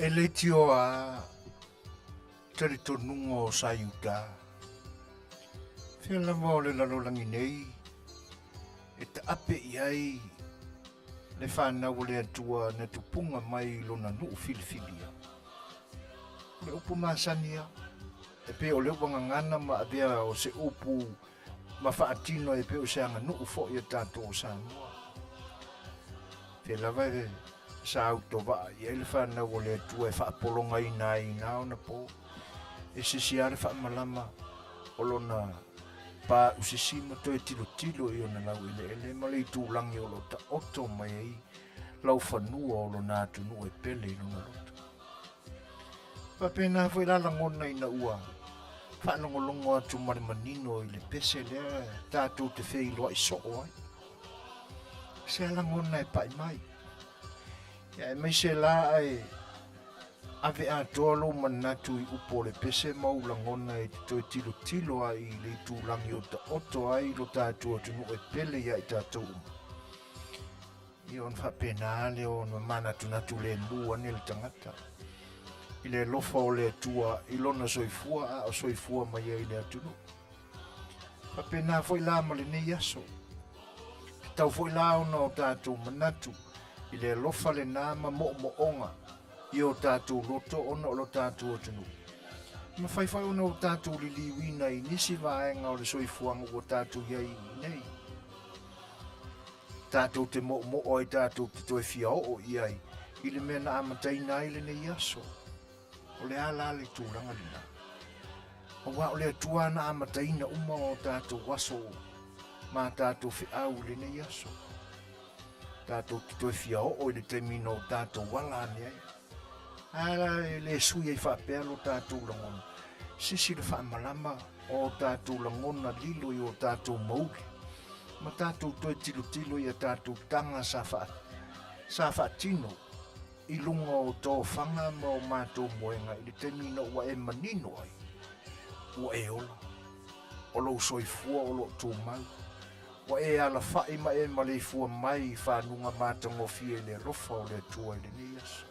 E leitioa a talitonuga o sa Iuta. Fea lava o le lalolagi nei e taape i ai le fanau o le Atua na tupuga mai i lona nuu filifilia. O le upu masani a, e pei o le ua gagana ma avea o se upu ma faatino e pei o se aganuu foi a tatou o Samoa. Fea lava e sa autovaa i ai le fanau o le Atua e faapologaina ai i na ona po, e sisi lava le faamalama o lona pausisi ma toe tilotilo i ona laueleele ma le itulagi o lo o taoto mai ai laufanua o lona atunuu e pele i lona loto. Faapena foi la lagona ina ua faalogologo atu ma le manino i le pese lea tatou te feiloai soo ai. Se a lagona e pai mai. Ia aemaise la ae ave atoa lou manatu i upu o le pese ma ou lagona e te toe tilotilo ai i le itulagi o taoto ai lo tatou atunuu e pele ia i tatou uma. Ia ona faapena lea ona manatunatu lemu ane le tagata i le alofa o le Atua i lona soifua a o soifua mai ai i le atunuu. Faapena foi la ma lenei aso. Tatau foi la ona o tatou manatu i le alofa lena ma moomooga i o tatou loto ona o lo tatou atunuu. E mafai foi ona o tatou liliuina i nisi vaega o le soifuaga ua tatou i ai i nei. Tatou te moomoo ai tatou te toe fia oo i ai i le mea na amataina ai lenei aso. O le a la le tulaga lena? Aua o le Atua na amataina uma o tatou aso ma tatou feau i lenei aso. Tatou te toe fia oo i le taimi na o tatou ala ane ai. A la e le sui ai faapea lo tatou lagona. Sisi le faamalama o o tatou lagona lilo i o tatou mauli. Ma tatou toe tilotilo i a tatou taga sa, fa, sa faatino i luga o tofaga ma o matou moega i le taimi ina ua e manino ai, ua e ola, o lou soifua o lo o tumau, ua e alafai ma e maleifua mai i fanuga matagofie i le alofa o le Atua i lenei aso.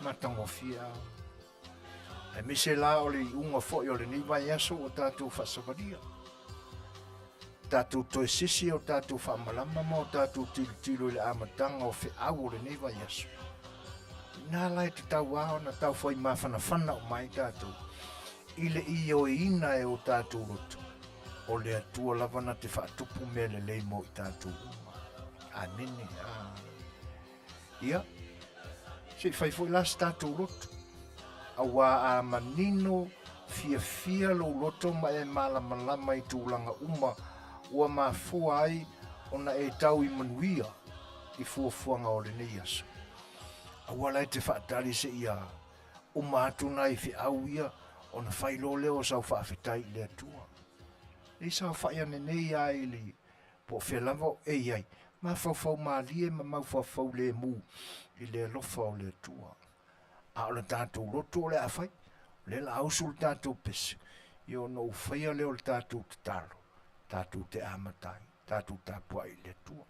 Matagofie a. Aemaise la o le iuga foi o lenei vaiaso ua tatou faasavalia. Tatou toe sisi o tatou faamalama ma o tatou tilotilo i le amataga o feau o lenei vaiaso. Inā la e tatau lava ona taufai mafanafana uma ai tatou i le ioeina e o tatou loto, o le Atua lava na te faatupu mea lelei mo i tatou uma. Amene. Ia, se i fai foi la se tatou loto, auā a manino fiafia lou loto ma e malamalama i tulaga uma ua mafua ai ona e tau i manuia i fuafuaga o lenei aso. Aua la e te faatali seia uma atu nai feau ia ona fai loa lea o sau faafetai i le Atua. E saofai ane nei lava i le Po o fea lava o e i ai, mafaufau malie ma maufaufau lemu i le alofa o le Atua. A o le tatou loto o le a fai, o lea o le a usu le tatou pese, ia ona ou faia lea o le tatou tatalo, tatou te amata ai, tatou tapuai i le Atua.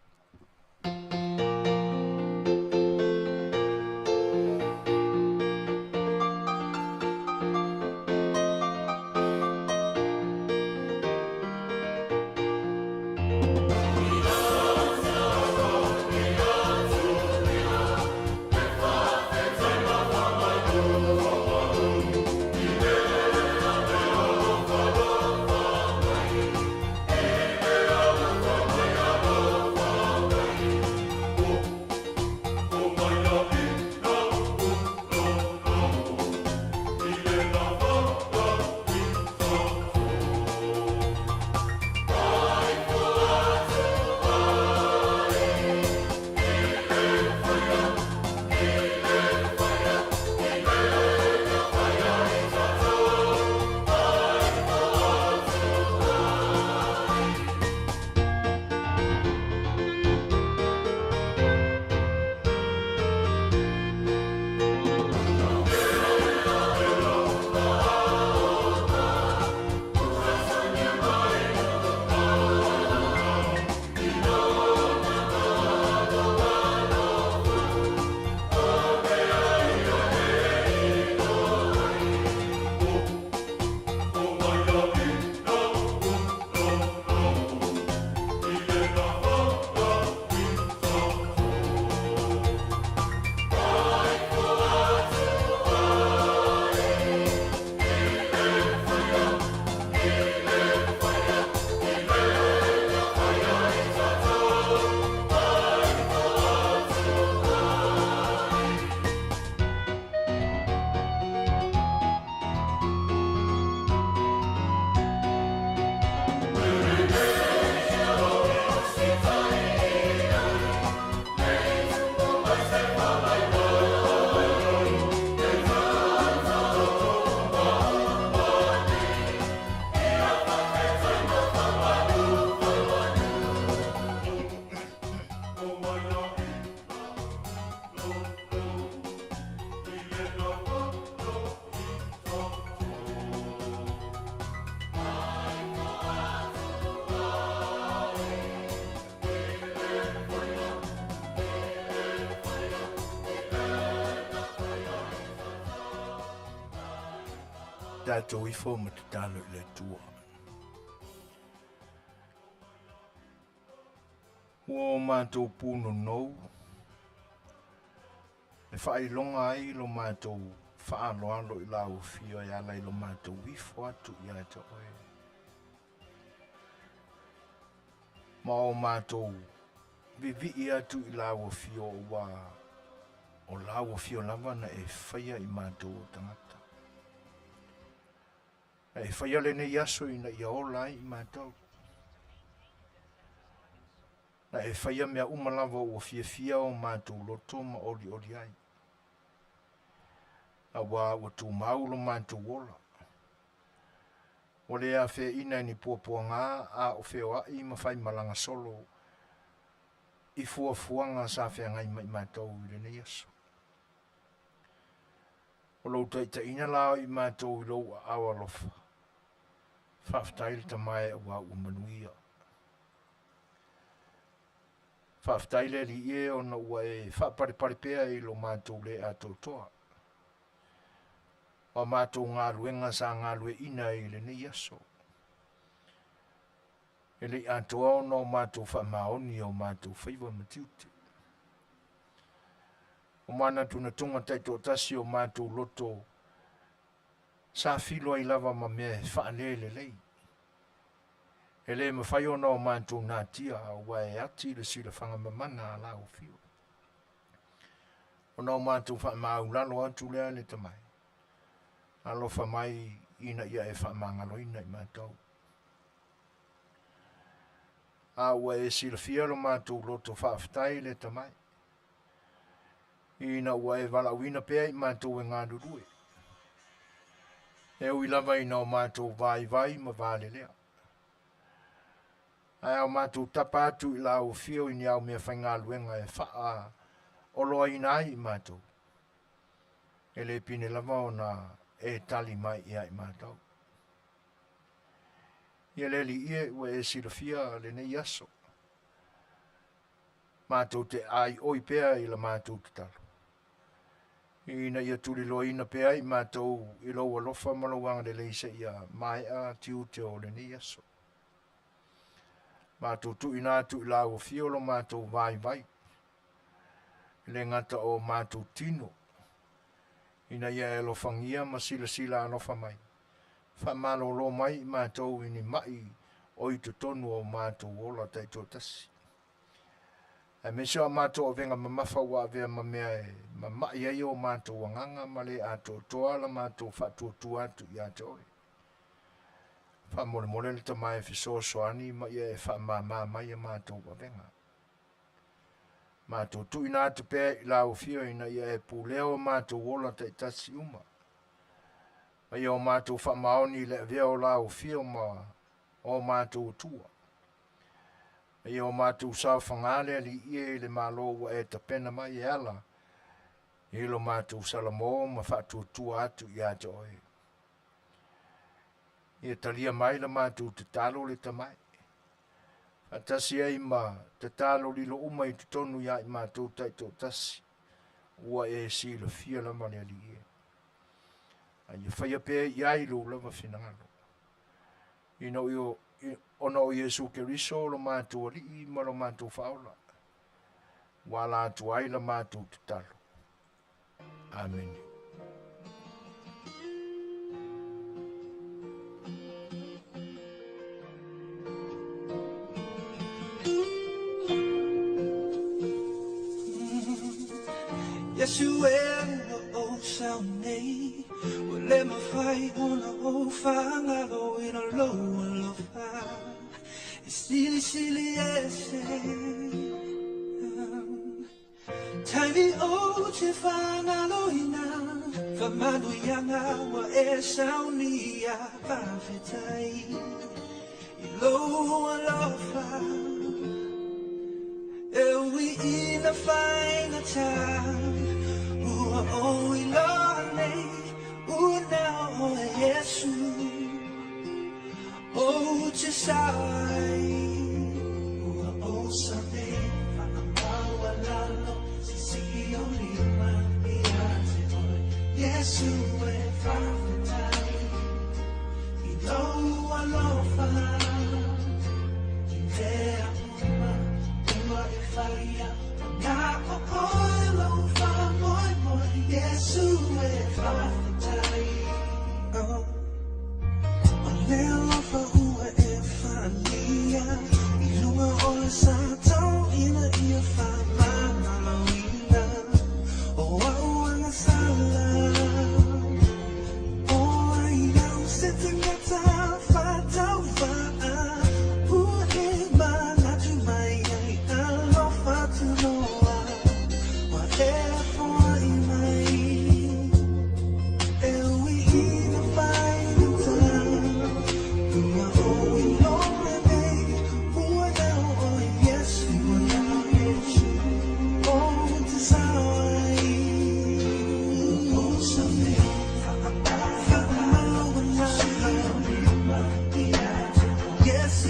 Tatou ifo ma tatalo i le Atua. Ua o matou punonou e faailoga ai lo matou faaaloalo i lau afio e ala i lo matou ifo atu ia te oe. Ma o matou vivii atu i lau afio ua o lau afio lava na e faia i matou o tagata. Na e faia lenei aso ina ia ola ai i matou. Na e faia mea uma lava ua fiafia o matou loto ma olioli ai. Auā ua tumau lo matou ola. Ua le afeaina e ni puapuaga a o feoai ma faimalaga solo i fuafuaga sa feagai ma i matou i lenei aso. O lou taitaiina la o i matou i lou aao alofa. Faafetai le Tama e auā ua manuia. Faafetai le Alii e ona ua e faapalepale pea i lo matou le atoatoa. O a matou galuega sa galueaiina i lenei aso. E le i atoa ona o matou faamaoni o matou faiva ma tiute. O manatunatuga taitoatasi o matou loto sa filo ai lava ma mea e faalelelei. E le mafai ona o matou natia aua e ati le silafaga mamana a lau afio. Ona o matou faamaulalo atu lea le tamai. Alofa mai ina ia e faamagaloina i matou. A ua e silafia lo matou loto faafetai le tamai. Ina ua e valaauina pea i matou e galulue. E ui lava ina o matou vaivai ma valelea. Ae a o matou tapa atu i lau afio i ni au mea faigaluega e faaoloaina ai i matou, e le pine lava ona e tali mai ia i matou. Ia le Alii e, ua e silafia lenei aso. Matou te aioi pea i la matou tatalo. Ina ia tuliloaina pea i matou i lou alofa ma lou agalelei seia maea tiute o lenei aso. Matou tuuina atu i lau afio lo matou vaivai, e le gata o matou tino, ina ia e alofagia ma silasila alofa mai, faamalolo mai i matou i ni mai o i totonu o matou ola taitoatasi. Aemaise o a matou avega mamafa ua avea ma mea e mamai ai o matou agaga ma le atoatoa la matou faatuatua atu ia te oe. Faamolemole le Tama e fesoasoani ma ia e faamāmā mai a matou avega. Matou tuuina atu pea i lau afio ina ia e pulea o matou ola taitasi uma. Ma ia o matou faamaoni i le avea o lau afio ma o matou Atua. Ma ia o matou saofaga le Alii e i le Malo ua e tapena mai e ala i lo matou salamo ma faatuatua atu ia te oe. Ia talia mai la matou tatalo le tamai. Faatasi ai ma tatalo lilo uma i totonu ia i matou taitoatasi ua e silafia lava le Alii e. A ia faia pea i ai lou lava finagalo. Ina o ona o Iesu Keriso lo matou Alii ma lo matou Faaola, ua ala atu ai la matou tatalo. Amene. Yesu e ua ou sao nei, ua le mafai ona ou faagaloina lou alofa e silisili ese. Taimi ou te faagaloina faamanuiaga ua e saunia, faafetai i lou alofa e ui ina faigata, ua ou iloa. Iesu e faafetai i lou alofa i mea uma ua e faia na o oe lou faamoemoe Iesu e faafetai oh. O le alofa ua e faaalia i luga o le sa tauina ia faamagaloina o au agasala O ai au se tagata faatauvaa ua e manatu mai ai alofa tunoa ua e foai mai e ui ina faigata ua ou iloa nei ua na o oe Iesu ou te sao ai Yes,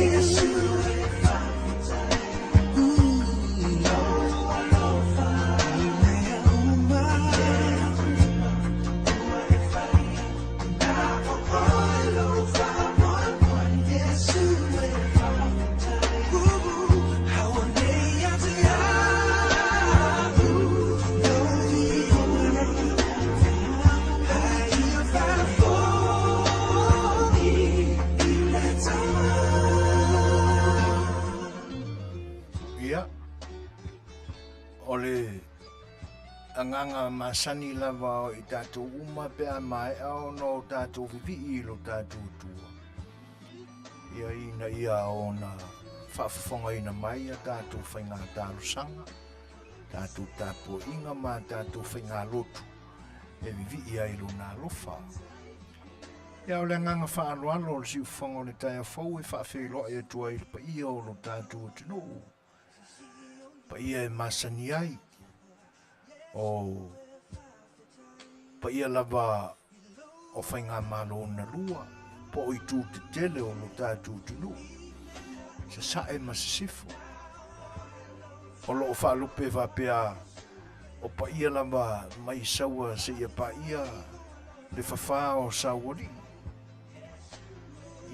Ia, o le agaga masani lava o i tatou uma pe a maea ona o tatou vivii i lo tatou Atua, ia ina ia ona faafofogaina mai a tatou faiga talosaga, tatou tapuaiga ma tatou faigalotu e vivii ai lona alofa. Ia, o le agaga faaaloalo o le siufofoga o le taeao fou e faafeiloai atu ai i le paia o lo tatou atunuu, paia e masani ai, o paia lava o faigamalo na lua, po o itu tetele o lo tatou atunuu, sasae ma sisifo. O lo o faalupe faapea o paia lava mai Saua seia paia le fafā o Saualii.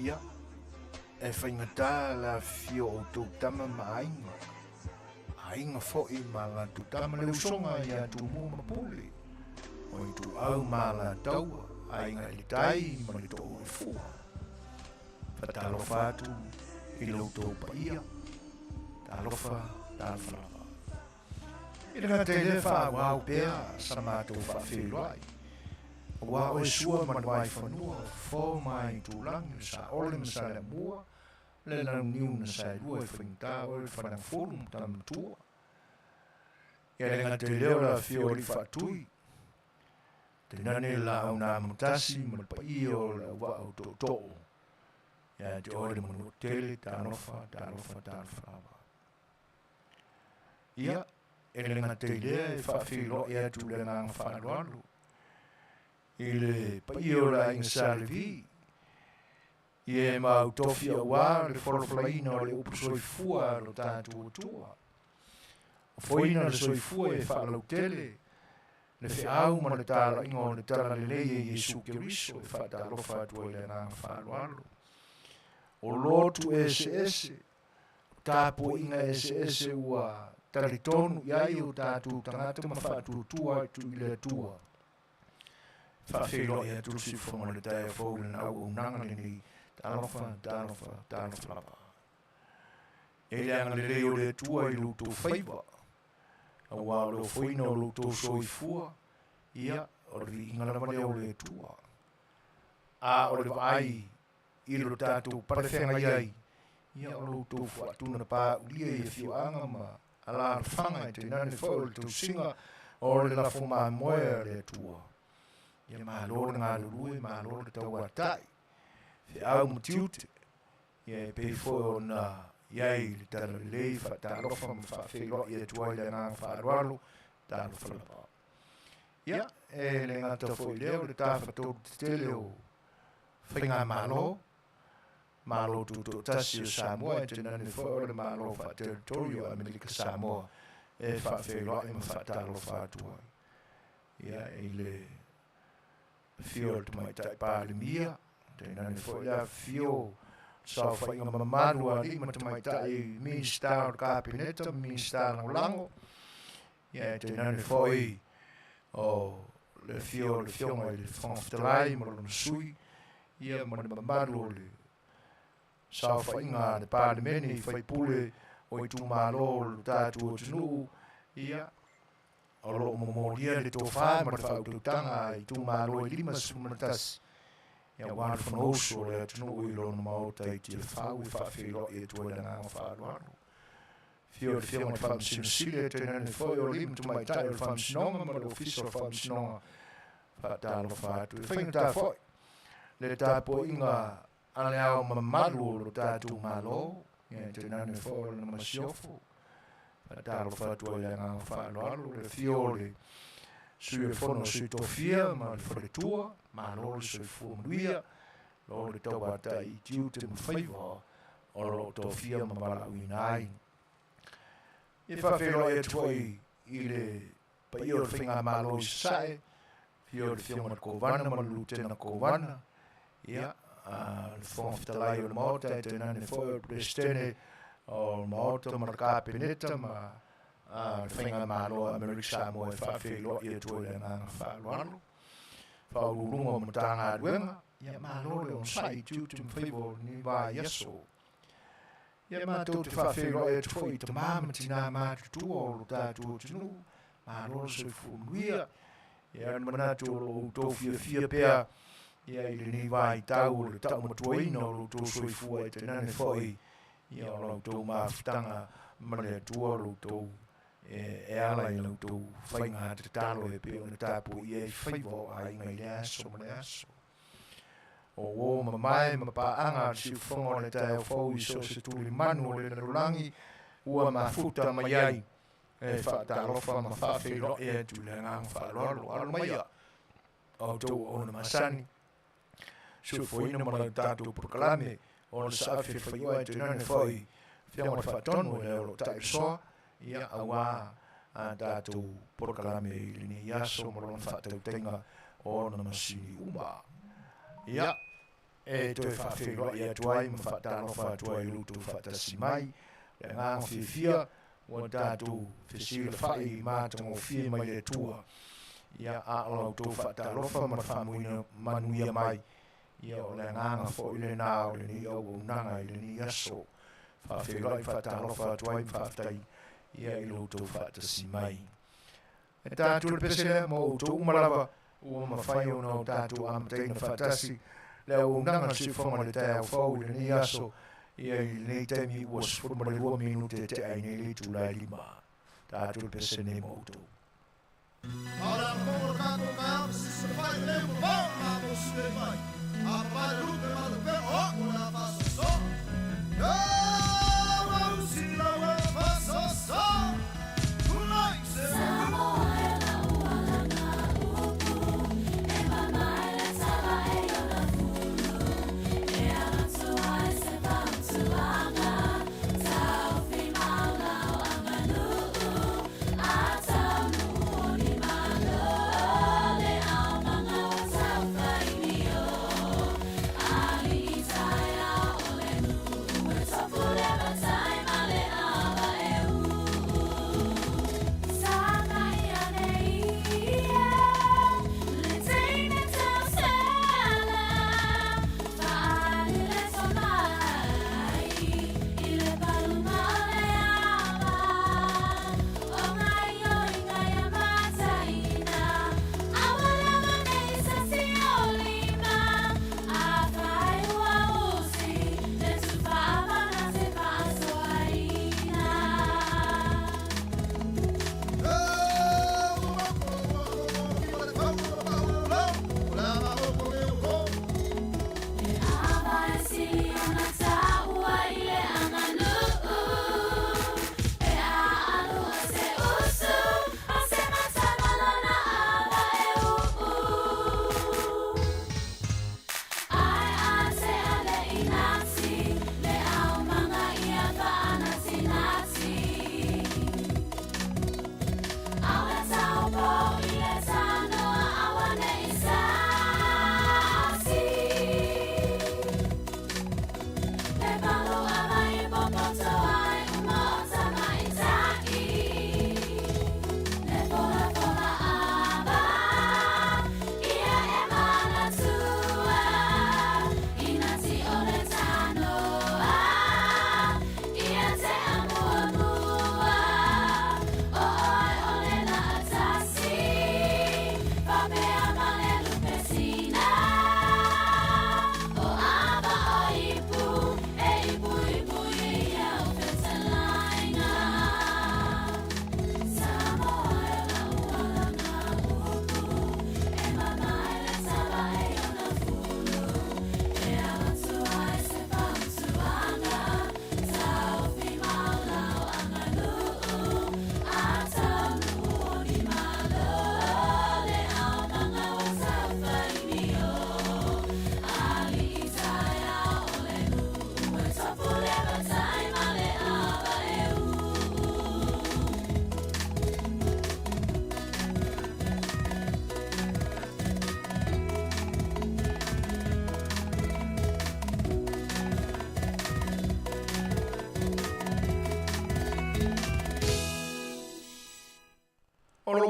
Ia, e faigata le afifio o outou tama ma aiga, aiga foi ma latou tama le usoga ia Tumua ma Pule, o Ituau ma Alataua, aiga i le tai ma le too i le fua. Fatalofa atu i lo outou paia, talofa, talofa lava. I le gata i lea faaauau pea sa matou faafeiloai, aua oe Sua ma le Vaifanua, Fofo ma Aitulagi, le Saole ma Saleaaumua, le Launiu na Saelua e faigata oe le Fanagafulu ma Tamatua. Ia le gata i lea o le afio o Alii Faatui, tainane le Laau na Amotasi ma le paia o le auvaa o Tootoo, ia te oe le Manuatele, talofa, talofa, talofa lava. Ia, e le gata i lea e faafeiloai atu le agaga faaaloalo i le paia o le aiga Sa Levi, ia e mau tofi auā le folafolaina o le upu soifua a lo tatou Atua. Ofoina le soifua e faalautele le feau ma le talaiga o le Talalelei e Iesu Keriso e faatalofa atu ai le agaga faaaloalo. O lotu eseese, O tapuaiga eseese ua talitonu i ai o tatou tagata ma faatuatua atu i le Atua. Faafeiloai atu le siufofoga o le taeao fou i lana auaunaga lenei. Talofa, talofa, talofa lava. E le agalelei o le Atua i lo outou faiva, aua o le ofoina o lo outou soifua, ia, o le viiga lava lea o le Atua. A o le vaai i lo tatou palefeagai ai, ia o lo outou fuaatuna paaulia i afioaga ma alaalafaga e tainane foi o le tausiga o le lafo mamoe a le Atua. Ia malo le galulue, malo le tauatai, feau ma tiute, ia e pei foi ona i ai le talalelei faatalofa ma faafeiloai atu ai le agaga faaaloalo, talofa lava. Ia, e le gata foi i lea o le tafatolu tetele o Faigamalo, Malo Tutoatasi o Samoa e tainane foi o le Malo Faa-Territory o Amerika Samoa e faafeiloai ma faatalofa atu ai. Ia, i le Afio o le Tamaitai Palemia, tainane foi le afifio o saofaiga mamalu a alii ma tamaitai Minisita o le Kapeneta ma Minisita Lagolago, ia tainane foi o le afio o le Afioga i le Fofoga Fetalai ma lona Sui, ia ma le mamalu o le saofaiga a le Palemene i faipule o itumalo o le tatou atunuu, ia o lo o momolia le tofa ma le faautautaga a itumalo e 51 aua le Fonousu o le atunuu i lona Maota i Tiafau e faafeiloai atu ai le agaga faaaloalo. Afio le Afioga i le Faamasino Sili, tainane foi o alii ma tamaitai o le Faamasinoga ma le Ofisa o le Faamasinoga, faatalofa atu. E faigata foi le tapuaiga a le Ao Mamalu o lo tatou Malo, ia tainane foi o lana Masiofo. Faatalofa atu ai le agaga faaaloalo, le afio o le Sui o le Fono a Sui Tofia ma le Faletua, malo le soifua manuia, lo le tauatai i tiute ma faiva o lo o tofia ma valaauina ai. E faafeiloai atu foi i le paia o le Faigamalo i Sasae, afio o le Afioga i le Kovana ma le Lutena Kovana, ia, le Fofoga Fetalai o le Maota, e tainane foi o le Peresetene o le Maota ma le Kapeneta ma le Faigamalo a Amerika Samoa e faafeiloai atu ai le agaga faaaloalo. Faauluuluga o Matagaluega, ia malo le onosai i tiute ma faiva o lenei vaiaso. Ia matou te faafeiloai atu foi i tamā ma tinā matutua o lo tatou atunuu, malo le soifua manuia. Ia le manatu o lo outou fiafia pea ia i lenei vaitau o le taumatuaina o lo outou soifua e tainane foi ia o la outou mafutaga ma le Atua o lo outou e ala i la outou faiga tatalo e pei ona tapuaia ai faiva o aiga i le aso ma le aso. O uo mamae ma paaga a le siufofoga o le taeao fou i so o se tulimanu o le lalolagi ua mafuta mai ai e faatalofa ma faafeiloai atu i le agaga faaaloalo. Alo maia a outou auauna masani, soifuaina ma lau tatou polokalame o le saafi e faioa e tainane foi Afioga i le Faatonu e le o lo o ta'ilosoa ia auā a tatou polokalame i lenei aso ma lona faatautaiga o ona masini uma. Ia, e toe faafeiloai atu ai ma faatalofa atu ai i lo outou faatasi mai, le agaga fiafia ua tatou fesilafai i matagofie mai le Atua. Ia, a o la outou faatalofa ma le faamuina manuia mai, ia o le agaga foi lenā o lenei auaunaga i lenei aso. Faafeiloai faatalofa atu ai ma faafetai ia i lo outou faatasi mai. E tatou le pese lea ma outou uma lava ua mafai ona o tatou amataina faatasi le auaunaga le siufofoga o le taeao fou i lenei aso ia i lenei taimi ua 12 minute tea ai nei le itula e 5. Tatou le pese nei ma outou.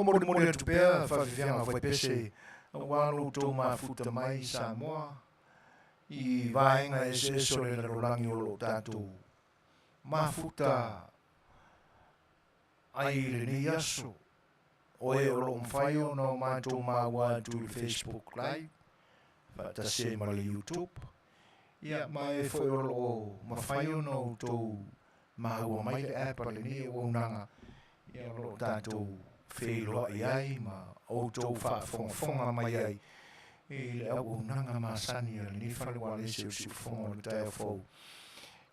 Molimoli atu pea faafiafiaga faipese aua lo outou mafuta mai Samoa i vaega eseese o le lalolagi o lo o tatou mafuta ai i lenei aso. O e o lo o mafai ona o matou maua atu i le Facebook Live faatasi ai ma le YouTube. Ia, ma e foi o lo o mafai ona outou maua mai le app a lenei auaunaga, ia o lo o tatou feiloai ai ma outou faafogafoga mai ai i le auaunaga masani a lenei fale ualesi o Siufofoga o le taeao fou,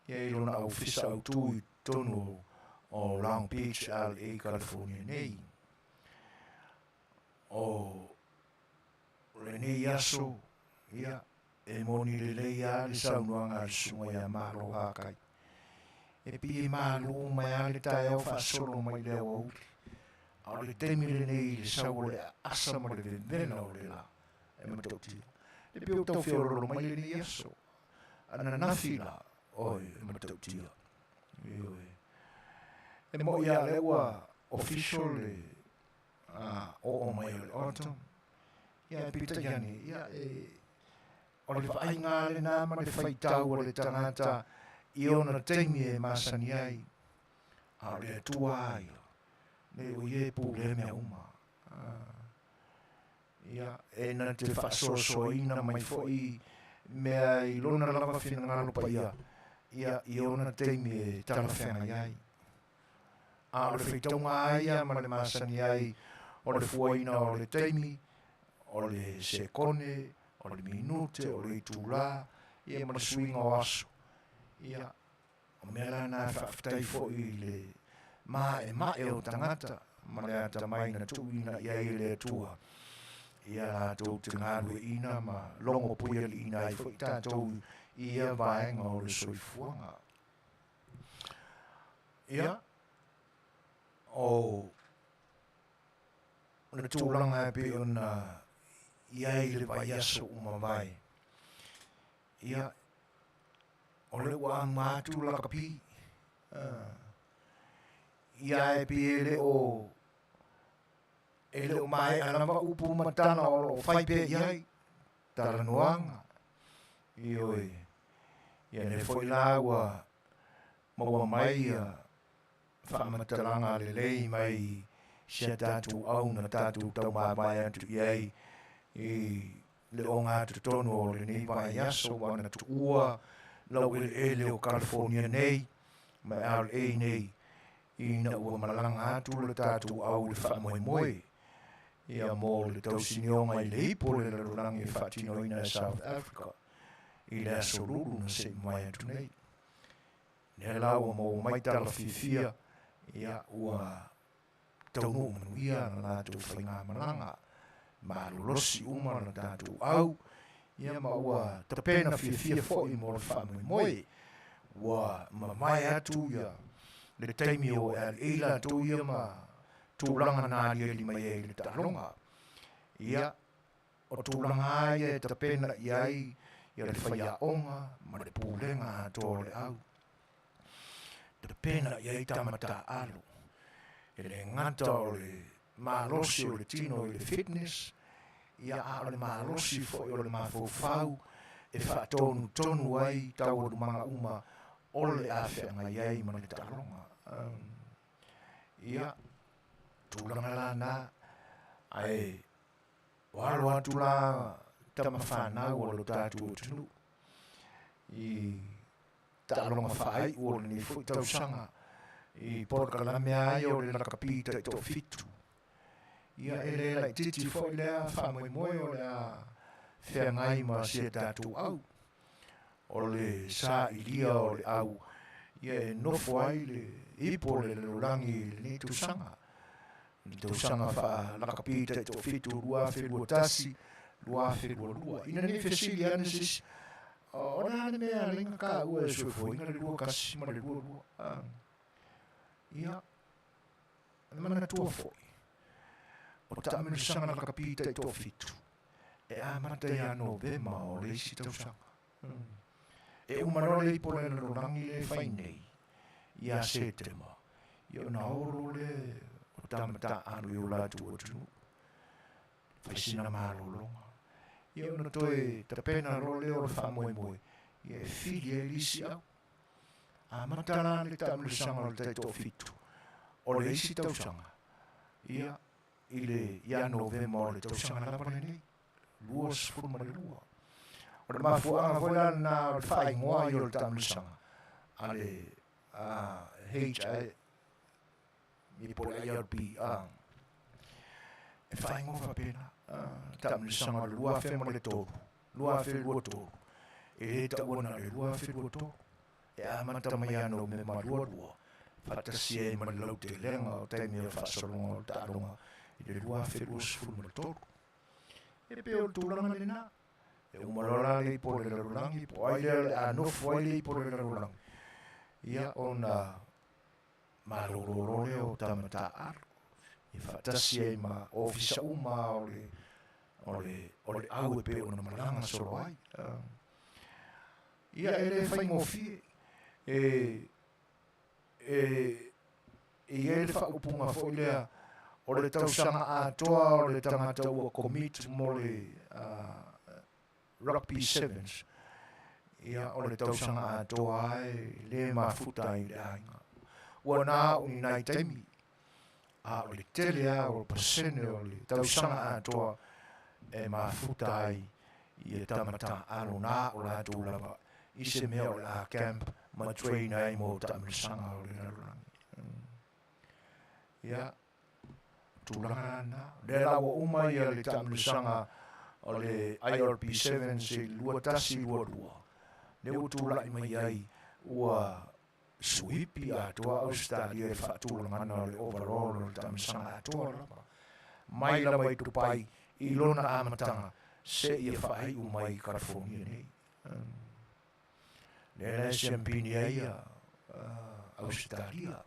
ia i lona ofisa autu i totonu o Long Beach, LA, California nei. O lenei aso, ia, e moni lelei lava le saunoaga a le susuga ia Malo Hakai. E pei e malū mai lava le taeao faasolo mai le aoauli, a o le taimi lenei i le sau o le aasa ma le vevela o le lā e matautia. E pei ua tau feololo mai lenei aso. Ananafi la, oi, e matautia. Ioe. E moi lava lea ua official le oo mai o le autumn. Ia, e peitai ane, ia, e, o le vaaiga lena ma le faitau a le tagata i ona taimi e masani ai, a o le Atua a ia, nei o ia e pulea mea uma. Ia, e na te faasoasoaina mai foi mea i lona lava finagalo paia, ia, i ona taimi e talafeagai ai. A o le faitauga a ia ma le masani ai o le fuaina o le taimi, o le sekone, o le minute, o le itulā, ia ma le suiga o aso. Ia, o mea la na e faafetai foi i le maemae o tagata ma le atamai na tuuina i ai e le Atua ia latou te galueaiina ma logo puialiiina ai foi tatou i ia vaega o le soifuaga. Ia, o le tulaga e pei ona i ai le vaiaso ua mavae, ia, o le ua auma atu lakapi, ia e pei e le o e le o maea lava upu ma tala o lo o fai pea i ai talanoaga. Ioe, ia lea foi la ua maua mai ia faamatalaga lelei mai si a tatou au na tatou taumavae atu i ai i le ogatotonu o lenei vaiaso ua na tuua laueleele o California nei ma LA nei ina ua malaga atu le tatou au i le faamoemoe ia mo le tausinioga i le ipu o le lalolagi e faatinoina e South Africa i le aso Lulu na se i mavae atu nei. Lea la ua maua mai tala fiafia, ia ua taunuu manuia na latou faigamalaga, malolosi uma na tatou au, ia ma ua tapena fiafia foi mo le faamoemoe. Ua mavae atu ia le taimi o LA latou ia ma tulaga na aliali mai ai le taaloga. Ia, o tulaga lava ia e tapena i ai ia le faiaoga ma le pulega atoa o le au. Tapena i ai tama taaalo. E le gata o le malosi o le tino i le fitness, ia a o le malosi foi o le mafaufau e faatonutonu ai taualumaga uma o le a feagai ai ma le taaloga. Ia, tulaga la na, ae ua alo atu la tama fanau o lo tatou atunuu i taaloga faaiu o lenei foi tausaga i polokalame lava ia o le lakapi taitoafitu. Ia e le laitiiti foi lea faamoemoe o le a feagai ma si a tatou au. O le sailia o le au ia e nofo ai le ipu o le lalolagi i lenei tausaga. I le tausaga faa-lakapi taitoafitu 2021, 2022. Ina nei fesili ane se isi, o le a le mea e ala ai ona taua e soifuaina le 21 ma le 22? Ia, e manatua foi, o taamilosaga lakapi taitoafitu, e amata ia Novema o le isi tausaga. E uma loa le ipu o le lalolagi lea e fai nei, ia Setema, ia ona olo lea o tama taaalo i o latou atunuu. Fai sina malologa. Ia ona toe tapena loa lea o le faamoemoe, ia e fili ai le isi au. Amata la le taamilosaga o le taitoafitu o le isi tausaga, ia i le ia Novema o le tausaga lava lenei, 22. O le mafuaaga foi la lena o le faaigoa ai o le taamilosaga a le HI po o le IRB e faaigoa faapena taamilosaga o le 2003, 2023, e le taua na o le 2023, e amata mai ia Novema 22 faatasi ai ma le lautelega o taimi o le faasologa o le taaloga i le 2023. E pei o le tulaga lena. E uma loa la le ipo o le lalolagi, po o ai lea o le a nofo ai le ipo o le lalolagi, ia ona malolo loa lea o tama taaalo, e faatasi ai ma ofisa uma o le o le o le au e pei ona malaga solo ai. Ia e le faigofie e e e i ai le faaupuga foi lea o le tausaga atoa o le tagata ua commit mo le rugby sevens, ia o le tausaga atoa e le mafuta ai i le aiga. Ua na au ni nai taimi, a o le tele lava o pasene o le tausaga atoa e mafuta ai ia tama taaalo na o latou lava i se mea o le a camp ma train ai mo taamilosaga o le lalolagi. Ia, tulaga la lena. O lea la ua uma ia le taamilosaga o le IRB 7 i le 2122, lea ua tulai mai ai ua suipi atoa Ausetalia i le faatulagaga o le overall o le taamilosaga atoa lava, mai lava i Dubai i lona amataga seia faaiu mai i California nei. Lea la e siampini ai Ausetalia.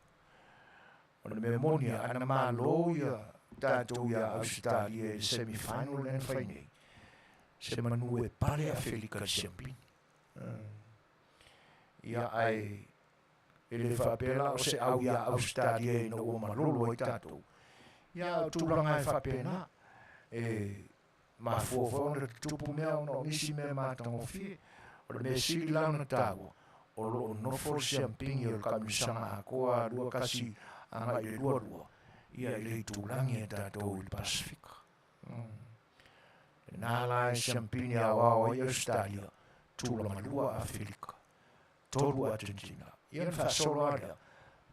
O le mea moni, ana malo ia tatou ia Ausetalia i le semi-final lea na fai nei, se manu e pale Afelika i le siampini. Ia, ae e le faapea la o se au ia Ausetalia ina ua malolo ai tatou. Ia, o tulaga e faapena, e mafua foi ona tutupu mea ona o nisi mea matagofie. O le mea sili la ona taua, o lo o nofo le siampini o le Kaamilosaga Atoa 21 agai i le 22, ia i le itulagi a tatou i le Pasefika. Lena la e siampini aoao ai Ausetalia, tulaga lua Afelika, tolu Argentina. Ia ona faasolo lava lea,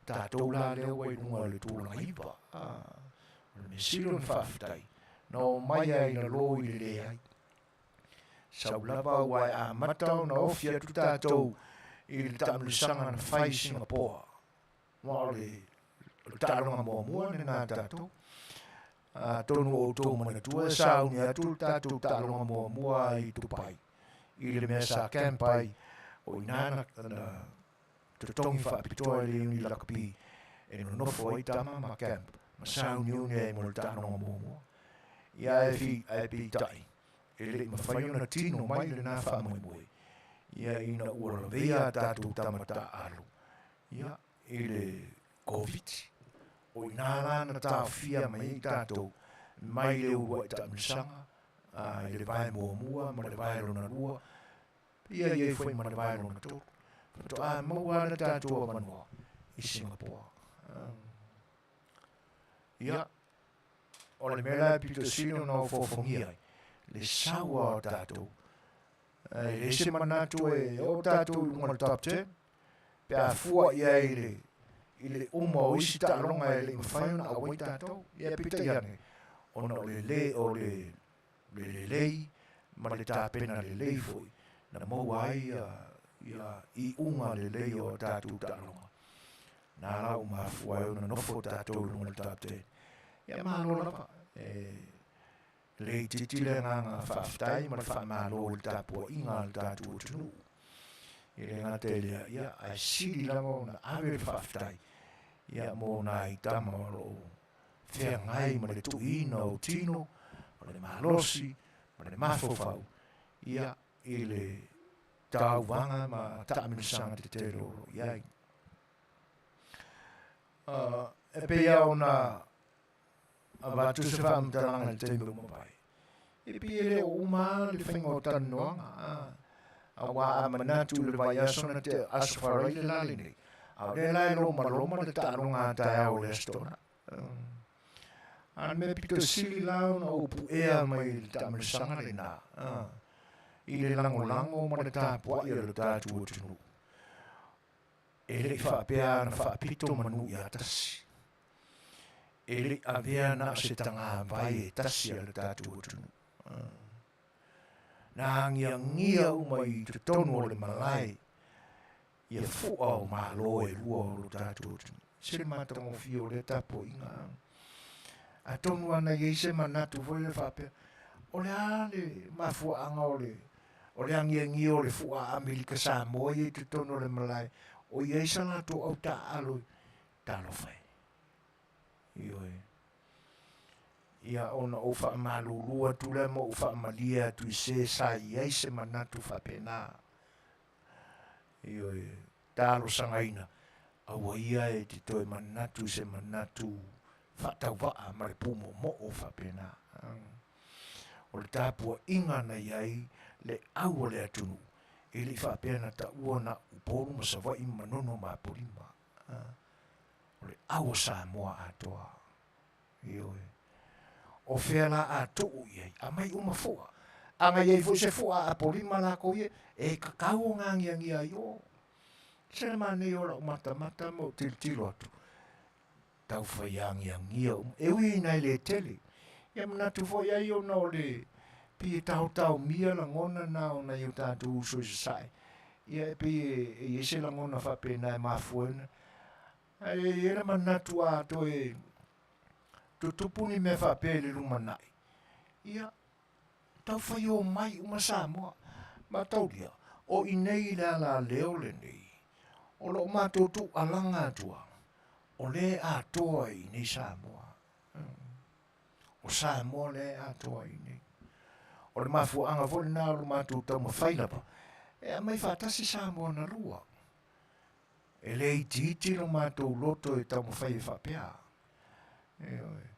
tatou la lea ua i luga o le tulaga iva. O le mea sili ona faafetai, na omai ai na lo i le leai. Sau lava ua e amata ona ofi atu tatou i le taamilosaga na fai i Singapoa. Aua o le taaloga muamua lena a tatou. Atonu o outou manatua e sauni atu le tatou taaloga muamua i Dubai i le mea sa camp ai o i ina na totogi faapitoa e le Uni Lakapi e nonofo ai tama ma camp ma sauniuni ai mo le taaloga muamua. Ia ae fi ae peitai e le i mafai ona tino mai lena faamoemoe ia ina ua laveia a tatou tama taaalo ia i le Koviti. O i ina la na taofia mai ai tatou mai le uluai taamilosaga i le vae muamua ma le vae lona lua, ia i ai foi ma le vae lona tolu. Faatoa maua le tatou avanoa i Singapoa. Ia, o le mea la e pito sili ona ofoofogia ai, le saua o tatou. E leai se manatu e oo tatou i luga o le top 10, pe a fua i ai i le uma o isi taaloga e le i mafai ona auai tatou. Ia peitai ane, ona o le le o le le lelei ma le tapena lelei foi na maua ai ia iuga lelei o tatou taaloga. Na la ua mafua ai ona nofo tatou i luga o le top 10. Ia malo lava. E le itiiti le agaga faafetai ma le faamalo i le tapuaiga a le tatou atunuu. E le gata i lea, ia, ae sili lava ona ave le faafetai ia mo nai tama o lo o feagai ma le tuuina o tino, ma le malosi, ma le mafaufau, ia, i le tauvaga ma taamilosaga tetele o lo o i ai. E pei lava ona avatu se faamatalaga i le taimi ua mavae, e pei e le o uma lava le faiga o talanoaga, aua a manatu i le vaiaso na tea, Aso Faraile la lenei, a o lea la e lomaloma le taaloga a taeao i le Aso Toonai. A o le mea pito sili la ona ou puea mai i le taamilosaga lena, i le lagolago ma le tapuai a lo tatou atunuu, E le i faapea na faapito manu ia tasi. E le i avea na o se tagavai e tasi a lo tatou atunuu. Na agiagia uma i totonu o le malae ia fua o Malo e lua o lo tatou atunuu. Se le matagofie o lea tapuaiga. Atonu ana i ai se manatu foi le faapea, o le a le mafuaaga o le O le agiagia o le fua a Amerika Samoa ia i totonu o le malae, o i ai sa latou au taaalo i talofa e. Ioe. Ia ona ou faamalulu atu lea ma ou faamalie atu i se sa i ai se manatu faapena. Ioe. Talosagaina, aua ia e te toe manatu i se manatu faatauvaa ma le pumoomoo faapena. O le tapuaiga na i ai le au a le atunuu, e le i faapea na taua na Upolu ma Savaii ma Manono ma Apolima. O le au a Samoa atoa. Ioe. O fea la a tuu i ai? Aumai uma fua. A na i ai foi se fua a Apolima lakou ia, e tatau ona agiagia ai o. Se le manaia o lau matamata ma ou tilotilo atu, tau fai agiagia uma. E ui ina e le tele, ia manatu foi ai ona o le pei e taotaomia lagona na o nai o tatou uso i Sasae. Ia e pei e i ai se lagona faapena e mafua ai ona Ae i ai le manatu a toe tutupu ni mea faapea i le lumanai, ia, tau fai omai uma Samoa. Mataulia, o i nei i le alaleo lenei, o lo o matou tuualaga atu lava, o lea e atoa i inei Samoa. O Samoa lea e atoa i inei. O le mafuaaga foi lena o lo matou taumafai lava, e aumai faatasi Samoa na lua. E le itiiti lo matou loto e taumafai e faapea. Ioe.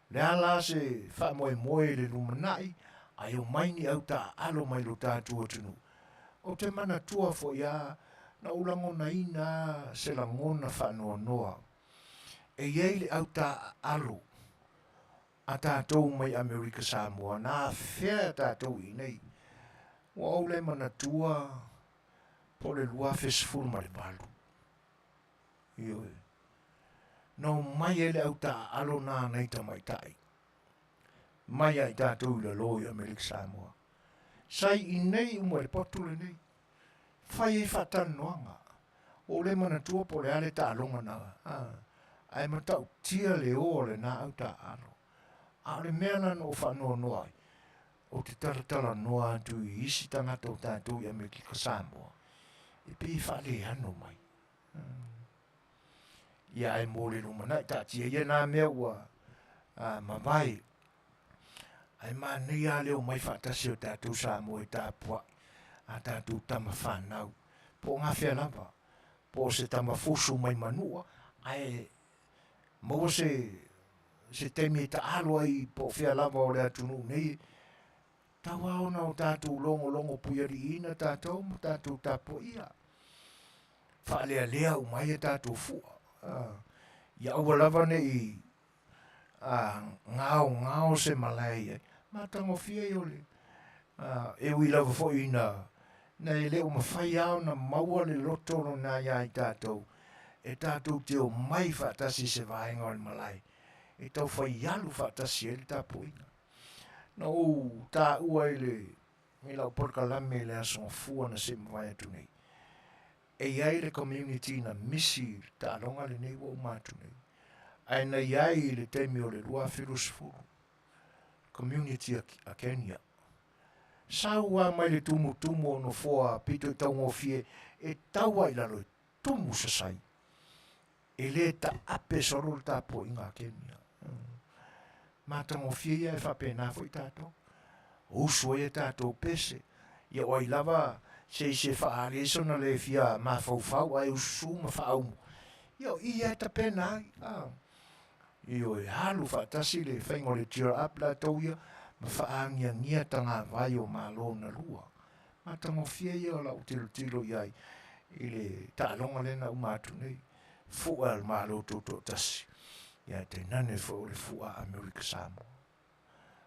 Le a la se faamoemoe i le lumanai, ae omai ni au taaalo mai lo tatou atunuu. Ou te manatua foi a na ou lagonaina a se lagona faanoanoa. E i ai le au taaalo a tatou mai Amerika Samoa na afea tatou i inei. Ua ou le manatua po o le 2018. Ioe. Na omai ai le au taaalo na nai tamaitai mai ai tatou i lalo i Amerika Samoa. Sai i nei uma le potu lenei. Fai ai faatalanoaga. Ua ou le manatua po o le a le taaloga na, ae matautia le o o lena au taaalo. A o le mea la na ou faanoanoa ai, ou te talatalanoa atu i isi tagata o tatou i Amerika Samoa, e pei e faaleano mai. Ia ae mo le lumanai, taatia ia nā mea ua mavae. Ae manaia lava le omai faatasi o tatou Samoa e tapuai a tatou tama fanau, po o gafea lava, po o se tama fusu mai Manua, ae maua se se taimi e taalo ai po o fea lava o le atunuu nei, tau lava ona o tatou logologo puialiiina tatou ma tatou tapuaia. Faalealea uma ai a tatou fua. Ia aua lava ne i gaogao se malae i ai. Matagofie ai o le e ui lava foi ina na e le o mafai lava ona maua le loto lona iā i tatou e tatou te omai faatasi i se vaega o le malae e tau fai alu faatasi ai le tapuaiga. Na ou taua i le i lau polokalame i le Aso Gafua na se i mavae atu nei, e i ai le community na misi i le taaloga lenei ua uma atu nei, ae na i ai i le taimi o le 2020, community a Kenya. Sau lava mai le tumutumu o nofoa pito i taugofie e tau ai i lalo i tumu sasai. E le taape solo le tapuaiga a Kenya. Matagofie ia e faapena foi tatou. Usu ai a tatou pese. Ia o ai lava se isi e faaali ai sona le fia mafaufau ae ususu ma faaumu. Ia o i ia e tapena ai. Ioe, alu faatasi le faiga o le gear up latou ia ma faaagiagia tagavai o Malo na lua. Matagofie ia o lau tilotilo i ai i le taaloga lea na uma atu nei, fua a le Malo Tutoatasi, ia ae tainane foi o le fua a Amerika Samoa.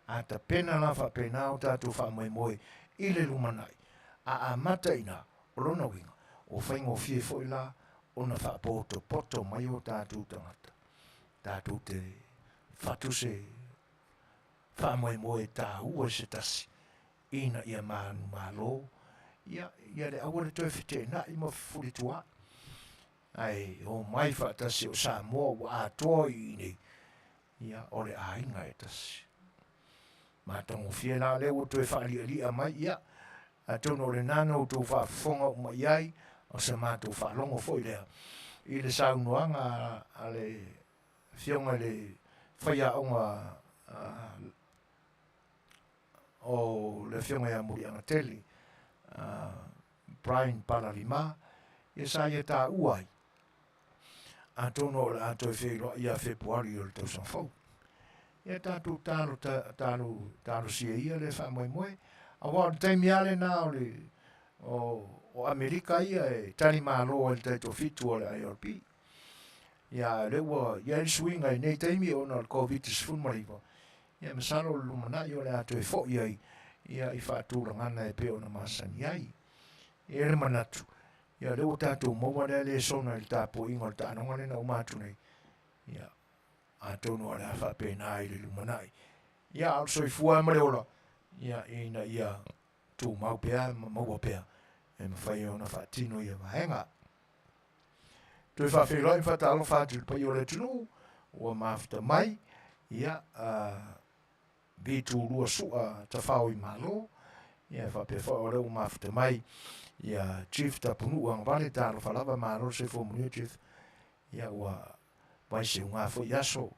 A tapena la faapena o tatou faamoemoe i le lumanai, a amata i ina, o lona uiga, ua faigofie foi la ona faapotopoto mai o tatou tagata, tatou te fatu se faamoemoe taua i se tasi ina ia manumalo, ia, ia le aua le toe feteenai ma fefulituaai, ae omai faatasi o Samoa ua atoa i inei, ia, o le aiga e tasi. Matagofie la lea ua toe faalialia mai, ia, atonu o lena na outou faafofoga uma i ai, o se matou faalogo foi lea i le saunoaga a le afioga i le faiaoga o le afioga ia Muliagatele, Brian Palalima, ia sa ia taua ai, atonu o le a toe feiloai ia Fepuari o le tausaga fou. Ia tatou talo, talo, talosia ia le faamoemoe, aua o le taimi lava lena o le o, o Amerika ia e tali malo ai le taitoafitu o le IRP. Ia, lea ua i ai le suiga i nei taimi ona o le Covid-19, ia masalo o le lumanai o le a toe foi ai ia i faatulagana e pei ona masani ai. E i ai le manatu, ia lea ua tatou maua lea lesona i le tapuaiga o le taaloga lea na uma atu nei, ia atonu o le a faapena i le lumanai. Ia a o le soifua ma le ola, ia ina ia tumau pea ma maua pea e mafai ona faatino ia vaega. Toe faafeiloai ma faatalofa atu i le paia o le atunuu ua mafuta mai, ia, V-tulua sua tafao i Malo, ia faapea foi o lea ua mafuta mai ia Chief Tapunuu Agavale, talofa lava, malo le soifua manuia Chief, ia ua vaiseuga foi aso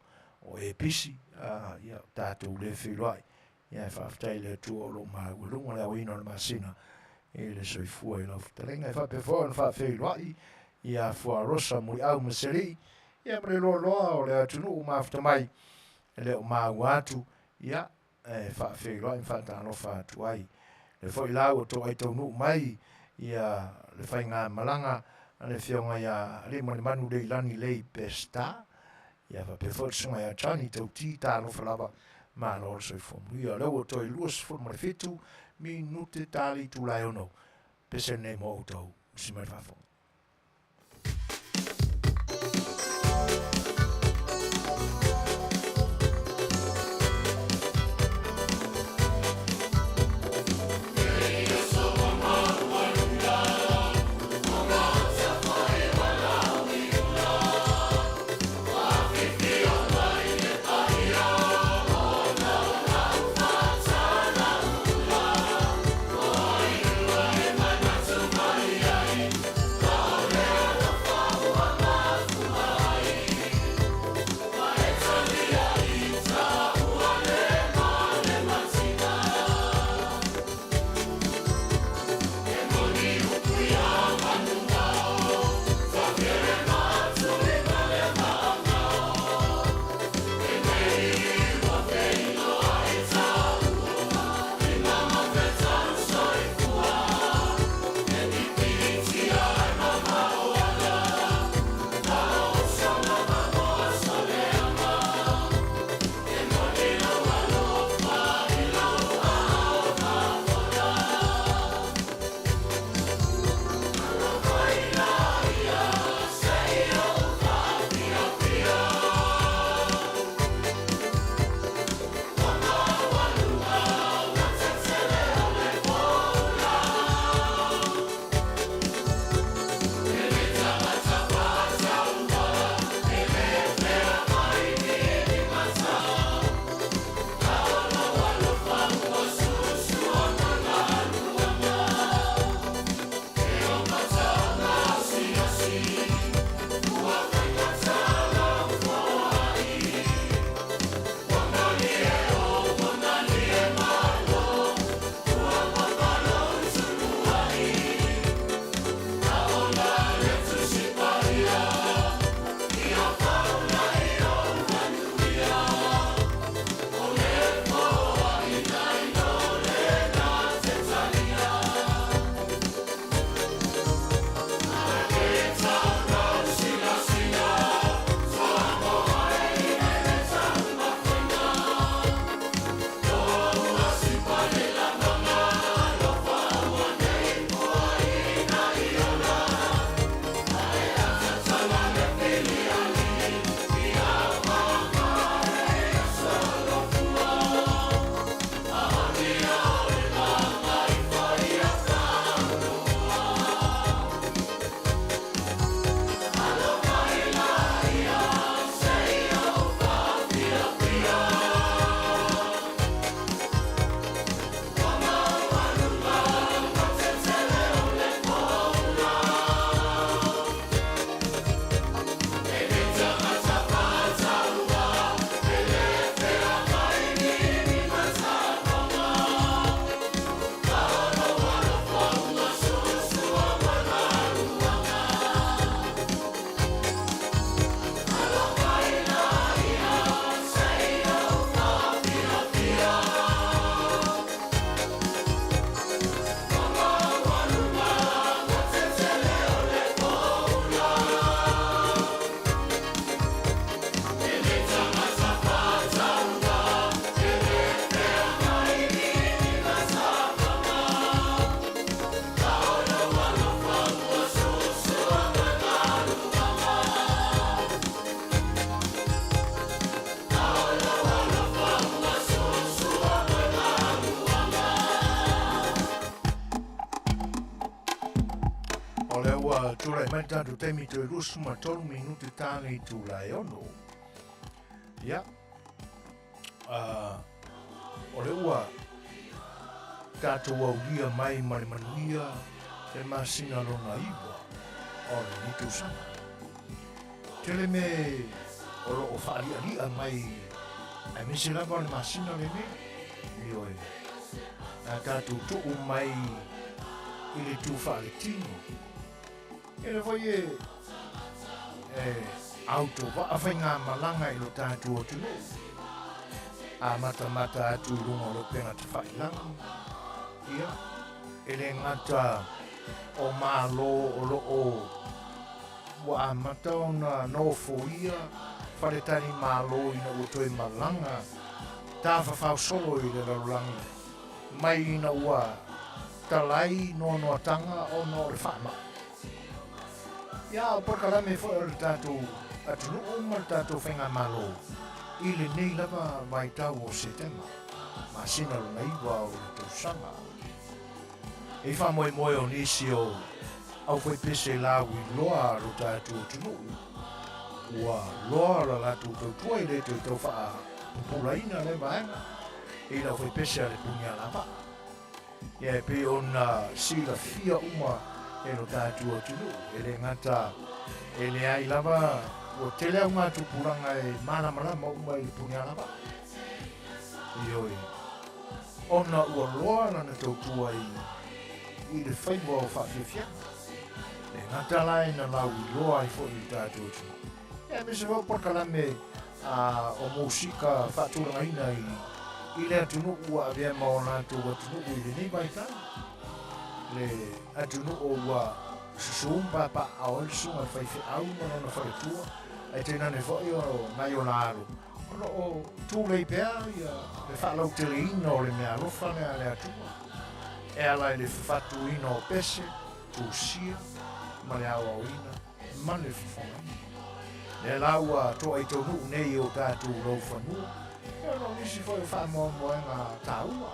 o e pisi, ia tatou le feiloai, ia e faafetai i le Atua o lo o maualuga le aoina o le masina i le soifua i lau fetalaiga. E faapea foi ona faafeiloai ia Fuarosa Muliau ma Selii, ia ma le loaloa o le atunuu mafuta mai e le o maua atu, ia, e faafeiloai ma faatalofa atu ai. Le foi la ua toai taunuu mai ia le faigamalaga a le afioga ia Aliimalemanu Leilani Lei Peseta, ia faapea foi le susuga ia Johnny Tauti, talofa lava, malo le soifua manuia. O lea ua toe 27 minute ta le itula e 6, pese lenei mo outou, usi mai le faafofoga. Ua tulai mai le tatou taimi toe 23 minute ta le itula e 6. Ia, o le ua tatou aulia mai ma le manuia le masina lona 9 o lenei tausaga. Tele me o loo faalialia mai aemaise lava o le masina lenei. Ioe, a tatou tuu mai i le tu faaletino. E le foi e autovaa faigamalaga i lo tatou atunuu. A matamata atu i luga o le upega tafailagi, ia, e le gata o Malo o lo o ua amata ona nofoia faletalimalo ina ua toe malaga tafafao solo i le lalolagi mai ina ua talai noanoatanga ona o le faamai. Ia, o polokalame foi o le tatou atunuu ma le tatou faigamalo i lenei lava vaitau o Setema, masina lona 9 o le tausaga. I faamoemoe o nisi o aufaipese lauiloa a lo tatou atunuu, ua loa la latou tautua e le toe tau faapupulaina lea vaega i le aufaipese a le Punialavaa. Ia e pei ona silafia uma e lo tatou atunuu, e le gata e leai lava ua tele augatupulaga e malamalama uma i le Punialavaa. Ioe. Ona ua loa lana tautua i le faiva o faafiafiaga. E gata la ina lauiloa ai foi i le tatou atunuu. Ia aemaise foi o polokalame o musika faatulagaina i le atunuu ua avea ma o latou atunuu i lenei vaitau. Le atunuu ua susu ma papaaao ai le susuga i le faifeau ma lona faletua, ae tainane foi o nai ona alo O lo o tulei pea le faalauteleina o le meaalofa lea a le Atua e ala i le fafatuina o pese, tusia ma le aoaoina ma le fofogaina. Lea la ua toa i taunuu nei i o tatou laufanua, ia ona o nisi foi o faamoemoega taua.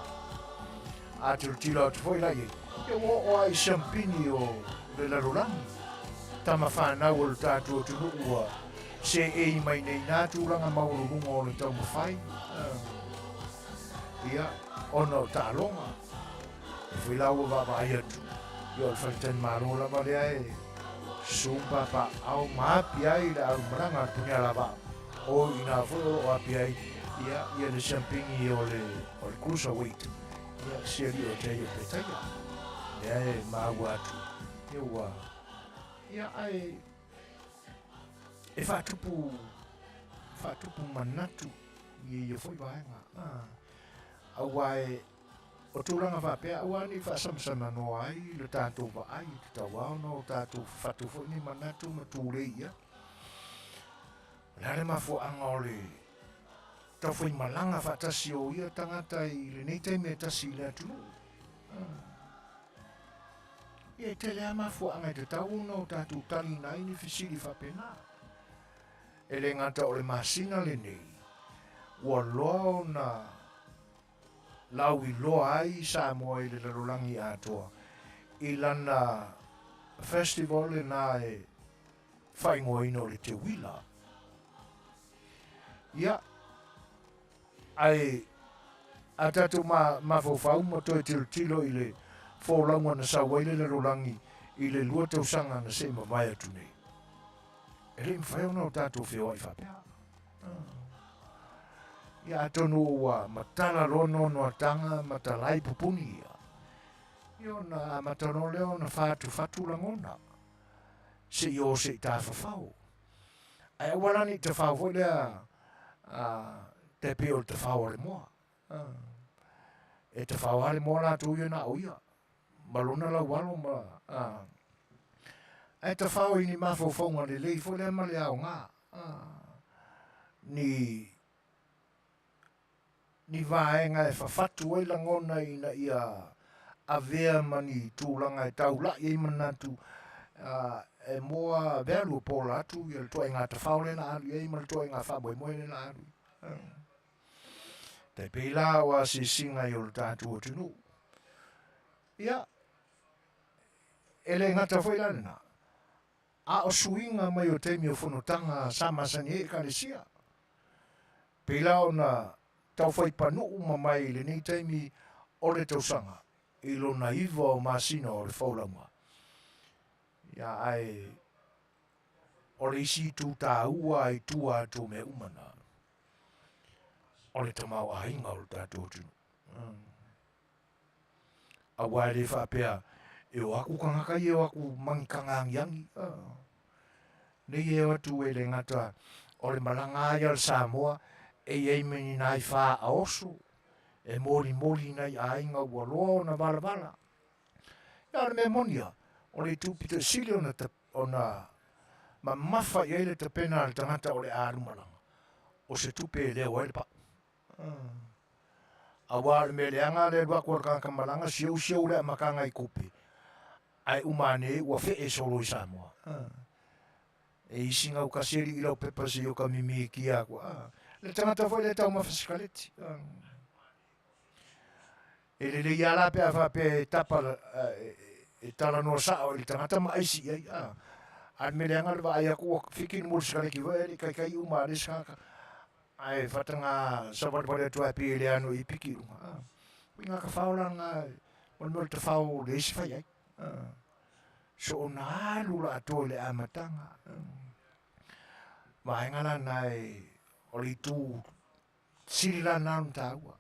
A tilotilo atu foi la i ai, ia ua oo lava i siampini o le lalolagi, tama fanau o le tatou atunuu ua seei mai nei nā tulaga maualuluga o le taumafai, ia, ona o taaloga. E foi la ua vaavaai atu, ia o le faletalimalo lava lea e susu ma papaaao ma api ai le alumalaga a le Punialavaa, o i ina foi o lo o api ai ia, ia le siampini o le, o le cruiserweight, ia, si alii o Taio Petaia. Lea e maua atu, ia ua, ia ae, e faatupu faatupu manatu i ia foi vaega. Aua e o tulaga faapea aua ne i faasamsamanoa ai le tatou vaai e tatau lava ona o tatou fafatu foi ni manatu ma tulei i ai. O le a le mafuaaga o le taufaimalaga faatasi o ia tagata i lenei taimi e tasi i le atunuu? Ia e tele lava mafuaaga e tatau ona o tatou taliina ai ni fesili faapena. E le gata o le masina lenei, ua loa ona lauiloa ai Samoa i le lalolagi atoa i lana festival lena e faaigoaina o le Teuila. Ia, Ae a tatou mafaufau ma toe tilotilo i le folauga na sau ai le lalolagi i le 2 tausaga na se i mavae atu nei, e le i mafai ona o tatou feoai faapea. Ia atonu ua matala loa noanoataga ma talai pupuni ia, ia ona amata loa lea ona fatufatu lagona, se i o se i tafafao. Ae aua la ne i tafao foi lea tai pei o le tafao a le moa. E tafao lava le moa latou ia na o ia, ma lona laualo ma... Ae tafao i ni mafaufauga lelei foi lea ma le aoga. Ni ni vaega e fafatu ai lagona ina ia avea ma ni tulaga e taula'i ai manatu e moa vealu o pola atu ia le toaiga tafao lea na alu i ai ma le toaiga faamoemoe lea na alu i ai. Tai pei la o asiasiga i o le tatou atunuu. Ia, e le gata foi la lena. A o suiga mai o taimi o fonotaga sa masani ai Ekalesia, pei la ona taufai panu'u ma mai i lenei taimi o le tausaga i lona iva o masina o le faulauga. Ia ae o le isi itu taua i tua atu o mea uma na, o le tamaoaiga o le tatou atunuu. Aua e le faapea e o aku tagata ia e o aku magitaga agiagi. Nei e o atu e le gata o le malaga a ia a le Samoa e i ai ma ni nai faaoso e molimoli i nai aiga ua loa ona valavala. Ia o le mea moni lava, o le itu pito sili ona ona mamafa i ai le tapena a le tagata o le a alu malaga, o se tupe e leo ai le pau. Aua o le mea leaga le alu atu a le tagata malaga siou siou le amataga i tupe, ae uma ane ua fee solo i Samoa. E isi gaukasi alii lau pepa seia o ka mimiikia atu. Le tagata foi lea e taumafa sikaleti. E lelei lava la pe a faapea e tapa e talanoa sao i le tagata ma aisi i ai. A o le mea leaga le vaai atu ua fiki le moli sikaleti foi ae le i taitai uma a le isi tagata. Ae faataga savalivali atu lava pei e le ano i piki i luga. Uiga tafao la lena o le mea o le tafao leai se fai ai. Soona alu la atoa i le amataga. Vaega la na e o le itu sili la lena ona taua.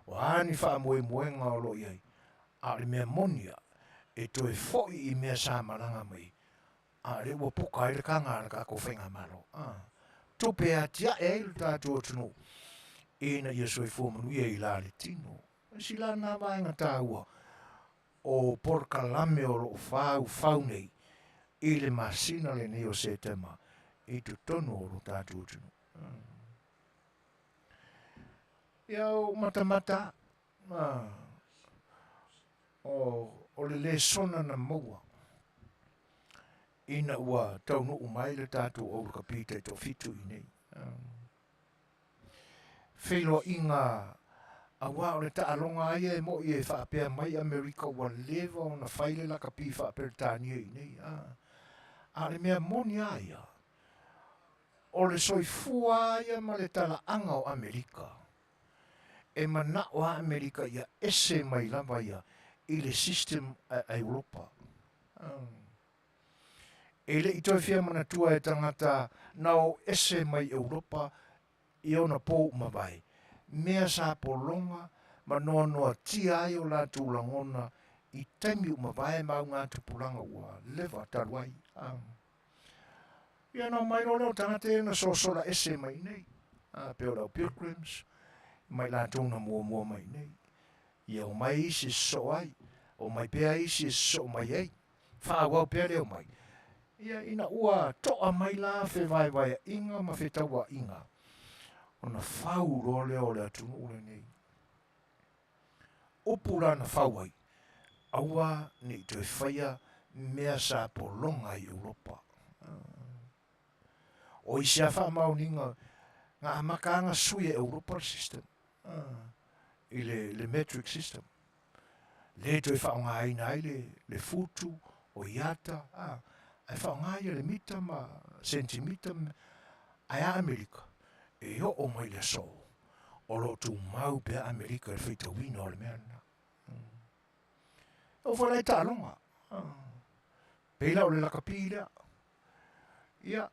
O a ni faamoemoega o lo o i ai, a o le mea moni lava, e toe foi i mea sa malaga mai a o lea ua puka ai le taga a le tatou faigamalo. Tupe e atiae ai lo tatou atunuu ina ia soifua manuia i la le tino. Isi la lena vaega taua o polokalame o lo o faufau nei i le masina lenei o Setema i totonu o lo tatou atunuu. Ia o matamata o le lesona na maua ina ua taunuu mai le tatou au lakapi taitoafitu i nei. Feiloaiga aua o le taaloga lava ia e moni e faapea mai Amerika ua leva ona fai le lakapi faa-Peretania i inei. A o le mea moni lava ia, o le soifua lava ia ma le talaaga o Amerika, e manao lava Amerika ia ese mai lava ia i le system a Europa. E le i toe fia manatua e tagata na o ese mai Europa i ona po uma mavae, mea sa pologa ma noanoatia ai o latou lagona i taimi uma mavae ma augatupulaga ua leva talu ai. Ia na omai loa lea o tagata ia na sosola ese mai i nei, pei o le au pilgrims, ma i latou na muamua mai i nei. Ia omai isi e sosoo ai, omai pea isi e sosoo mai ai, faaauau pea le omai. Ia ina ua toa mai la fevaevaeaiga ma fetauaiga, ona fau loa lea o le atunuu lenei. Upu la na fau ai, aua ne i toe faia mea sa pologa i Europa. O isi a faamaoniga, na amata lava na sui e Europa le system, i le metric system. Le toe faaaogaina ai le futu, o iata, ae faaaoga ia le mita ma sentimita, ae a Amerika, e oo mai le aso, o lo o tumau pea Amerika i le faitauina o le mea lena. E oo foi la i taaloga, pei la o le lakapi lea. Ia,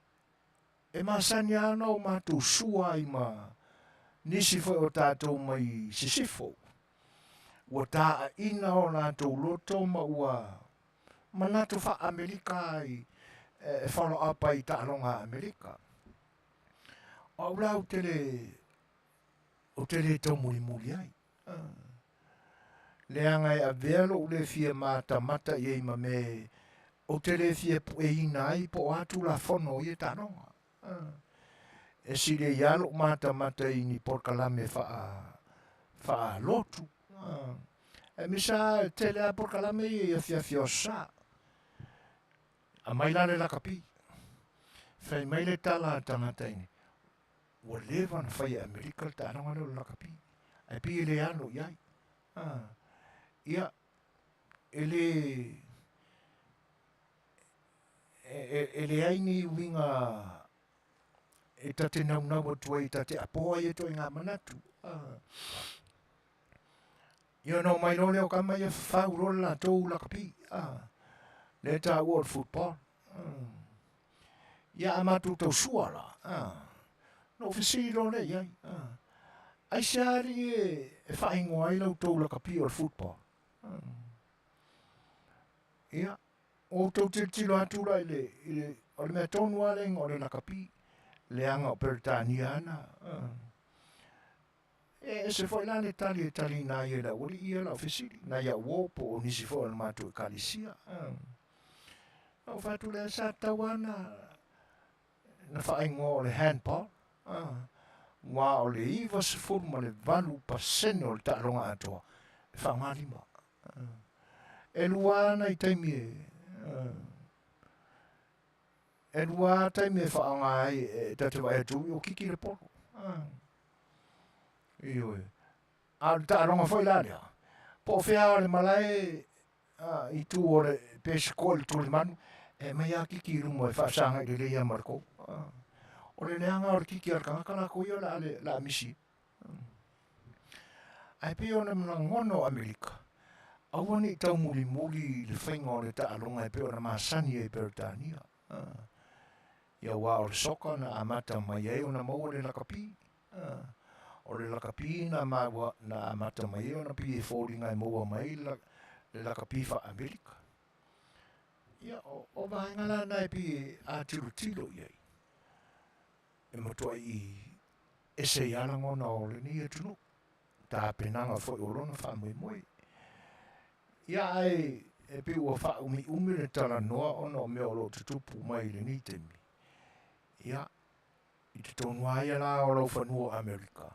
e masani lava ona o matou sua ai ma nisi foi o tatou mai sisifo, ua taaiina o latou loto ma ua manatu faa-Amerika ai e follow up ai i taaloga a Amerika. O au la ou te le, ou te le taumulimuli ai. Leaga e avea lou le fia matamata i ai ma mea ou te le fia pueina ai po o a Tulafono o ia taaloga. E sili ai lava lou matamata i ni polokalame faa, faalotu. Aemaise lava e tele lava polokalame ia i afiafi o aso Sa. Aumai la le lakapi. Fai mai le tala a tagata i ua leva ona fai e Amerika le taaloga lea o le lakapi, ae pei e le alo i ai. Ia, e le... E leai ni uiga e ta te naunau atu ai, ta te apo ai e ituaiga manatu. Ia ona omai loa lea o kama ia fafau loa le latou lakapi, lea e taua o le football. Ia a matou tausua la, ona ou fesili loa lea i ai, aisea alii e faaigoa ai la outou lakapi o le football? Ia, ua outou tilotilo atu la i le, i le, o le mea tonu lava lea o le lakapi, leaga o Peretania ana. E ese foi la le tali e taliina ai e le aualii ia lau fesili, nai au uo po o nisi foi o le matou ekalesia. Na ou fai atu lea, sa tatau lava na, na faaigoa o le handball, aua o le 98% o le taaloga atoa e faaaoga lima. E lua lava nai taimi e e lua lava taimi e faaaoga ai e ta te vaai atu o kiki le polo. Ioe. A o le taaloga foi la lea, po o fea o le malae i tu o le pe sikoa i le tulimanu, e aumai lava kiki i luma e faasagai lelei lava ma le kou. O le leaga o le kiki a le tagata latou ia o le a misi. Ae pei ona lagona o Amerika, aua ne i taumulimuli i le faiga o le taaloga e pei ona masani ai i Peretania. Ia aua o le soka na amata mai ai ona maua le lakapi. O le lakapi na maua na amata mai ai ona pei e foliga e maua mai le lakapi faa-Amerika. Ia, o vaega la na e pei e atilotilo i ai. E matuai ese ai lava lagona o lenei atunuu, tapenaga foi o lona faamoemoe. Ia ae e pei ua faaumiumi le talanoa ona o mea o lo o tutupu mai i lenei taimi. Ia, i totonu lava ia la o laufanua o Amerika,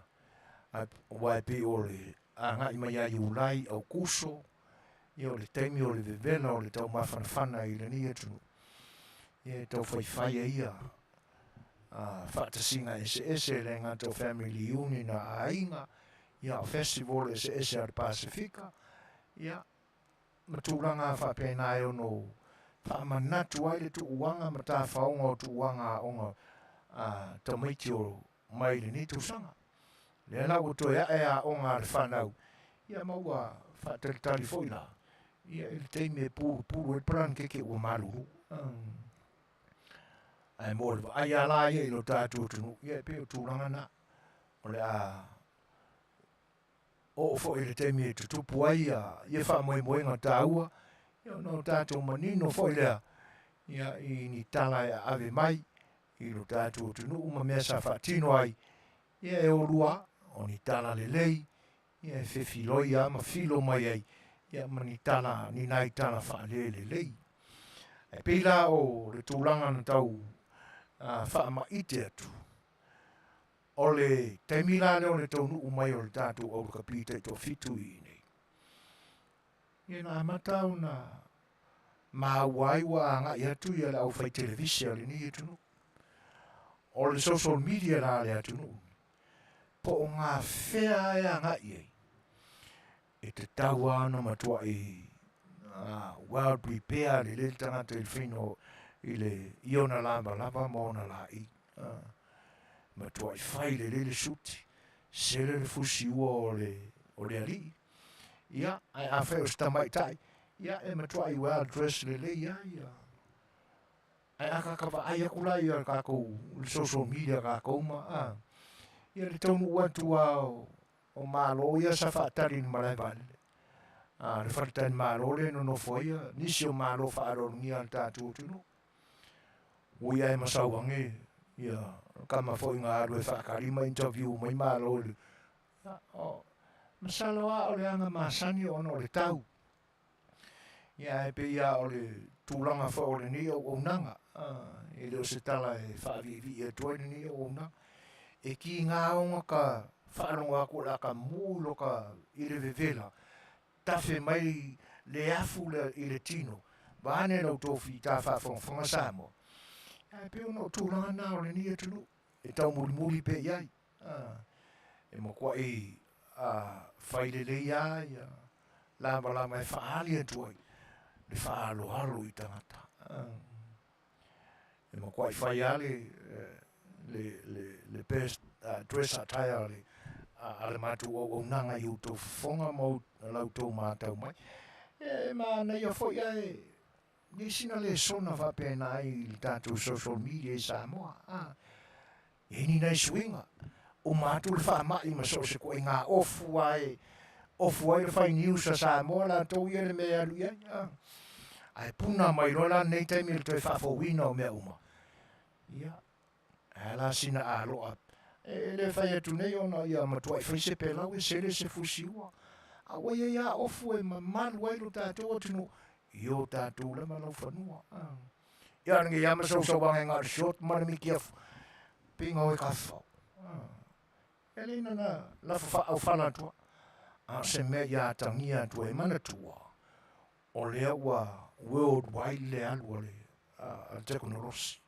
aua e pei o le agai mai ia Iulai, Aukuso, ia o le taimi o le vevela o le taumafanafana i lenei atunuu, ia e tau faifai ai ia faatasiga eseese e le gata o family reunion a aiga, ia o festival eseese a le Pasefika, ia ma tulaga faapena e ono faamanatu ai le tuuaga ma tafaoga o tuuaga aoga a tamaiti o mai lenei tausaga. Lea la ua toe ae aoga a le fanau, ia ma ua faatalitali foi la, ia i le taimi e pulupulu ai le palanakeke ua malulu. Ae mo le vaai lava la ia i lo tatou atunuu, ia e pei o tulaga na, o le a oo foi i le taimi e tutupu ai ia faamoemoega taua, ia ona o tatou manino foi lea ia i ni tala e aave mai i lo tatou atunuu ma mea sa faatino ai, ia e olua o ni tala lelei, ia e fefiloi lava ma filo mai ai, ia ma ni tala, ni nai tala faalelelei. Ae pei la o le tulaga na tau faamaite atu, o le taimi la lea o le taunuu mai o le tatou aulakapi taitoafitu i inei, ia na amata ona maua ai ua agai atu ia le aufai televise a lenei atunuu. O le social media la a le atunuu, po o gafea e agai ai, e tatau lava ona matuai well prepare lelei le tagata i le faiga o i le i ona lavalava ma ona laei. Matuai fai lelei le suti, sele le fusi ua o le o le alii. Ia, ae afai o se tamaitai, ia e matuai well dress lelei lava ia. Ae a ka vaai aku la ia kākou le social media kākou ma a ia le taunuu atu a o Malo ia sa faatali i le malae vaalele. A le faletalimalo lea e nonofo ai ia nisi o Malo faaaloalogia a le tatou atunuu. Ui ae masau age ia kama foi na alu e faatali ma interview mai Malo i le o masalo lava o le aga masani ona o le tau. Ia ae pei lava o le tulaga foi o lenei auaunaga, e le o se tala e faaviivii atu ai lenei auaunaga. E kiga ona ka faalogo atu o le a ka mu i loka i le vevela, tafe mai le afu le, i le tino, vaeane lau tofi i ta faafogafoga Samoa. Ae pei ona o tulaga na o lenei atunuu e taumulimuli pea i ai. E matuai fai lelei lava ia lavalava e faaali atu ai le faaaloalo i tagata. E matuai fai lava le, le, le, le best dress attire a le, a le matou auaunaga i outou fofoga ma la outou matau mai. E manaia foi ae le sina lesona faapena i le tatou social media i Samoa. A, e i ai ni nai suiga, uma atu le faamai ma so o se ituaiga ofu lava e ofu ai le fai news a Samoa latou ia le mea e alu i ai. A, ae puna mai loa la lenei taimi i le toe faafouina o mea uma. Ia, ae a la sina aloa e le fai atu nei ona ia matuai fai se pelau e sele se fusiua. A ua i ai lava ofu e mamalu ai lo tatou atunuu i o tatou lava laufanua. Ia lenei lava ma sausauaga e na o le short ma le mitiafu pei na o e tafafao. E le na lafo faaaufala atu lava, a o se mea ia atagia atu ai. Manatua, o lea ua worldwide le alu a le tekonolosi.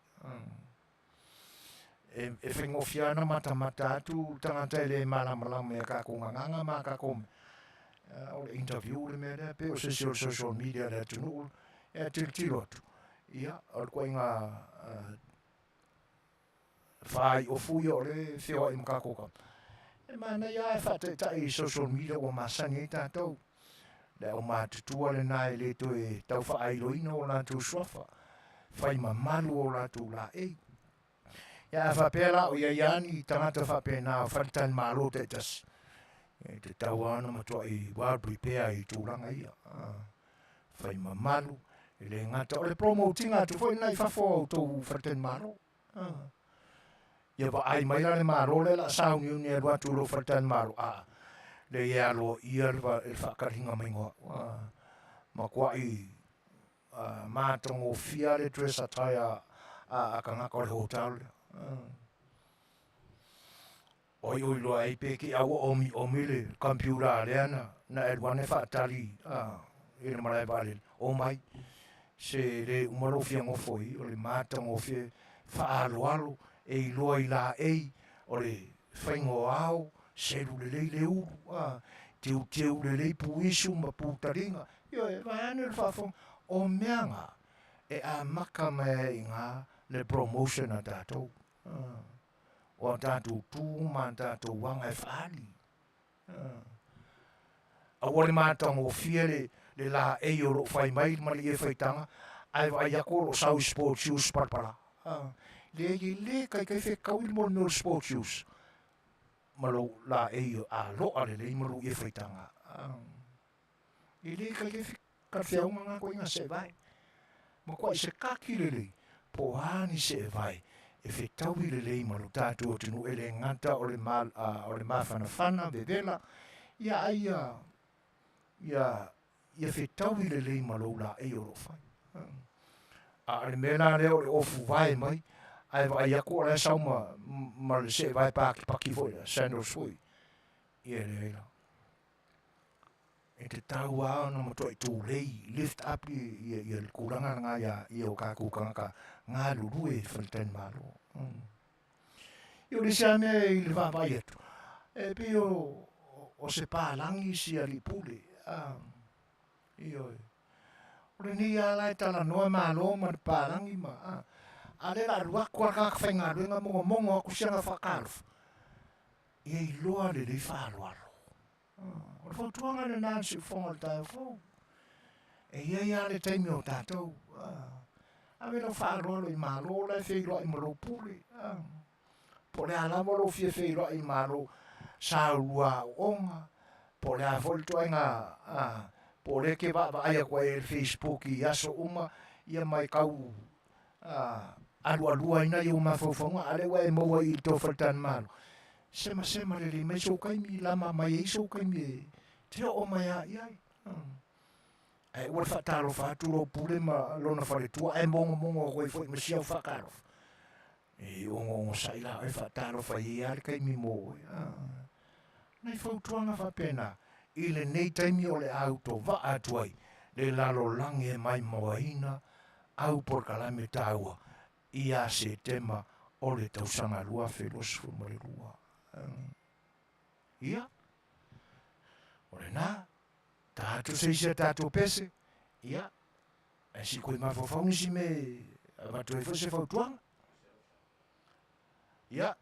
E faigofie lava ona matamata atu tagata e le malamalama i a tatou gagana ma a tatou mea. O le interview le mea lea, pei o se isi o le social media a le atunuu e tilotilo atu, ia, o le ituaiga faai'ofu ia o lea e feoai ma tatou tama. E manaia lava e faataitai i social media ua masani ai tatou. Le aumatutua lena e le toe tau faailoina o latou suafa, fai mamalu o latou laei. Ia a faapea la o i ai lava ni tagata faapena o faletalimalo taitasi, e tatau lava ona matuai well prepare i tulaga ia. Fai mamalu, e le gata o le promote ina atu foi lena i fafo o outou faletalimalo. Ia vaai mai la le Malo lea o le a sauniuni e alu atu i lou faletalimalo, a lea e aloaia le faataliga maiga o au. Matuai matagofie le dress attire a tagata o le hotel lea. O ai o iloa ai pe te i a ua omiomi le computer lea na e alu ane faatali i le malae vaalele, omai se le uma lou fia nofo i i, o le matagofie faaaloalo e iloa i laei o le faiga o ao, selu lelei le ulu, teuteu lelei puisu ma putaliga, ioe, vaeane le faafofoga, o mea na e amata mai ai i ina le promotion a tatou. O a tatou tu ma a tatou aga e faaali. Aua le matagofie le, le laei o lo o fai mai ma le ie faitaga, ae vaai atu o lo o sau i sport shoes palapala. Leai, e le taitai fetaui le mea o le sport shoes ma lou laei aloa lelei ma lou ie faitaga. E le taitai talafeauga na ituaiga seevae. Matuai se kaki lelei po o a ni seevae e fetaui lelei ma lo tatou atunuu e le gata o le o le mafanafana vevela ia ai ia ia ia fetaui lelei ma lou laei o lo o fai. A o le mea la lea o le ofu vae mai ae vaai atu o la e sau ma ma le seevae pakipaki foi lea, sandals foi, ia e leai la. E tatau lava ona matuai tulei, lift up ia le tulaga lena ia ia o tatou tagata galulue i faletalimalo. Ia o le isi lava mea i le vaavaai atu, e pei o, o se palagi si alii pule. Ioe. O lenei lava la e talanoa malo ma le palagi ma, a o lea o le a alu atu lava le tagata faigaluega mogomogo atu si ana faatalofa, ia iloa lelei faaaloalo. O le fautuaga lena a le siufofoga o le taeao fou. E i ai lava le taimi o tatou. Ave lau faaaloalo i Malo la e feiloai ma lou pule. Po o le a lava lou fia feiloai i Malo sa ulua aoaoga, po o le a foi le ituaiga, po o lea e te vaavaai atu ai i le Facebook i aso uma, ia ma e tau alualua ai nai ou mafaufauga, a o lea ua e maua i i le tou faletalimalo, semasema lelei mai sou taimi, lama mai ai sou taimi e te oo mai lava i ai. Ae aua le faatalofa atu lou pule ma lona faletua ae mogomogo atu ai foi ma si au faatalofa. E ogoogosai la oe faatalofa i ai lava le taimi mo oe. Nai fautuaga faapena i lenei taimi o le a autovaa atu ai le lalolagi e maimoaina au polokalame taua ia Setema o le tausaga 2022. Ia, o lena, ta atu se isi a tatou pese, ia, ae sii koe mafaufau nisi mea Avatu ai foi se fautuaga. Ia,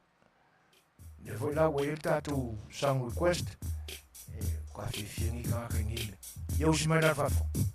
lea foi la ua i ai le tatou song request, e ka fiafia nei tagata i nei mea. Ia usi mai la le faafofoga.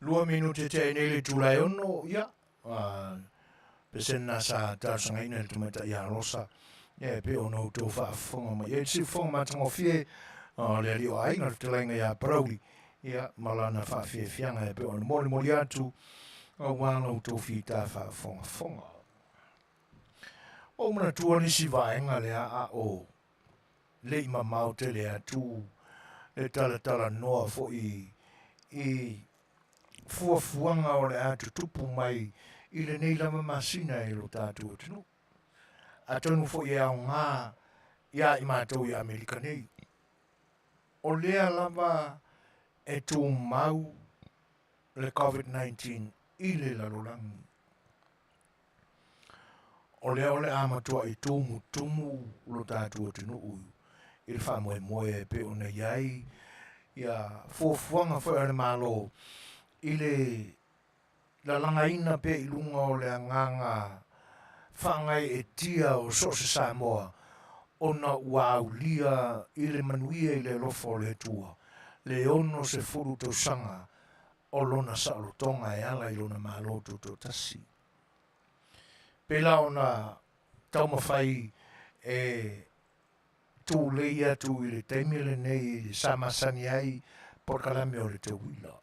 Lua minute tea i nei le itula e ono, ia, pesena sa talosagaina i le tamaitai ia Rosa, ia e pei ona outou faafofoga mai ai le siufofoga matagofie o le alii o aiga le fetalaiga ia Parauli, ia, ma lana faafiafiaga e pei ona molimoli atu. Auā la outou fita faafogafoga. Ua ou manatua nisi vaega lea a o le i mamao tele atu le talatalanoa foi i fuafuaga o le a tutupu mai i lenei lava masina i lo tatou atunuu. Atonu foi e aoga iā i matou i Amerika nei. O lea lava e tumau le COVID-19 i le lalolagi. O lea o le a matuai tumutumu lo tatou atunuu i le faamoemoe e pei ona i ai ia fuafuaga foi a le Malo i le lalagaina pea i luga o le agaga faagaeetia o so o se Samoa ona ua aulia i le manuia i le alofa o le Atua le 60 tausaga o lona saolotoga e ala i lona Malo Tutoatasi. Pēlā ona taumafai e tulei atu i le taimi lenei sa masani ai polokalame o le tauila.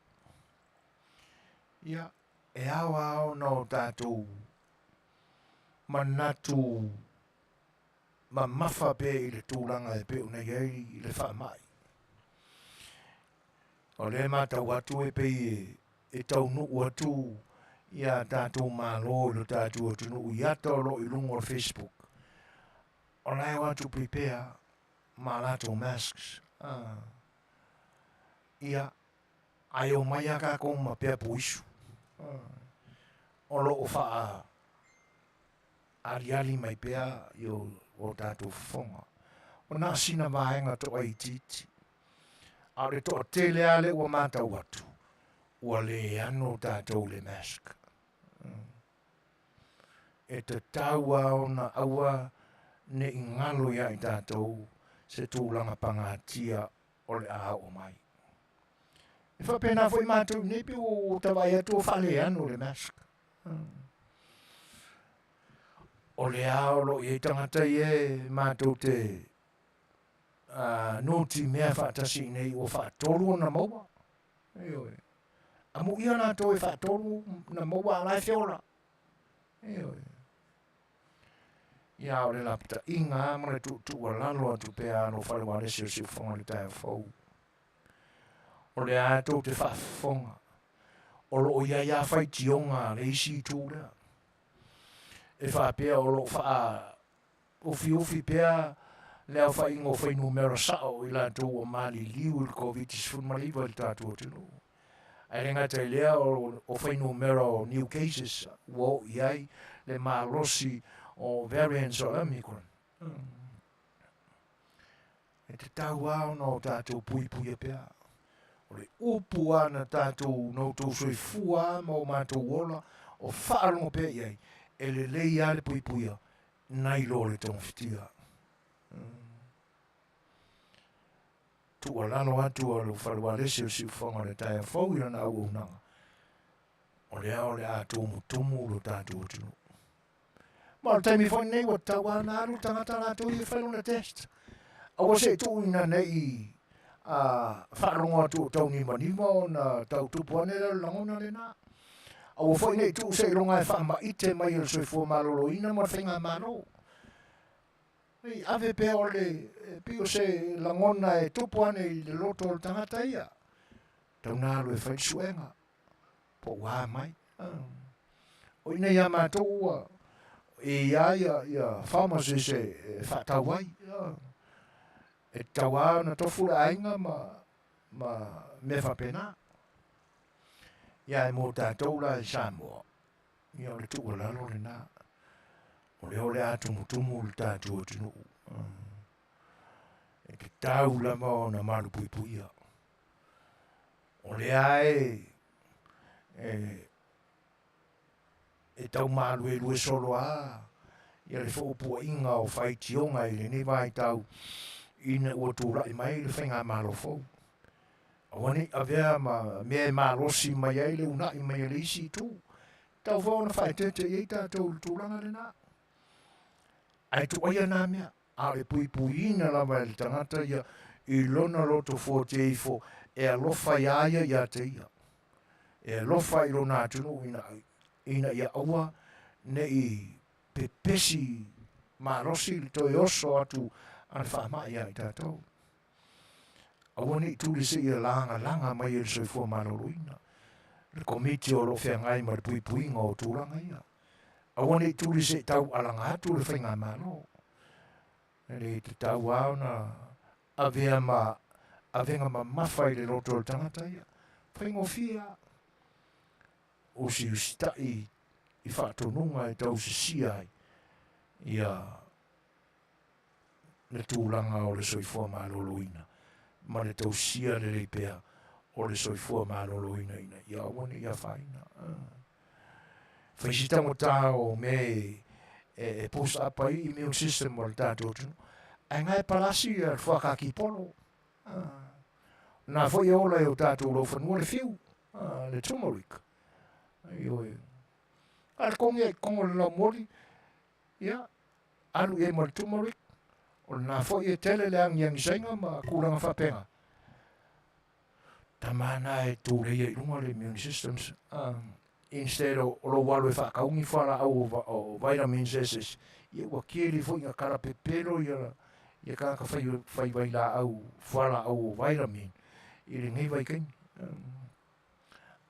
Ia, e ao lava ona o tatou manatu mamafa pea i le tulaga e pei ona i ai le faamai. O lea e matau atu e pei e taunuu atu ia tatou Malo i lo tatou atunuu i ata o lo o i luga o le Facebook. O la e o atu prepare ma latou masks. Ia, ae omai a tatou ma pea puisu. O lo o faa aliali mai pea i o tatou fofoga. O na sina vaega toaitiiti. A o le toatele lava lea ua matau atu, ua le ano tatou i le mask. E tatau lava ona aua ne i galo ia i tatou se tulaga pagatia o le a oo mai. E faapena foi matou i nei pei ua ta vaai atu ua faaleano le mask. O lea o lo o i ai tagata ia e matou te nutimea faatasi i inei ua faatolu ona maua. Ioe. Amuia latou e faatolu na maua a la e feola. Ioe. Ia o le lapataiga lava ma le tuutuualalo atu pea a lou fale ualesi o Siufofoga i le taeao fou. O lea lava tou te faafofoga, o lo o i ai lava faitioga a le isi itu lea. E faapea o lo o faa Ufiufi pea le aofaiga o fuainumera sao o i latou ua maliliu i le Koviti-19 i le tatou atunuu. Ae le gata i lea, o fuainumera o new cases ua oo i ai le malosi o variants o le Omicron. E tatau lava ona o tatou puipuia pea. O le upu lava na tatou, na outou soifua lava ma o matou ola, o faalogo pea i ai, e lelei lava le puipuia nai lo le togafitia. Tuualalo atu a le Fale Ualesi o Siufofoga o le taeao fou i lana auaunaga, o lea o le a tumutumu lo tatou atunuu. Ma o le taimi foi lenei ua tatau lava ona alu le tagata latou ia e fai lona test. Aua se i tuuina nei a faalogo atu o taunimanima ona tau tupu ane lea o le lagona lena. Aua foi ne i tuu seiloga e faamaite mai e le soifua maloloina ma le faigamalo. Nei ave pea o le pei o se lagona e tupu ane i le loto o le tagata ia. Tau na alu e fai le suega po ua a mai. O i nei a matou ua e ia ia ia pharmacist e faatau ai. E tatau lava ona tofu le aiga ma ma mea faapena. Ia ae mo tatou la i Samoa, ia o le tuualalo lena. O lea o le a tumutumu le tatou atunuu. E tatau lava ona malupuipuia. O lea e, e, e tau maluelue solo a ia le feupuaiga o faitioga i lenei vaitau ina ua tulai mai le faigamalo fou. Aua ne i avea ma mea e malosi mai ai le uunai mai a le isi itu. Tatau foi ona faaeteete i ai tatou i le tulaga lena. Ae tuaia na mea, a o le puipuiina lava e le tagata ia i lona loto fuatia ifo e alofa iā ia ia te ia. E alofa i lona atunuu ina, ina ia aua ne i pepesi malosi le toe oso atu a le faamai ia i tatou. Aua ne i tuli seia lagalaga mai e le soifua maloloina le Komiti o lo o feagai ma le puipuiga o tulaga ia. Aua ne i tuli se i taualaga atu le faigamalo. E le tatau lava ona avea ma avega mamafa i le loto o le tagata ia. Faigofie lava. Usiusitai i faatonuga e tausisia ai ia le tulaga o le soifua maloloina ma le tausia lelei pea o le soifua maloloina ina ia aua ne i afaina. Fai si taugata o mea e, e, e push up ai immune system o le tatou atunuu. Ae nga e palasi ia le fuakaki polo. Na foi e ola e o tatou laufanua le fiu, le turmeric. Ioe. A le kongi e kongo le laumoli, ia, alu i ai ma le turmeric, o lena foi e tele le agiagisaiga ma tulaga faapena. Tama na e tuleia i luga le immune systems instead o lou alu e faataumi fualaau o vitamins eseese, ia ua tele foi ina kalapepelo ia ia tagata fai fai vailaau fualaau o vitamin i lenei vaitaimi.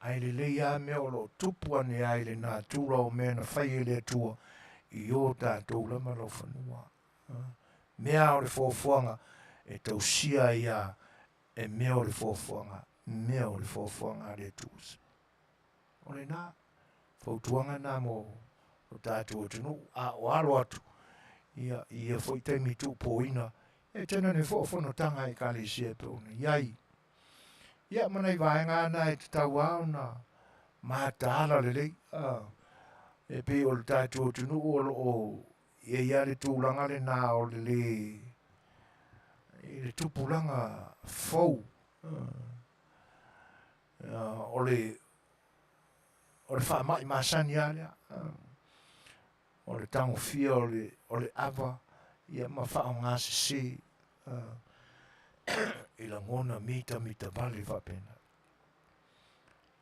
Ae lelei lava mea o lo o tupu ane ai le natura o mea na fai e le Atua i o tatou lava laufanua. Mea o le foafoaga e tausia ai a e mea o le foafoaga, mea o le foafoaga a le Atua. O lena fautuaga na mo lo tatou atunuu, a o alo atu ia i ia foi taimi tuupoina, e tainane foi o fonotaga a Ekalesia e pei ona i ai. Ia ma nai vaega na e tatau lava ona mataala lelei, e pei o le tatou atunuu o lo o i ai lava le tulaga lena o le lē i le tupulaga fou o le o le faamai masani lava lea o le tagofia o le o le ava ia ma faaaoga sese i lagona mitamita vale faapena.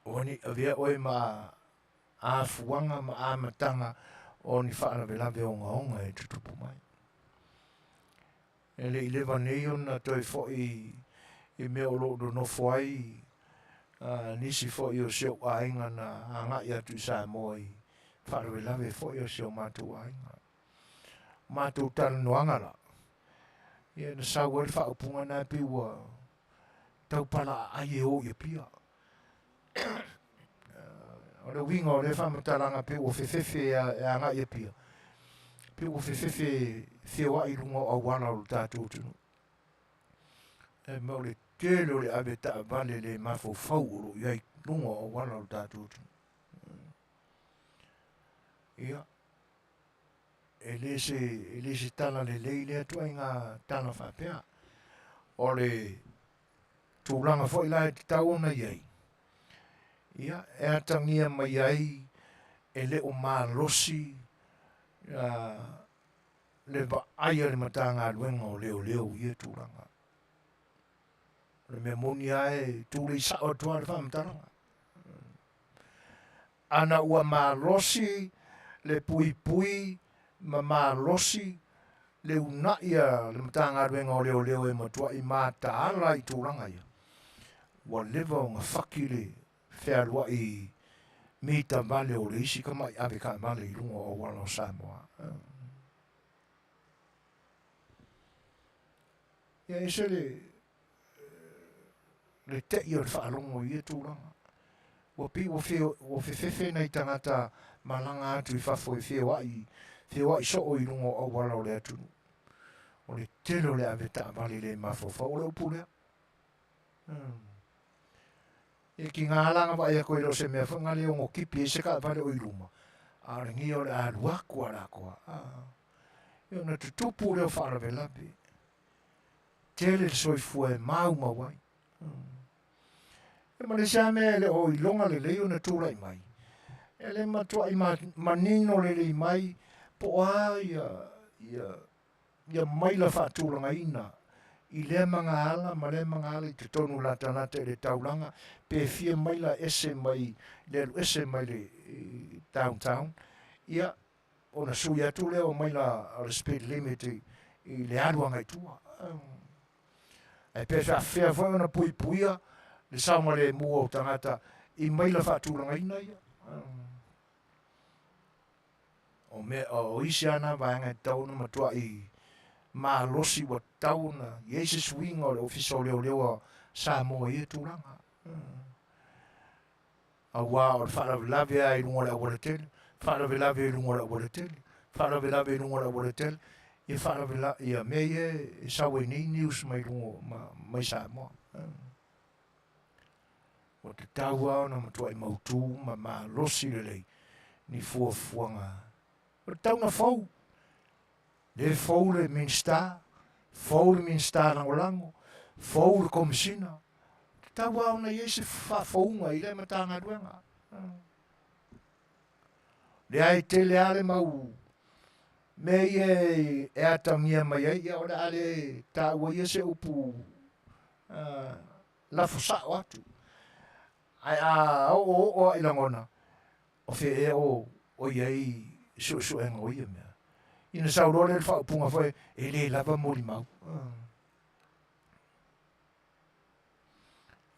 Aua ne i avea oe ma afuaga ma amataga o ni faalavelave ogaoga e tutupu mai. E le i leva nei ona toe foi i mea o lo o nonofo ai nisi foi o si ou aiga na agai atu i Samoa i faalavelave foi o si o matou aiga. O matou talanoaga la, ia na sau ai le faaupuga na pei ua tau palaaai e o i Apia. O le uiga o lea faamatalaga pei ua fefefe e agai i Apia, pei ua fefefe feoai i luga o auala o le tatou atunuu. E ma o le tele o le ave taavale le mafaufau o lo o i ai luga o auala o le tatou atunuu. Ia, e le se, e le se tala lelei lea ituaiga tala faapea. O le tulaga foi la e tatau ona i ai, ia, e atagia mai ai e le o malosi le vaai a le Matagaluega o Leoleo i ia tulaga. O le mea moni lava e tulei sao atu lava le faamatalaga. Ana ua malosi le puipui ma malosi le uunai a le Matagaluega o Leoleo e matuai mataala i tulaga ia, ua leva ona faki le fealuai mita vale o le isi tamai ave taavale i luga o auala o Samoa. Ia ese le le tei o le faalogo i ia tulaga. Ua pei ua, fe, ua fefefe nai tagata malaga atu i fafo e feoai, feoai soo i luga o auala o le atunuu. O le tele o le ave taavale le mafaufau o le upu lea. E ki ngā alanga vaai atu e le o se mea foi nga le ono kipi ai se taavale o i luma, a o lenei o le a alu atu a lakoa. E ona tutupu lea o faalavelave. Tele le soifua e maumau ai. E ma le isi lava mea e le o iloga lelei ona tulai mai, e le matuai manino lelei mai po o a ia, ia, ia maila faatulagaina i lea magaala ma lea magaala i totonu latalata i le taulaga pe fia maila ese mai le alu ese mai le downtown, ia ona sui atu lea o maila o le speed limit i le alu agai tua. Ae pe faafefea foi ona puipuia le saogalemu o tagata i maila faatulagaina ia. O mea o isi lava na vaega e tatau ona matuai malosi ua tatau ona i ai se suiga o le Ofisa o Leoleo a Samoa i ia tulaga. Aua o le faalavelave lava i luga o le aualatele, faalavelave i luga o le aualatele, faalavelave i luga o le aualatele, ia faalavelave ia mea ia e sau ai nei news mai luga mai Samoa. Ua tatau lava ona matuai mautu ma malosi lelei ni fuafuaga. O le tauna fou, le fou le Minisita, fou le Minisita Lagolago, fou le Komesina. Tatau lava ona i ai se faafouga i lea Matagaluega. Lea e tele lava le mau mea ia e atagia mai ai, ia o le a le taua ia se upu lafo sao atu. Ae a oooo lava i lagona, o fea ea o i ai suesuega o ia mea. Ina sau loa lea le faaupuga foi, e le lava molimau.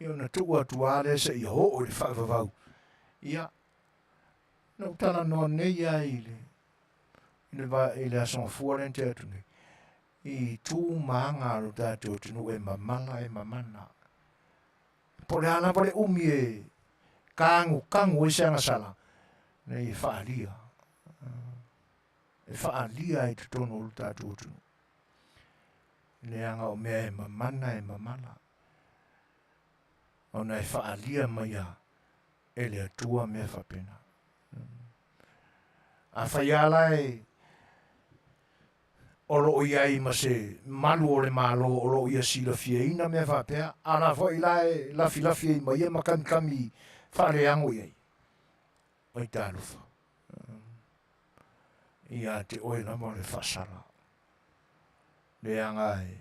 Ia ona tuu atu lava lea seia oo i le faavavau. Ia, na ou talanoa nei lava i le, i le, i le Aso Gafua lea na tea atu nei, i tu ma aga a lo tatou atunuu e mamala e mamana. Po o le a lava le umi e kagukagu ai se agasala, nei e faaalia. E faaalia i totonu o lo tatou atunuu. Leaga o mea e mamana e mamala. Ona e faaalia mai a e le Atua mea faapena. Afai lava la e o lo o i ai ma se malu o le Malo o lo o ia silafiaina mea faapea, a o la foi la e lafilafi ai ma ia ma kamikami faaleago i ai. Oi talofa. Ia te oe lava o le faasala. Leaga e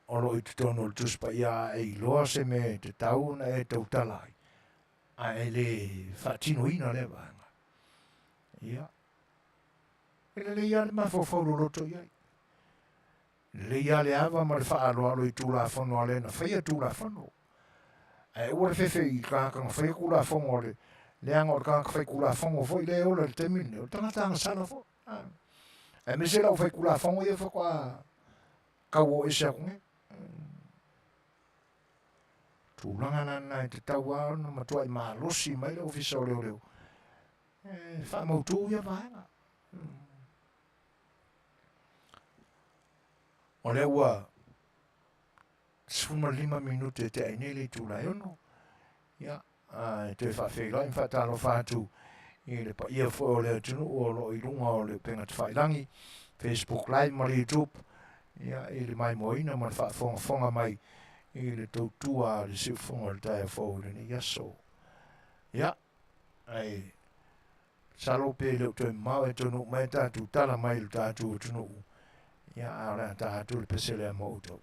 o lo o i totonu o le Tusi Paia a e iloa se mea e tatau ona e tautala ai, ae e le faatinoina lea vaega. Ia, e lelei lava le mafaufau loloto i ai. Lelei lava le ava ma le faaaloalo i Tulafono a le na faia Tulafono. Ae aua le fefe i tagata na faia Tulafono a le leaga o le tagata fai Tulafono foi lea e ola i le taimi lenei, o le tagata agasala foi. Aemaise le aufai Tulafono ia faatoa tau o ese atu nei. Tulaga la lena e tatau lava ona matuai malosi mai le Ofisa o Leoleo e faamautu ia vaega. O lea ua 15 minute e tea ai nei le itula e 6. Ia, e toe faafeiloai ma faatalofa atu i le paia foi o le atunuu o lo o i luga o le upega tafailagi, Facebook Live ma le YouTube, ia, i le maimoaina ma le faafogafoga mai i le tautua a le siufofoga o le taeao fou i lenei aso. Ia, ae masalo pe le o toe mamao e taunuu mai tatou tala mai i lo tatou atunuu, ia, a o le a ta atu le pese lea mo outou.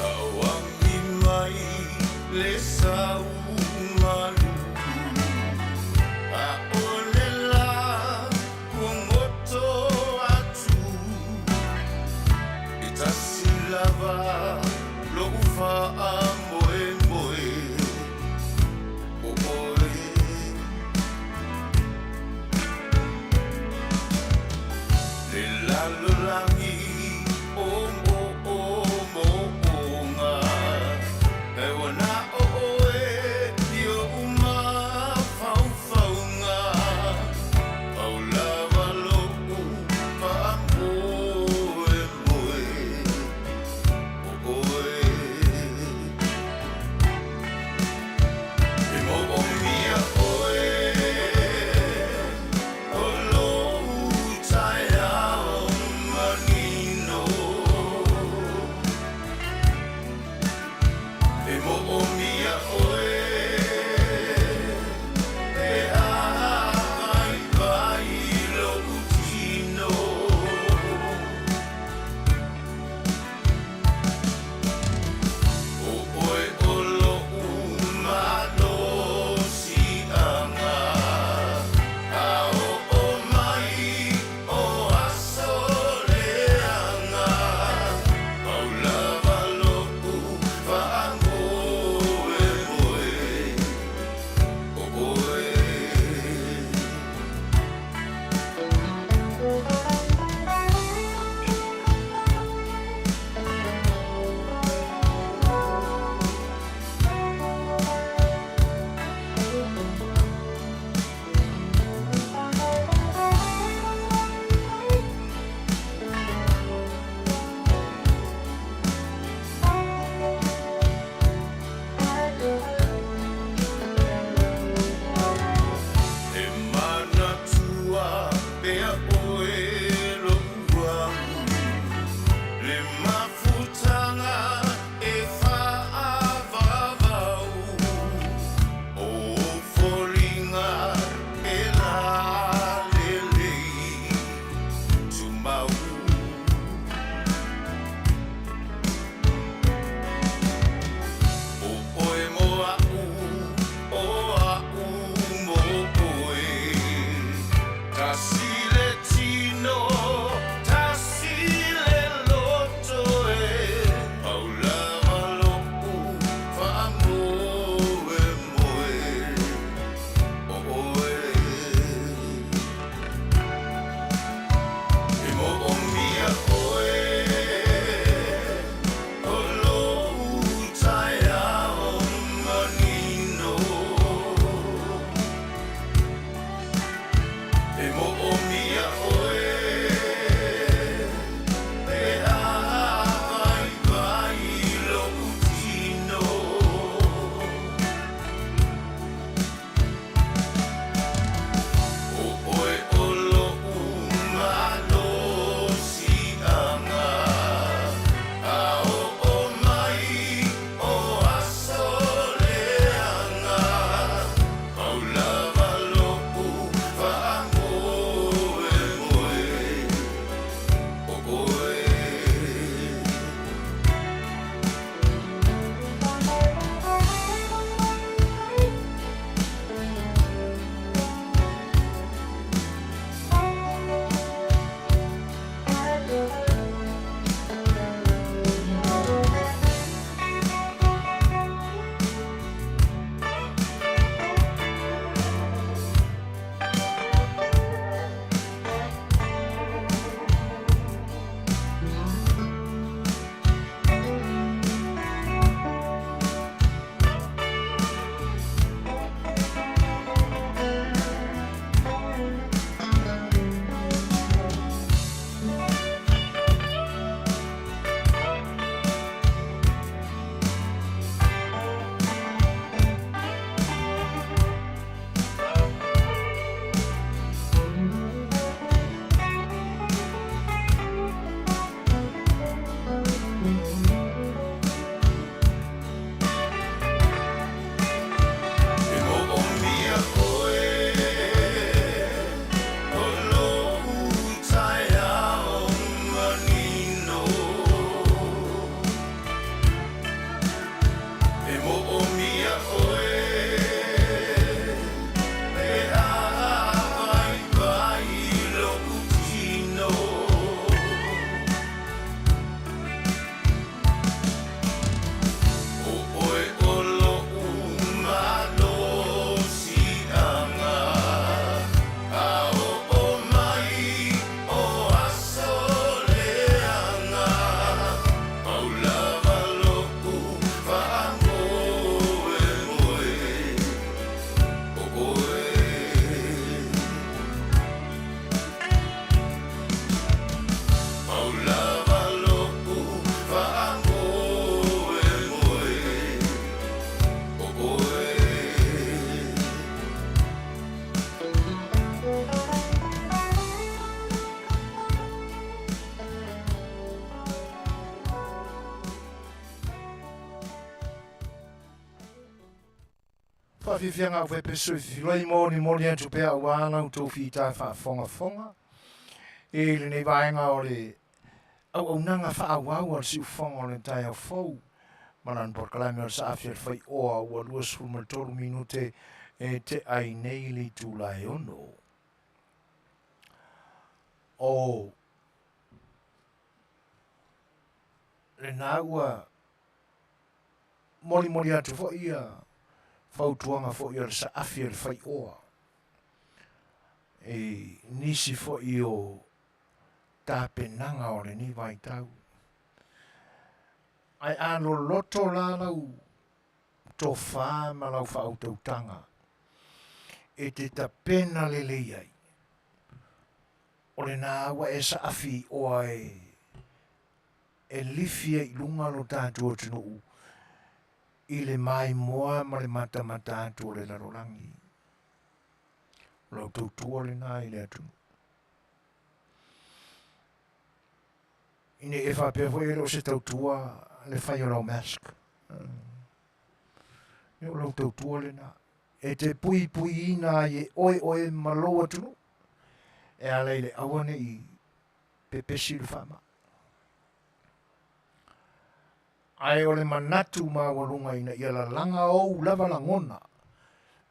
Auangi mai le sau. faafiafiaga au faipesu i fifiloi molimoli atu pea aua la outou fita faafogafoga i lenei vaega o le auaunaga faaauau a le siufofoga o le taeao fou ma lana polokalame o le saafi a le faioa ua 23 minute e tea ai nei le itula e 6. O lena ua molimoli atu foi ia fautuaga foi o le saafi o le faioa i nisi foi o tapenaga o lenei vaitau. Ae a loloto la lau tofa ma lau faautautaga e te tapena lelei ai, o lena ua e saafi i oa e e lifi ai i luga lo tatou atunuu i le maimoa ma le matamata atu o le lalolagi. O lau tautua lena i le atunuu. Ina e faapea foi e le o se tautua le fai o lau mask. E o lau tautua lena. E te puipuiina ai e oe oe ma lou atunuu. E ala i le aua ne i pepesi le faamai. Ae o le manatu maualuga ina ia lalaga ou lava lagona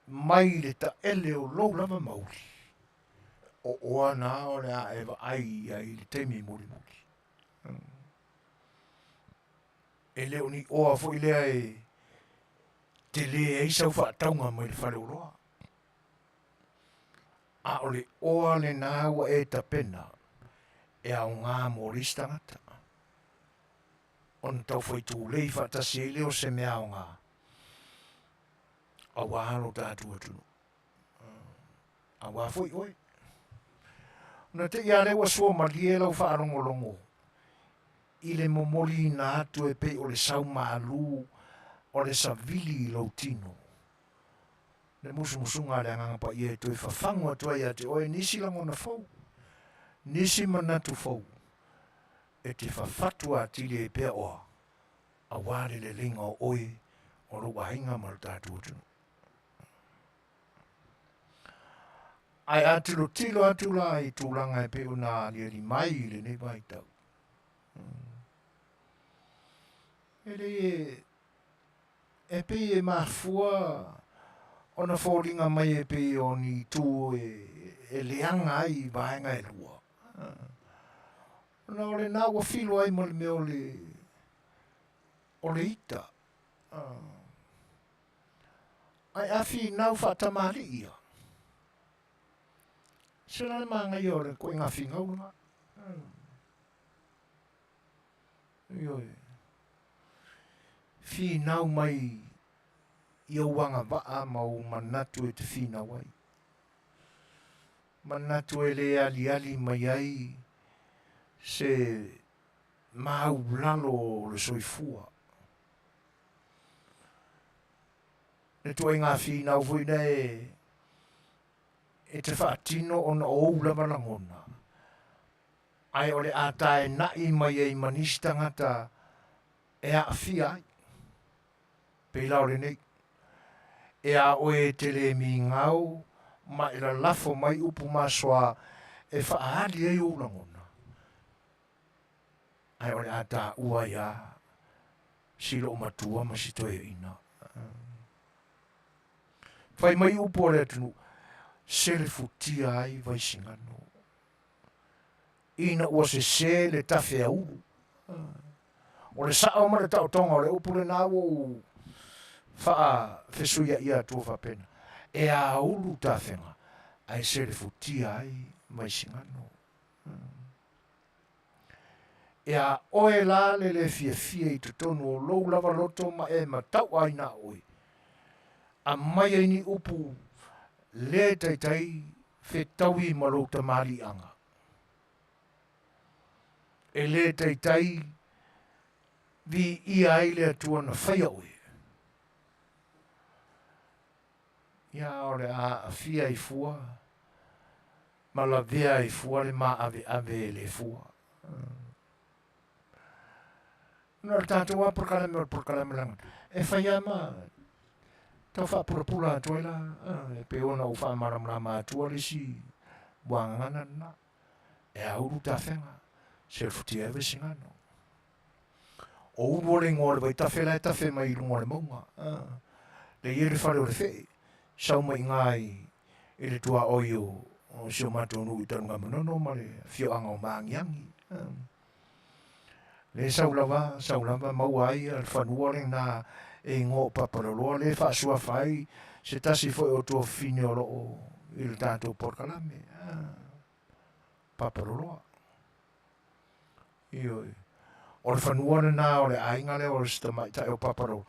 mai le taele o lou lava mauli, o oa na o le a e vaai i ai i le taimi mulimuli. E le o ni oa foi lea e tele ai sau faatauga mai le faleoloa. A o le oa lena ua e tapena e aoga mo le isi tagata, ona taufaitulei faatasi ai lea o se mea aoga aua lo tatou atunuu, aua foi oe. Ona te i a lea ua sua malie lau faalogologo i le momoliina atu e pei o le sau malu o le savili i lou tino. Le musumusuga a le Agaga Paia e toe fafagu atu ai ia te oe nisi lagona fou, nisi manatu fou, e te fafatu atili ai pea oa, aua le leleiga o oe, o lou aiga ma lo tatou atunuu. Ae a tilotilo atu la i tulaga e pei ona aliali mai i lenei vaitau, e le e pei e mafua ona foliga mai e pei o ni itu e leaga ai i vaega e lua. Ona o lena ua filo ai ma le mea o le o le ita. Ae a finau faatamalii ia, se la le manaia o le ituaiga finau lena. Ioe. Finau mai i ou agavaa ma ou manatu e te finau ai. Manatu e le aliali mai ai se maulalo o le soifua. Le ituaiga finau foi lea e te faatino ona o ou lava lagona. Ae o le a taena'i mai ai ma nisi tagata e aafia ai. Pei la o lenei, e a oe e te le migao ma e lalafo mai upu masoa e faaali ai ou lagona, ae o le a taua ai a si loomatua ma si toeaina. Fai mai upu a le atunuu, selefutia ai Vaisigano. Ina ua sese le tafeaulu. O le sao ma le taotoga o le upu lena ua ou faafesuiaia atua faapena, e aulu tafega ae selefutia ai Vaisigano. E a oe la le le fiafia i totonu o lou lava loto ma e matau'a ai na oe, aumai ai ni upu le taitai fetaui ma lou tamaliiaga. E le taitai viia ai le Atua na faia oe. Ia o le a aafia ai fua ma lavea ai fua le maaveave e le fua. Ona o le tatou lava polokalame o le polokalame laga e fai lava ma Tau faapulapula atu ai la, e pei ona ou faamalamalama atua le isi muagagana lena. E aulu tafega, selefutia ai Vaisigano. O ulu o le igoa o le vaitafe la e tafe mai i luga o le mauga. Le i ai le fale o le fee, sau mai i ina i le tuaoi o si o matou nuu i Tanugamanono ma le afioaga o Maagiagi. Le sau lava, sau lava maua ai le fanua lena e igoa o Papaloloa le faasuafa ai se tasi foi o tuafafine o loo i le tatou polokalame. Papaloloa. Ioe. O le fanua lena o le aiga lea o si tamaitai o Papaloloa.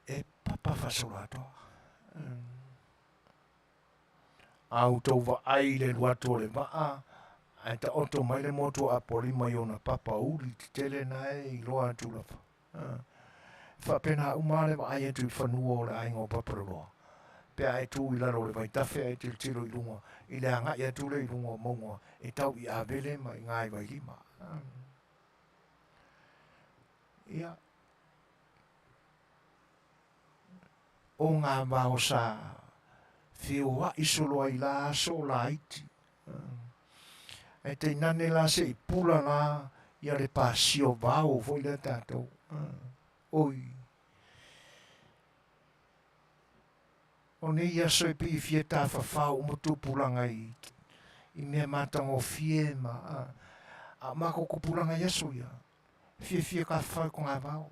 E papa faasoloatoa. A outou vaai i le alu atu o le vaa, ae taoto mai le motu o Apolima i ona papa uli tetele na e iloa atu lava. E faapena uma le vaai atu i fanua o le aiga o Papaloloa. Pe a e tu i lalo o le vaitafe ae tilotilo i luga i le agai atu lea i luga o mauga e tau i Avele ma i Gai Vailima. Ia, o ngā vao sa feoaʻi solo ai la aso laiti. Ae tainane la se i pula la ia le pasio vao foi lea tatou. Oi. O nei aso e pei e fia tafafao uma tupulaga i, i mea matagofie ma a, a o makou tupulaga i aso ia, fiafia tafafao i togavao.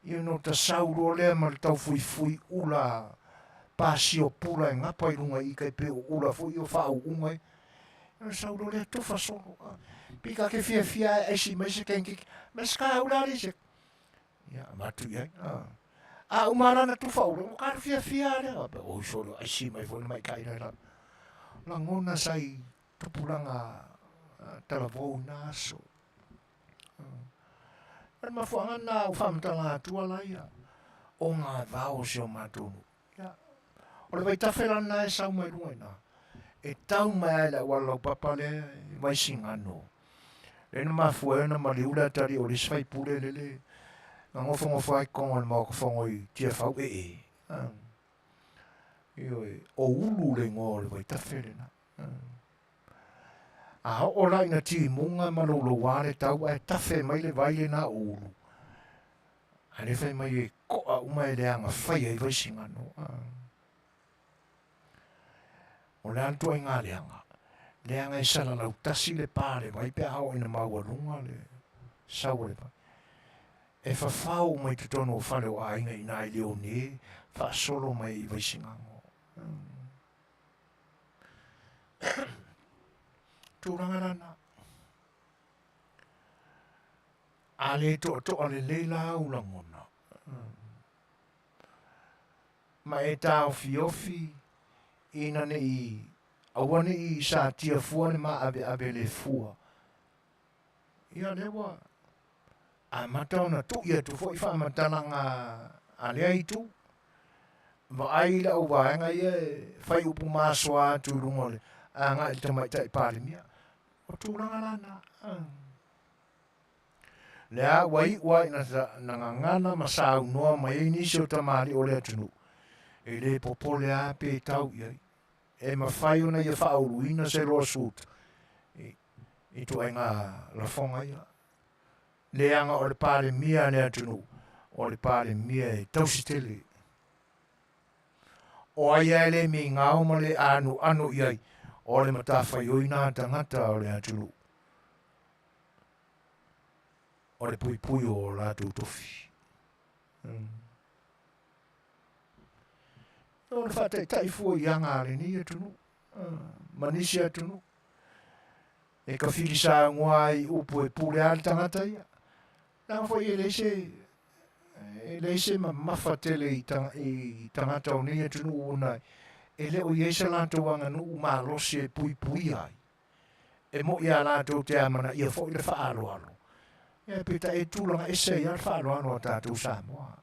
Ia no ta sau loa lea ma le taufuifui ula pasio pula e gapa i luga i tai pei o ula foi ia o faauuga ia. Ona sau loa lea tofa solo. Pei ta te fiafia e aisi mai se kenkeke. Ma se ka ula ali se. Ia, avatu i ai. A uma lana tufa ula, ua ka fiafia lea. Oi solo aisi mai foi le maitaʻi lea. Lagona sa i tupulaga talavou i na aso. O le mafuaaga lena ua faamatala atua la ia o ngā vao o si o matou nuu. Ia, o le vaitafe la lena e sau mai luga i ina, e tau mai lava i le auala laupapa lea i Vaisigano. Lea na mafua ai ona maliu le atalii o le isi faipule lele na nofonofo ai i totonu o le Maota Fono i Tiafau ee. Ioe, o Ulu le igoa o le vaitafe lena. A oo la ina timuga ma louloua le tau ae tafe mai le vai lena o Ulu, ae le fai mai e koa uma e leaga fai ai Vaisigano. O le a le ituaiga leaga? Leaga e salalau tasi le pa le vai pe a oo ina maualuga le sau o le vai. E fafao uma i totonu o fale o aiga i ina i Leone faasolo mai i Vaisigano. Tulaga lana. A le toatoa lelei la au lagona. Ma e taofiofi ina ne i aua ne i satia fua le maaveave le fua. Ia lea ua amata ona tui atu foi faamatalaga a lea itu. Vaai i le auvaega ia e fai upu masoa atu i luga o le agai i le Tamaitai Palemia. O tulaga la na. Lea ua iu lava ina na gagana ma saunoa mai ai nisi o tamalii o le atunuu, e le popole lava pe tau i ai. E mafai ona ia faauluina se lawsuit i ituaiga lafoga ia. Leaga o le Palemia a le atunuu, o le Palemia e tausi tele. O ai lava e le migao ma le anuanu i ai, o le matafaioi na tagata o le atunuu, o le puipui o o latou tofi. O le faataitai fua i aga a lenei atunuu ma nisi atunuu. E kafili saunoa ai i upu e pule a le tagata ia. Leaga foi e leai se e leai se mamafa tele i, tang, i tagata o nei atunuu ona e le o i ai se latou aganuu malosi e puipuia ai. E moʻi a latou te amanaia foi le faaaloalo. Ia peitai e tulaga ese ai lava le faaaloalo a tatou Samoa.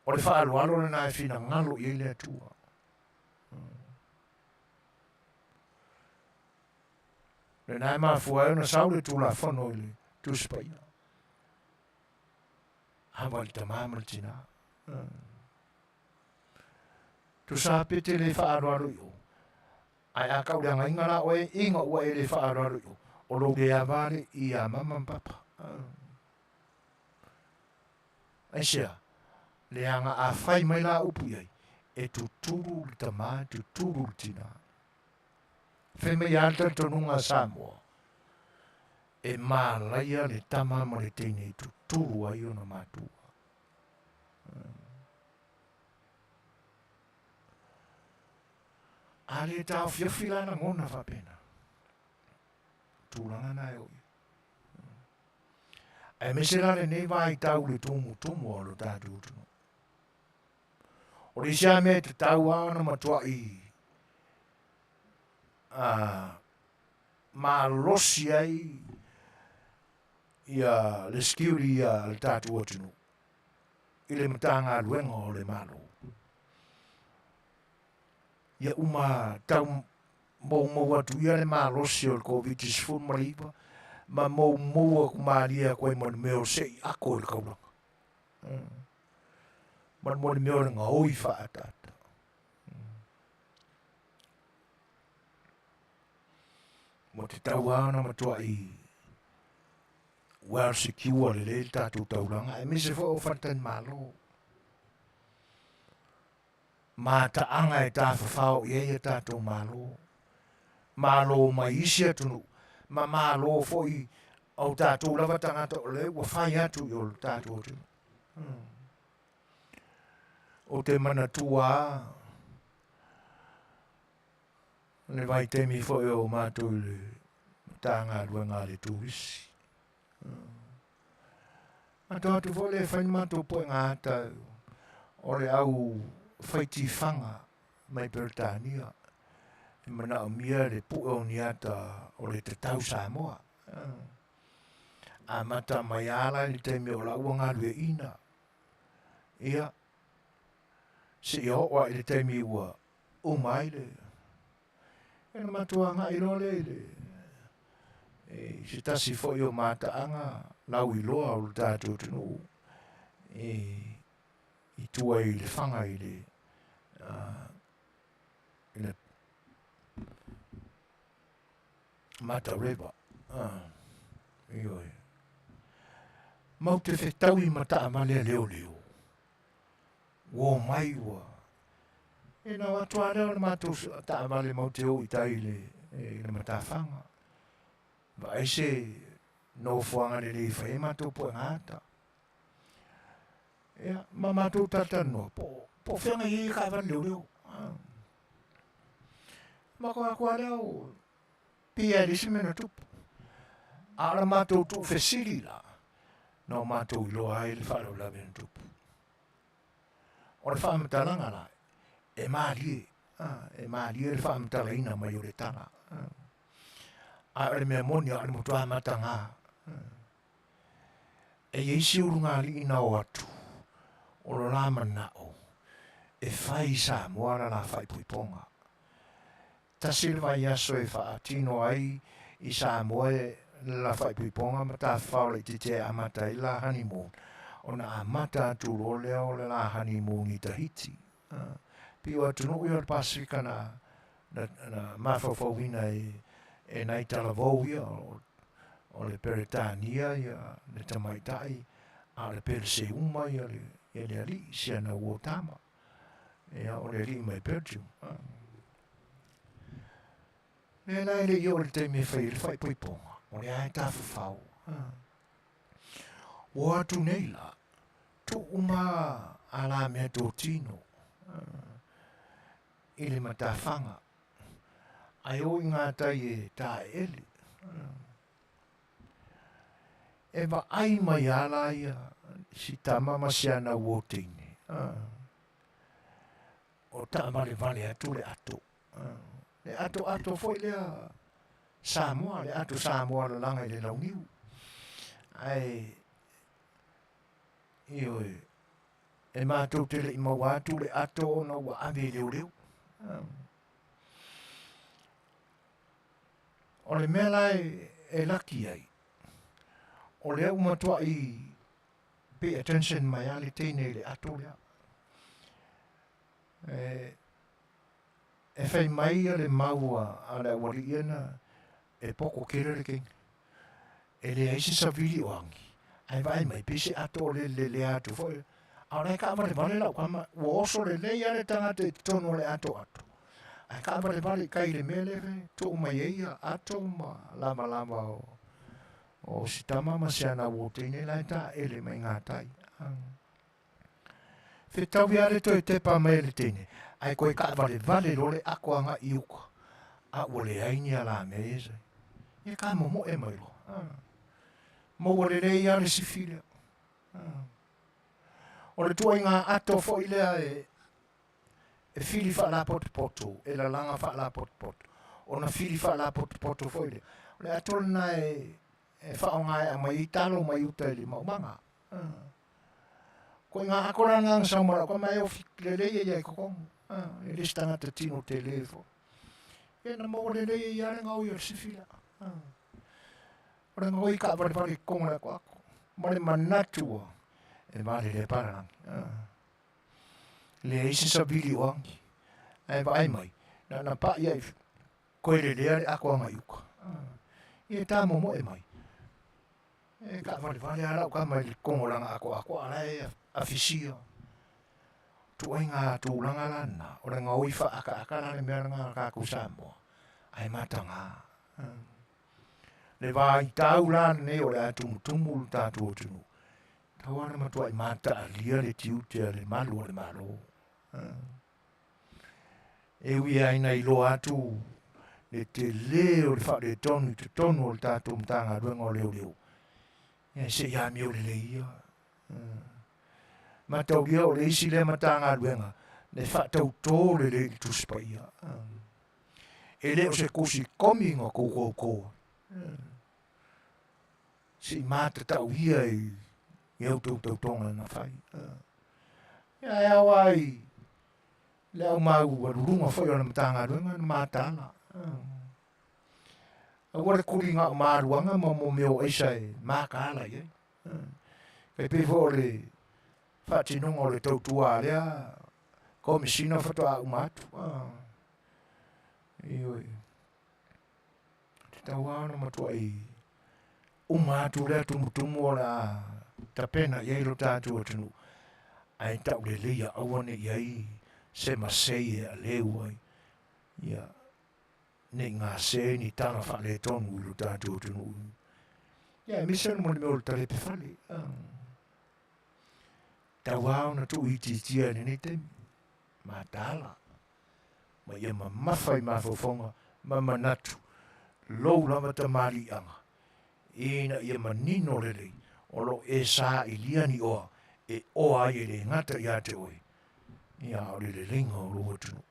O le faaaloalo lena e finagalo i ai le Atua. Lena e mafua ai ona sau le Tulafono i le Tusi Paia. Ava i le tamā ma le tinā. Tusa pe te le faaaloalo i o. Ae a kauleagaina la oe ina ua e le faaaloalo i o, o lou le ava le i a mama ma papa. Aisea? Leaga a fai mai la upu i ai, e tutulu le tamā, e tutulu le tinā. Fai mai a le talitonuga a Samoa, e malaia le tama ma le teine i tutulu ai ona matua. A le taofiofi la lagona faapena. Tulaga na e o i. Aemaise la lenei vaitau i le tumutumu o lo tatou atunuu. O le isi lava mea e tatau lava ona matuai malosi ai ia le security a le tatou atunuu i le Matagaluega o le Malo. Ia uma tau moumou atu ia le malosi o le Koviti-19 ma moumou aku malie atu ai ma le mea o se'i ako i le kaulaga. Ma le mea o le gaoi faaataata. Ua tatau lava ona matuai well secure lelei le tatou taulaga aemaise foi o faletalimalo. Mataaga e tafafao i ai a tatou Malo. Malo mai isi atunuu ma Malo foi o tatou lava tagata o lea ua fai atu i o le tatou atunuu. Ou te manatua lava le vaitaimi foi o matou i le Matagaluega a le Turisi. Matou atu foi lea e fai le matou puega ata o le au fai tifaga mai Peretania e manaomia le pue o ni ata o le tatau Samoa. Amata mai lava la i le taimi o lau ua galueaiina, ia, seia oo lava i le taimi ua uma ai le Ia ona matou agai loa lea i le i se tasi foi o mataaga lauiloa o le tatou atunuu i i tua i Lefaga i le i le Mata River. Ioe. Mau te fetaui ma taavale a leoleo. Ua omai ua E nao atu lava lea o le matou taavale matou te o i tai i le, i le matafaga. Vaai se nofoaga lelei e fai ai matou puega ata. Ia, ma matou talatalanoa, po, po o fea na i ai taavale leoleo. Matou atu lava lea o pei lava e leai se mea na tupu. A o la matou tuufesili la, na o matou iloa ai le faalavelave na tupu. O le faamatalaga la, e malie, e malie le faamatalaina mai o le tala. A o le mea moni, a o le matua mataga. E i ai si ulugalii na o atu, o lo la manao, e fai i Samoa la la faaipoipoga. Tasi le vaiaso e faatino ai i Samoa le la faaipoipoga ma tafafao laitiiti e amata ai le la honeymoon, ona amata atu loa lea o le la honeymoon i Tahiti. Pei o atunuu ia o le Pasefika na, na, na mafaufauina e, e nai talavou ia o, o le Peretania ia le tamaitai, a o le Peleseuma ia le, ia le alii, si ana uo tama. Ia, o le alii mai Belgium. Lea la e le i oo i le taimi e fai ai le faaipoipoga, o lea e tafafao. Ua atu nei la, tuu uma a la mea totino i le matafaga, ae o i ngā tai e tāeele. E vaai mai a la ia si tama ma si ana uo teine. O taavalevale atu le ato. Le ato ato foi lea Samoa, le ato Samoa lalaga i le launiu. Ae, ioe, e matou te le i maua atu le ato ona ua ave i leoleo. O le mea la e laki ai, o lea ua matuai Pay attention mai lava le teine i le ato lea. E fai mai le mau a le aualii ia na e poko tele le teine. E leai se savili o agi, ae vaai mai pei se ato o le lelea atu foi. A o la e kaavalevale lau tama, ua oso lelei lava le tagata i totonu o le atoato. Ae kaavalevale i tai i le mea lea e tuu mai ai ato ma lavalava o si tama ma si ana uo teine la e taele mai gatai. Fetaui lava le toe tepa mai e le teine, ae toe kaavalevale loa le ako agai i uka, a ua leai ni alamea ia sai. Ia ka momoe mai loa. Maua lelei lava le sifi lea. O le tuaiga ato foi lea e fili faalapotopoto, e lalaga faalapotopoto, ona fili faalapotopoto foi lea. O le ato lena e faaaoga e aumai ai talo mai uta i le maumaga. Koiga ako la na sau ma lau tama e ofi lelei ai i totonu. E le se tagata tino tele foi. Ia na maua lelei ai lava le gaoi o le sifi lea. O le gaoi kaavalevale i totonu o le atoato. Ma le manatu ua e valelea palalagi. Leai se savili o agi. Ae vaai mai, na na pai ai koe lelea le ako agai i uka. Ia ta momoe mai. E kaavalevale lava lau tama i le totonu o lana atoatoa a la e afisia. Tuaiga tulaga la na, o le gaoi faaataata la le mea lena a tatou Samoa, ae mataga. Le vaitau la lenei o le a tumutumu lo tatou atunuu, tau lava na matuai mataalia le tiute a le malu o le Malo. E ui lava ina iloa atu le tele o le faaletonu i totonu o le tatou Matagaluega o Leoleo, ia se i amio lelei ia. Mataulia o le isi lea Matagaluega na faatautō lelei i le Tusi Paia. E le o se tusi komi na tou tautō ai. Se i matatau ia i au tou tautoga na fai. Ia e ao ai le au maualuluga foi o le Matagaluega na mataala. Aua le tuliga o maluaga ma mo mea o aisa e mataala i ai. E pei foi o le faatinoga o le tautua a lea Komesina faatoa uma atu. Ioe. Tatau lava ona matuai uma atu lea tumutumu o le a tapena i ai lo tatou atunuu, ae taulelei ia aua ne i ai se masei e aleu ai, ia ne i gase ni tala faaletonu i lo tatou atunuu. Ia aemaise le mea o le talepe fale. Tau lava ona tuuitiitia i lenei taimi, mataala ma ia mamafa i mafaufauga ma manatu lou lava tamaliiaga ina ia manino lelei o lo o e sailia ni oa e oa ai e le gata ia te oe, ia a o le leleiga o lou atunuu.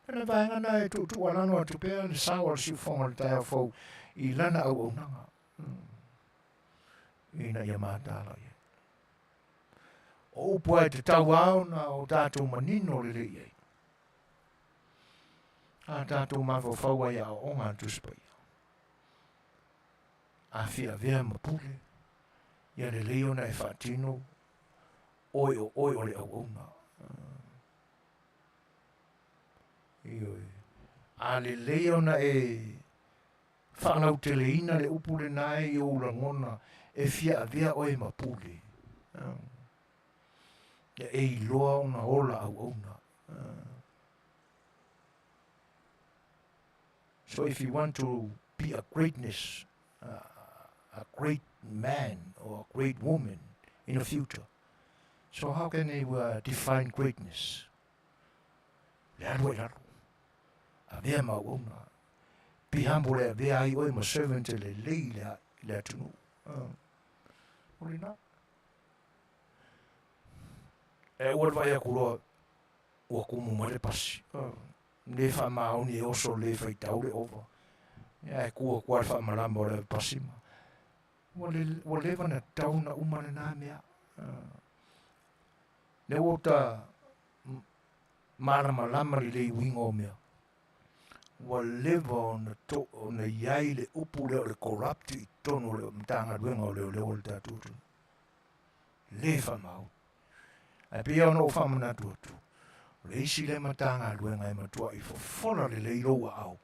O le vaega na e tuutuualalo atu pea le sao a le siufofoga o le taeao fou i lana auaunaga ina ia mataala i ai. O upu lava e tatau lava ona o tatou manino lelei i ai. A tatou mafaufau ai aoaoga a le Tusi Paia. A fia avea ma pule, ia lelei ona e faatino oe o oe o le auauna. Ioe. A lelei ona e faalauteleina le upu lena e i ou lagona e fia avea oe ma pule. Ia e iloa ona ola auauna. So if you want to be a greatness, a great man or a great woman in the future, so how can you define greatness? Le alu ai lalo. Avea ma auauna. Be humble e avea ai oe ma servant e lelei i le atunuu. O lena. E aua le vaai atu loa ua tumu mai le pasi. Le faamaoni e oso le faitau le ova. Ae tu atu lava le faamalama o le pasi ma. Ua leva ona tatau ona uma lena mea. Lea ua ta malamalama lelei uiga o mea. Ua leva ona to, ona i ai le upu lea o le corrupt i totonu o le Matagaluega o Leoleo a le tatou atunuu. Le faamaoni. Ae pei ona ou faamanatu atu, o le isi lea Matagaluega e matuai fofola lelei lou aao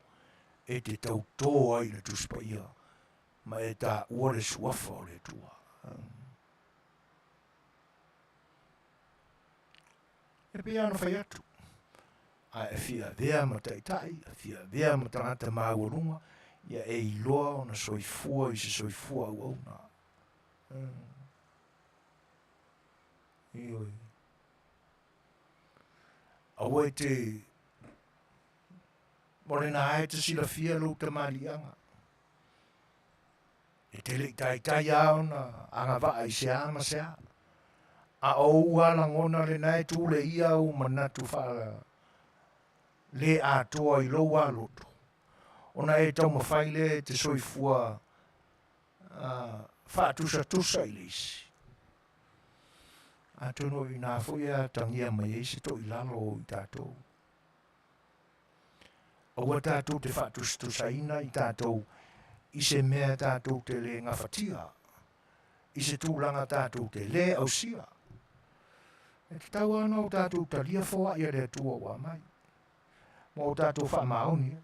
e te tauto ai i le Tusi Paia ma e taua le Suafa o le Atua. E pei ona fai atu, a e fia avea ma taitai, a fia avea ma tagata maualuga, ia e iloa ona soifua i se soifua auauna. Ioe. Aua e te mo lena e te silafia lou tamaliiaga. E te le i taitai a ona agavaa i se a ma se a. A o ou a lagona lena e tu le ia ou manatu faa le atoa i lou a loto, ona e taumafai lea e te soifua faatusatusa i le isi. Atonu o i ina foi e atagia mai ai se toilalo o i tatou. Aua tatou te faatusatusaina i tatou i se mea tatou te le gafatia, i se tulaga tatou te le ausia. E tatau lava ona o tatou talia foai a le Atua ua aumai ma o tatou faamaoni ai.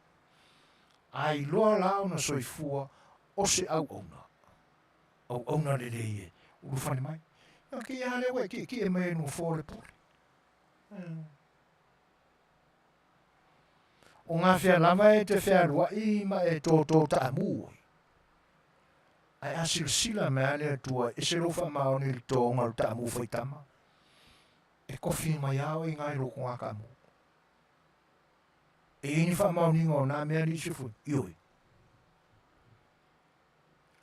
A iloa la ona soifua o se auauna, auauna lelei e ulufale mai. Ia kēia lea ua e kiekie mai e nofoa o le pule. O ngā whea lava e te fealuai ma e tōtō taamū ai. Ae a silasila mai a le Atua e ese lou faamaoni i le tōga o le taamū faitama, e kofi mai a oe i ngā i loko ngā kaamu. E i ai ni faamaoniga o nā mea ni se fui? Ioe.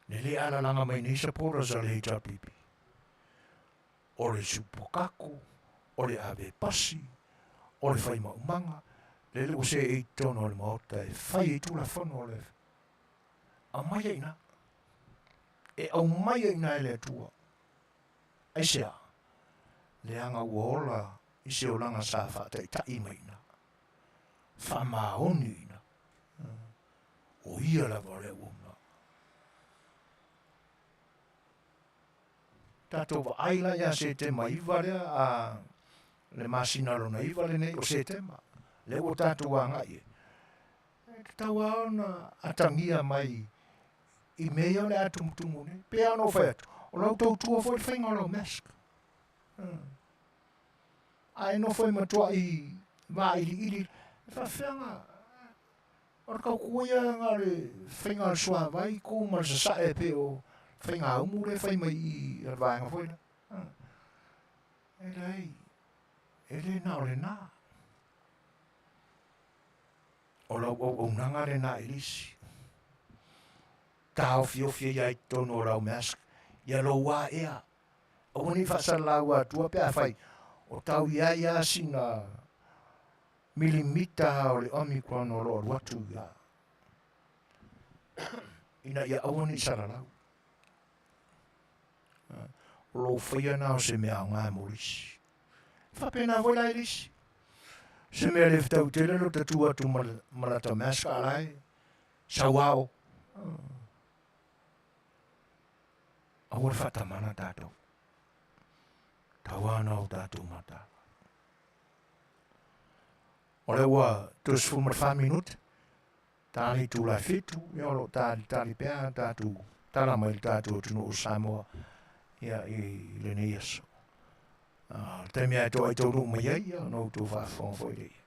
Le le alalanga mai nei supporters a le HRPP. O le supokako, o le ave pasi, o le fai maumaga, lele ua seei i totonu o le Maota e fai ai Tulafono o le Aumai ai ina. E aumai ai ina e le Atua. Aisea? Leaga ua ola i se olaga sa faataitai mai ina. Faamaoni ina. O ia lava o le auauna. Tatou vaai la ia Setema 9 lea, a le masina lona 9 lenei o Setema, lea ua tatou agai ai. E tatau lava ona atagia mai i mea ia o le a tumutumu nei. Pei lava ona ou fai atu, o lau tautua foi le faiga o lau mask. A e nofo e matuai vailiili, e faafefea O le tautua ia na o le faiga o le suavai tu ma le sasae pei o faigaumu lea e fai mai i i a le vaega foi lea. E leai, e le na o lena. O lau auaunaga lena i le isi. Taofiofi ai lava i totonu o lau mask ia lou aea. Aua ne i faasalalau atua pe afai o tau i ai lava sina milimita o le Omicron o lo o alu atu ia ina ia aua ne i salalau. O lou faia na o se mea aoga mo le isi. E faapena foi la i le isi. Se mea le fetau tele lo ta tu atu ma lata mask a la e sauao. Aua le faatamala tatou. Tau ana o tatou mataala. O lea ua 34 minute, ta le itula e 7, ia o lo o talitali pea tatou tala mai le tatou atunuu o Samoa ia i lenei aso. Le taimi lava e toai taunuu mai ai, ia ona outou faafofoga foi lea.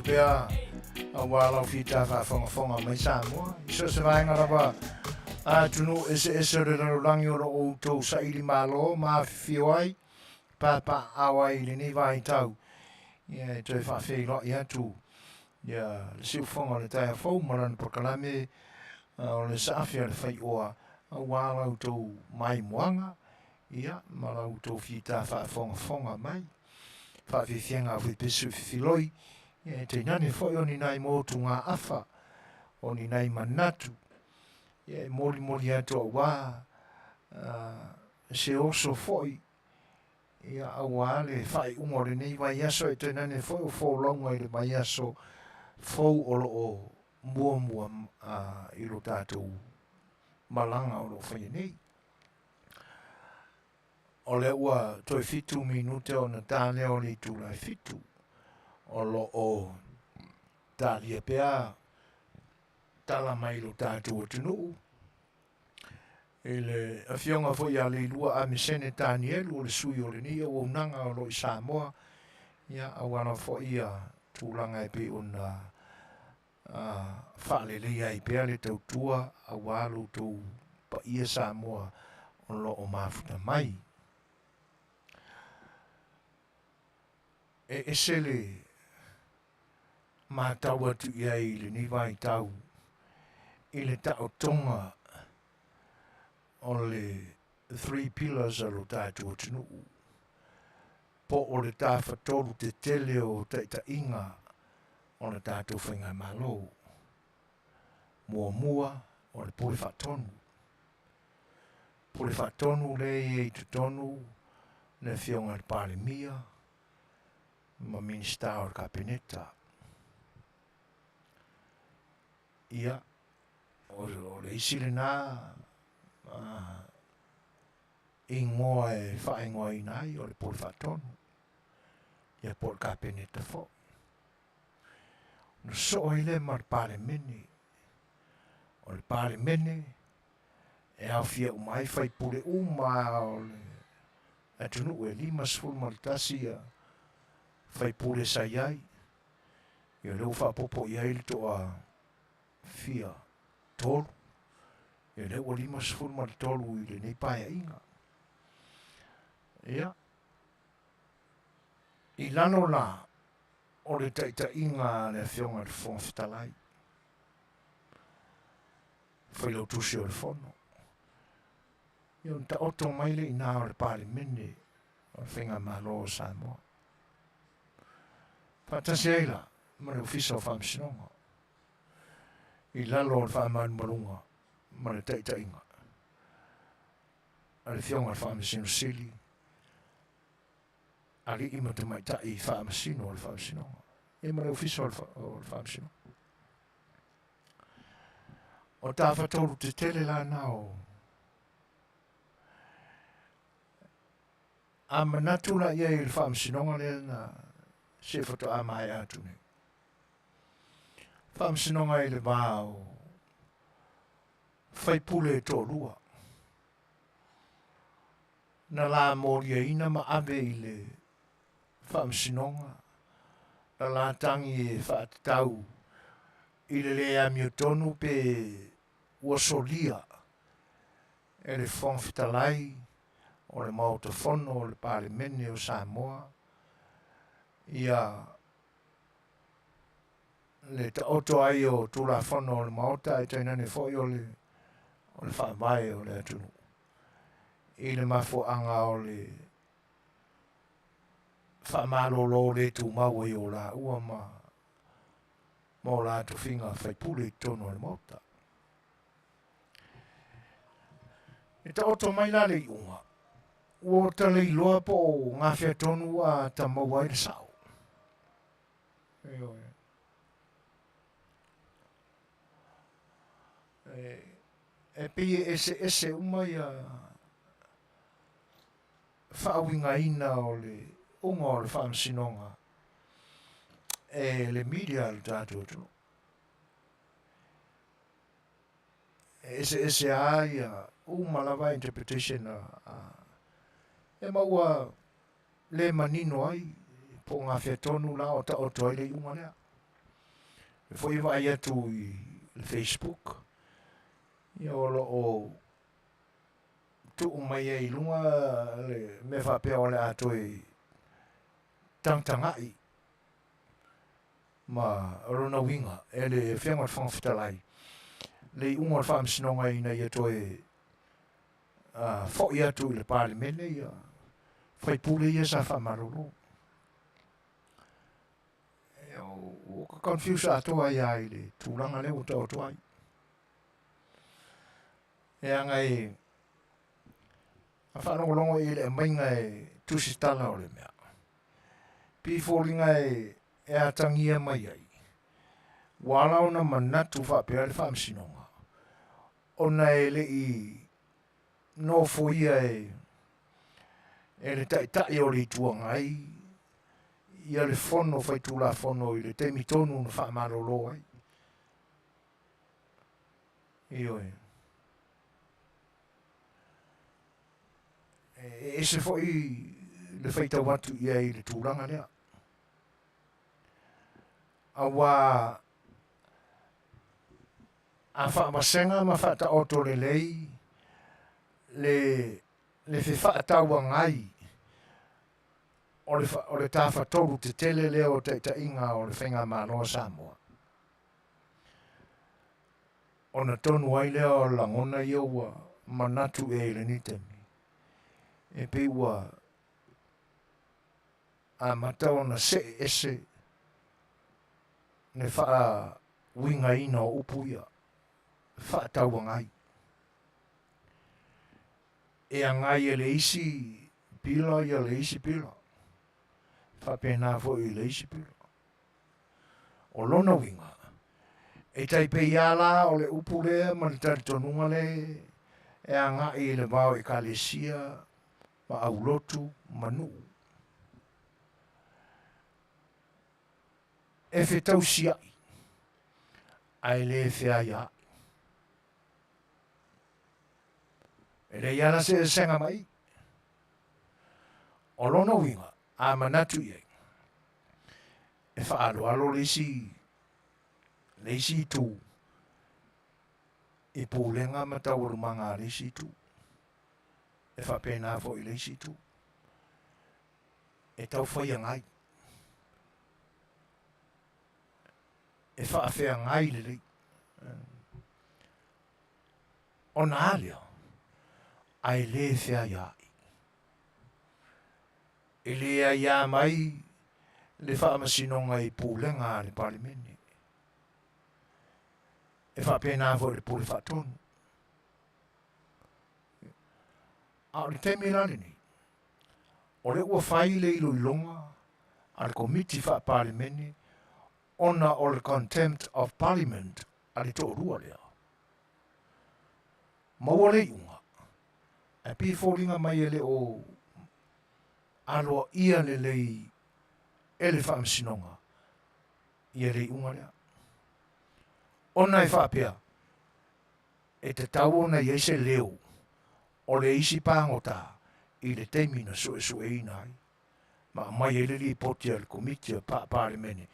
pea aua lau fita faafogafoga mai Samoa. I so o se vaega lava a atunuu eseese o le lalolagi o lo o outou saili malo ma afifio ai, papaaao ai i lenei vaitau, ia e toe faafeiloai atu ia le siufofoga o le taeao fou ma lana polokalame o le saafi a le faioa aua la outou maimoaga ia ma la outou fita faafogafoga mai. Faafiafiaga a Fuipesu Fifiloi, ia e tainane foi o ni nai motugaafa, o ni nai manatu, ia e molimoli atu aua se oso foi, ia aua le faaiuga o lenei vaiaso, e tainane foi o folauga i le vaiaso fou o lo o muamua i lo tatou malaga o lo o faia nei. O lea ua toe 7 minute ona ta lea o le itula e 7. O lo o talia pea tala mai lo tatou atunuu i le afioga foi ia Leilua Amesene Tanielu o le sui o lenei auaunaga o lo o i Samoa, ia aua lava foi ia tulaga e pei ona faaleleia ai pea le tautua aua lo outou paia Samoa o lo o mafuta mai. E ese le matau atu i ai i lenei vaitau i le taotoga o le three pillars a lo tatou atunuu, po o le tafatolu tetele o taitaiga o le tatou faigamalo. Muamua, o le pule faatonu. Pule faatonu lea e i ai i totonu le afioga i le Palemia ma Minisita o le Kapeneta. Ia, o le isi lena igoa e faaigoaina ai o le pule faatonu, ia po o le Kapeneta foi. Ona soo ai lea ma le Palemene. O le Palemene e aofia uma ai faipule uma o le atunuu e 51 ia faipule sa i ai. Ia o lea ua faaopoopo i ai le toa fia tolu, ia lea ua 53 i lenei paeaiga. Ia, i lalo la o le taitaiga a le Afioga i le Fofoga Fetalai, Failautusi o le Fono, ia ona taoto mai le ina o le Palemene o le Faigamalo o Samoa. Faatasi ai la ma le Ofisa o Faamasinoga i lalo o le faamalumaluga ma le taitaiga a le Afioga i le Faamasino Sili, alii ma tamaitai faamasino o le Faamasinoga, ia ma le Ofisa o le Faamasinoga. O tafatolu tetele la na o a manatu la i ai i le Faamasinoga lea na se faatoa maea atu nei. Faamasinoga i le va o faipule e toalua na la moliaina ma ave i le Faamasinoga na la tagi e faatatau i le le amiotonu pe ua solia e le Fofoga Fetalai o le Maota Fono o le Palemene o Samoa ia le taoto ai o Tulafono o le Maota ae tainane foi o le Faavae o le atunuu i le mafuaaga o le faamalolo le tumau ai o laua ma o la tofiga faipule i totonu o le Maota. E taoto mai la le iuga, ua ta le iloa po o gafea tonu a ta maua ai le sao. Ioe. E pei e eseese uma ia faauigaina o le uga o le Faamasinoga e le media a le tatou atunuu. E eseese lava ia uma lava interpretation a e ma ua le manino ai po o gafea tonu la o taoto ai le iuga lea. Le foi e vaai atu i le Facebook, ia o lo o tuu mai ai i luga le mea faapea o le a toe tagatagai ma lona uiga e le Afioga i le Fofoga Fetalai le iuga o le Faamasinoga ina ia toe foi atu i le Palemene ia faipule ia sa faamalolo. Ua ka confuse atoa ai lava i le tulaga lea ua taoto ai. Leaga e a faalogologo i le aumaiga e tusitala o le mea. Pei foliga e e atagia mai ai, ua ala ona manatu faapea le Faamasinoga, ona e le i nofoia e e le Taitai o le Itu Agai ia le Fono Faitulafono i le taimi tonu na faamalolo ai. Ioe. E ese foi le faitau atu i ai i le tulaga lea. Auā a faavasega ma faataoto lelei le le fefaatauagai o le, o le tafatolu tetele lea o taitaiga o le Faigamalo a Samoa, ona tonu ai lea o lagona ia ua manatu i ai i lenei taimi, e pei ua amata ona see ese le faauigaina o upu ia, faatauagai. E agai e le isi pila ia le isi pila, faapena foi i le isi pila. O lona uiga, e tai pei lava la o le upu lea ma le talitonuga lea e agai i le va o Ekalesia ma aulotu ma nuu. E fetausiai ae le feaiaai. E leai lava la se eseesega ma i. O lona uiga, a manatu i ai, e faaaloalo le isi, le isi itu i pulega ma taualumaga a le isi itu. E faapena foi i le isi itu. E taufaiagai. E faafeagai lelei. Ona a lea, ae le feaiaai. E le aiā mai le faamasinoga i pulega a le Palemene. E faapena foi i le Pule Faatonu. A o le taimi la lenei, o lea ua fai le iloiloga a le Komiti Faa-Palemene ona o le Contempt of Parliament a le toalua lea. Maua le iuga, ae pei e foliga mai e le o aloaia lelei e le Faamasinoga ia le iuga lea. Ona e faapea, e tatau ona i ai se leo o le isi pagota i le taimi na suesueina ai ma aumai ai le lipoti a le Komiti a Palemene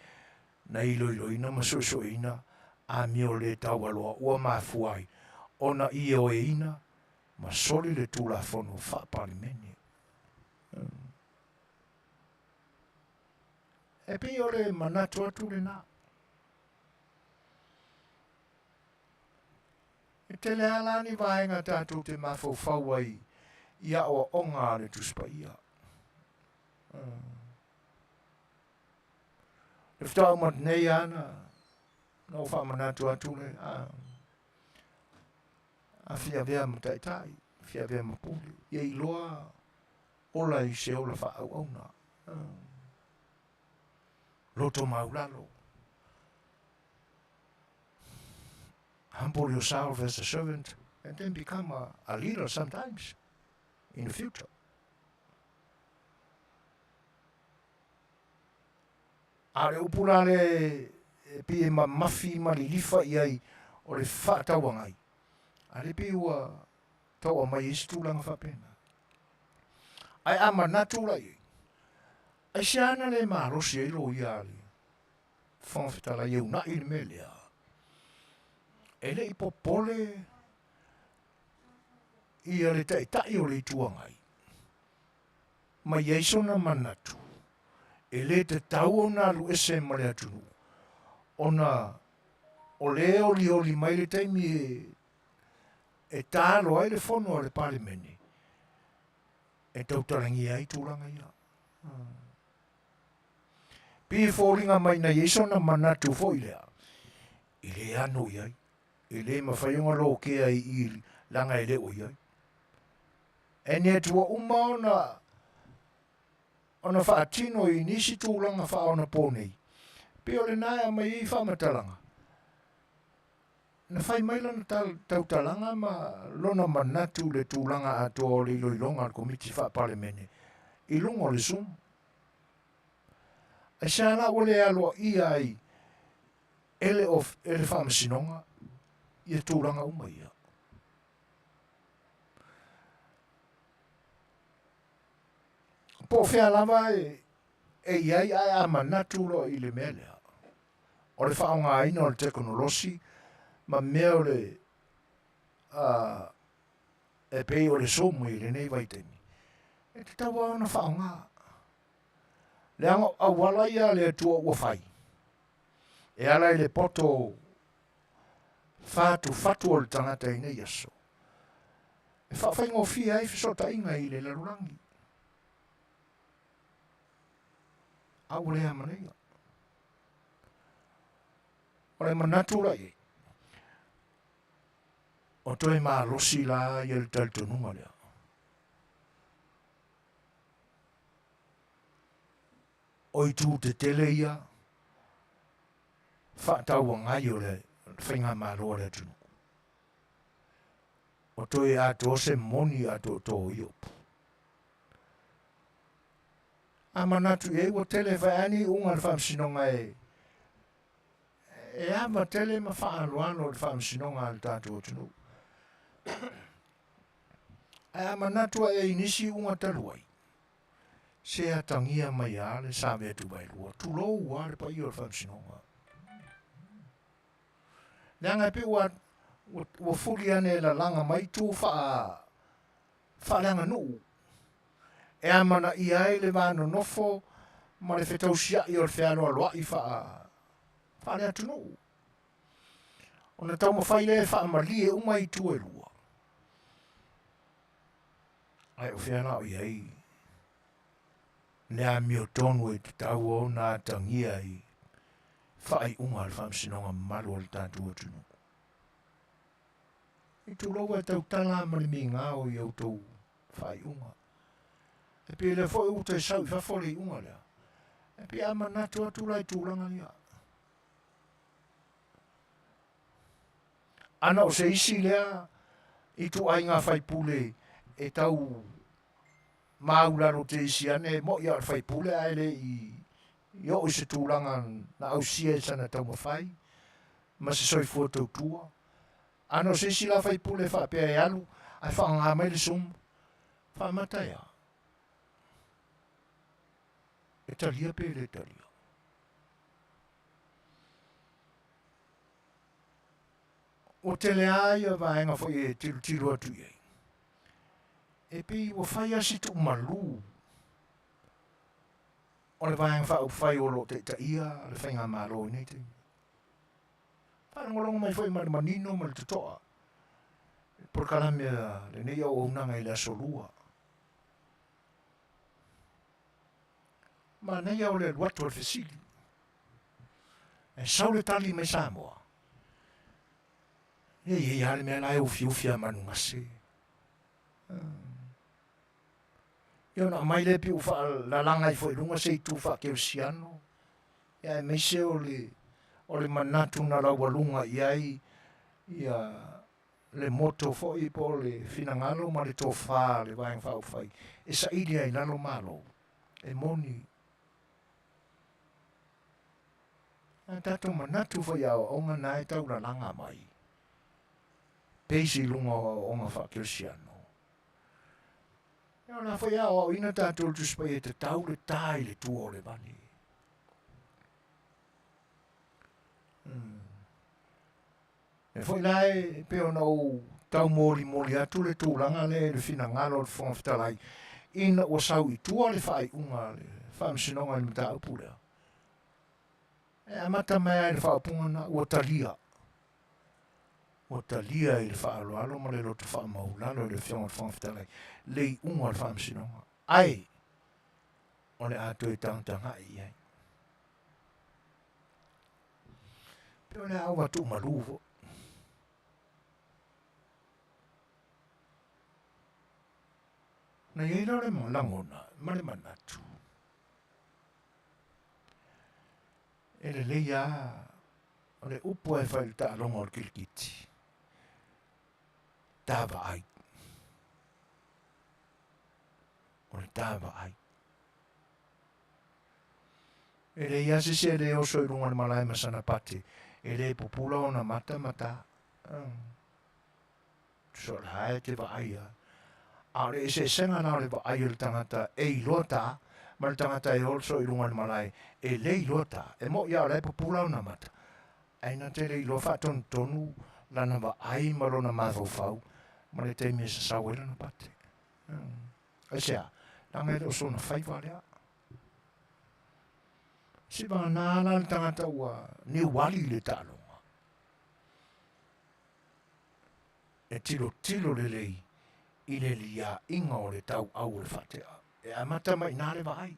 na iloiloina ma suesueina amio le taualoa ua mafua ai ona ioeina ma soli le Tulafono Faa-Palemene. E pei o le manatu atu lena. E tele lava la ni vaega tatou te mafaufau ai i aoaoga a le Tusi Paia. Le faatoa uma atu nei lava na, na ou faamanatu atu le, a, a fia avea ma taitai, fia avea ma pule, ia iloa ola i se ola faaauauna. Loto maulalo. Humble yourself as a servant and then become a, a leader sometimes in the future. A o le upu la lea e pei e mamafi ma lilifa i ai o le faatauagai, a lea pei ua tau aumai ai se tulaga faapena. Ae a manatu la i ai, aisea na le malosi ai loia a le. Fofoga Fetalai e una'i le mea lea, e le i popole ia le Taitai o le Itu Agai ma i ai sona manatu e le tatau ona alu ese ma le atunuu ona o lea e olioli mai le taimi e talo ai le fono a le Palemene e tautalagia ai tulaga ia. Pei e foliga mai na i ai sona manatu foi lea e le ano i ai, e le mafai ona lokea i i leaga e le o i ai. And yet ua uma ona ona faatino i nisi tulaga faaonapo nei, pei o lena e aumai ai faamatalaga. Na fai mai lana tautalaga ma lona manatu i le tulaga atoa o le iloiloga a le Komiti Faa-Palemene i luga o le Zoom. Aisea la ua le aloaia ai e le, e le Faamasinoga ia tulaga uma ia? Po o fea lava e, e i ai ae a manatu loa i le mea lea, o le faaaogaina o le tekonolosi ma mea o le uh, e pei o le Zoom i lenei vaitaimi, e tatau lava ona faaaoga. Leaga o auala ia a le Atua ua fai, e ala i le poto fatufatu o le tagata i nei aso, e faafaigofie ai fesootaiga i le lalolagi. A ua le amanaia. O le manatu la i ai, o toe malosi la ia le talitonuga lea. O itu tetele ia faatauagai o le faigamalo a le atunuu. O toe atoa se moni atoatoa o ia upu. A manatu i ai ua tele fai ai ni iuga a le faamasinoga e e ava tele ma faaaloalo i le faamasinoga a le tatou atunuu. Ae a manatu ae i nisi iuga talu ai, se atagia mai lava le Savea Tuvaelua, tulou lava le paia o le faamasinoga. Leaga e pei ua, ua, ua fuli ane e lalaga mai tu faa, faaleaganuu e amanaia ai le va nonofo ma le fetausia'i o le fealoaloa'i faa, faaleatunuu. Ona taumafai lea e faamalie uma itu e lua. Ae o fea la o i ai le amiotonu e tatau ona atagia i faaiuga a le Faamasinoga mamalu o le tatou atunuu. I tulou e tautala ma le migao i outou faaiuga. E pei lea foi ua toe sau i fafo le iuga lea. E pei a manatu atu la i tulaga ia. Ana o se isi lea ituaiga faipule e tau maulalo teisi ane, e mo'i a o le faipule ae le i oo i se tulaga na ausia i sana taumafai ma se soifua tautua. Ana o se isi la faipule faapea e alu ae faaaoga mai le Zoom, faamata e a? E talia pe le talia? Ua tele lava ia vaega foi e tilotilo atu i ai. E pei ua fai lava si tuumalu o le Vaega Faaupufai o lo o taitaia le Faigamalo i nei taimi. Faalogologo mai foi ma le manino ma le totoa i polokalame a lenei auaunaga i le Aso Lua. Manaia o le alu atu o le fesili. E sau le tali mai Samoa. E i ai lava le mea la e ufiufi a manugase. Ia ona aumai lea pei ua faalalaga ifo i luga se itu faakerisiano, ia aemaise o le, o le manatu na laualuga i ai ia le moto foi po o le finagalo ma le tofa a le Vaega Faaupufai e saili ai i lalo Malo. E moni. A tatou manatu foi i aoaoga na e taulalaga mai, base i luga o aoaoga faakerisiano. Ia o la foi e aoaoina tatou i le Tusi Paia e tatau le ta i le tua o le vale. E foi la e pei ona ou taumolimoli atu le tulaga lea i le finagalo o le Fofoga Fetalai ina ua sau i tua le faaiuga a le Faamasinoga i le mataupu lea. E amata mai lava i le faaupuga lena, ua talia. Ua talia i le faaaloalo ma le loto faamaulalo i le Afioga i le Fofoga Fetalai le iuga o le Faamasinoga. Ae, o le a toe tagatagai i ai. Pe o le a ua tuumalu foi. Na i ai la o le lagona ma le manatu. E lelei lava o le upu e fai i le taaloga o le kilikiti. Ta vaai. O le ta vaai. E leai lava se isi e le oso i luga o le malae ma sana pate, e le pupula ona mata ma ta. Tusa o le a e te vaai a. A o le eseesega la o le vaai o le tagata e iloa ta, ma le tagata e oso i luga o le malae e le iloa ta. E mo'i lava o la e pupula ona mata, ae na te le iloa faatonutonu lana vaai ma lona mafaufau ma le taimi e sasau ai lana pate. Aisea? Leaga e le o sona faiva lea. Se vagana la le tagata ua niuali i le taaloga. E tilotilo lelei i le liaʻiga o le tauau o le faatea. E amata mai i ina le vaai.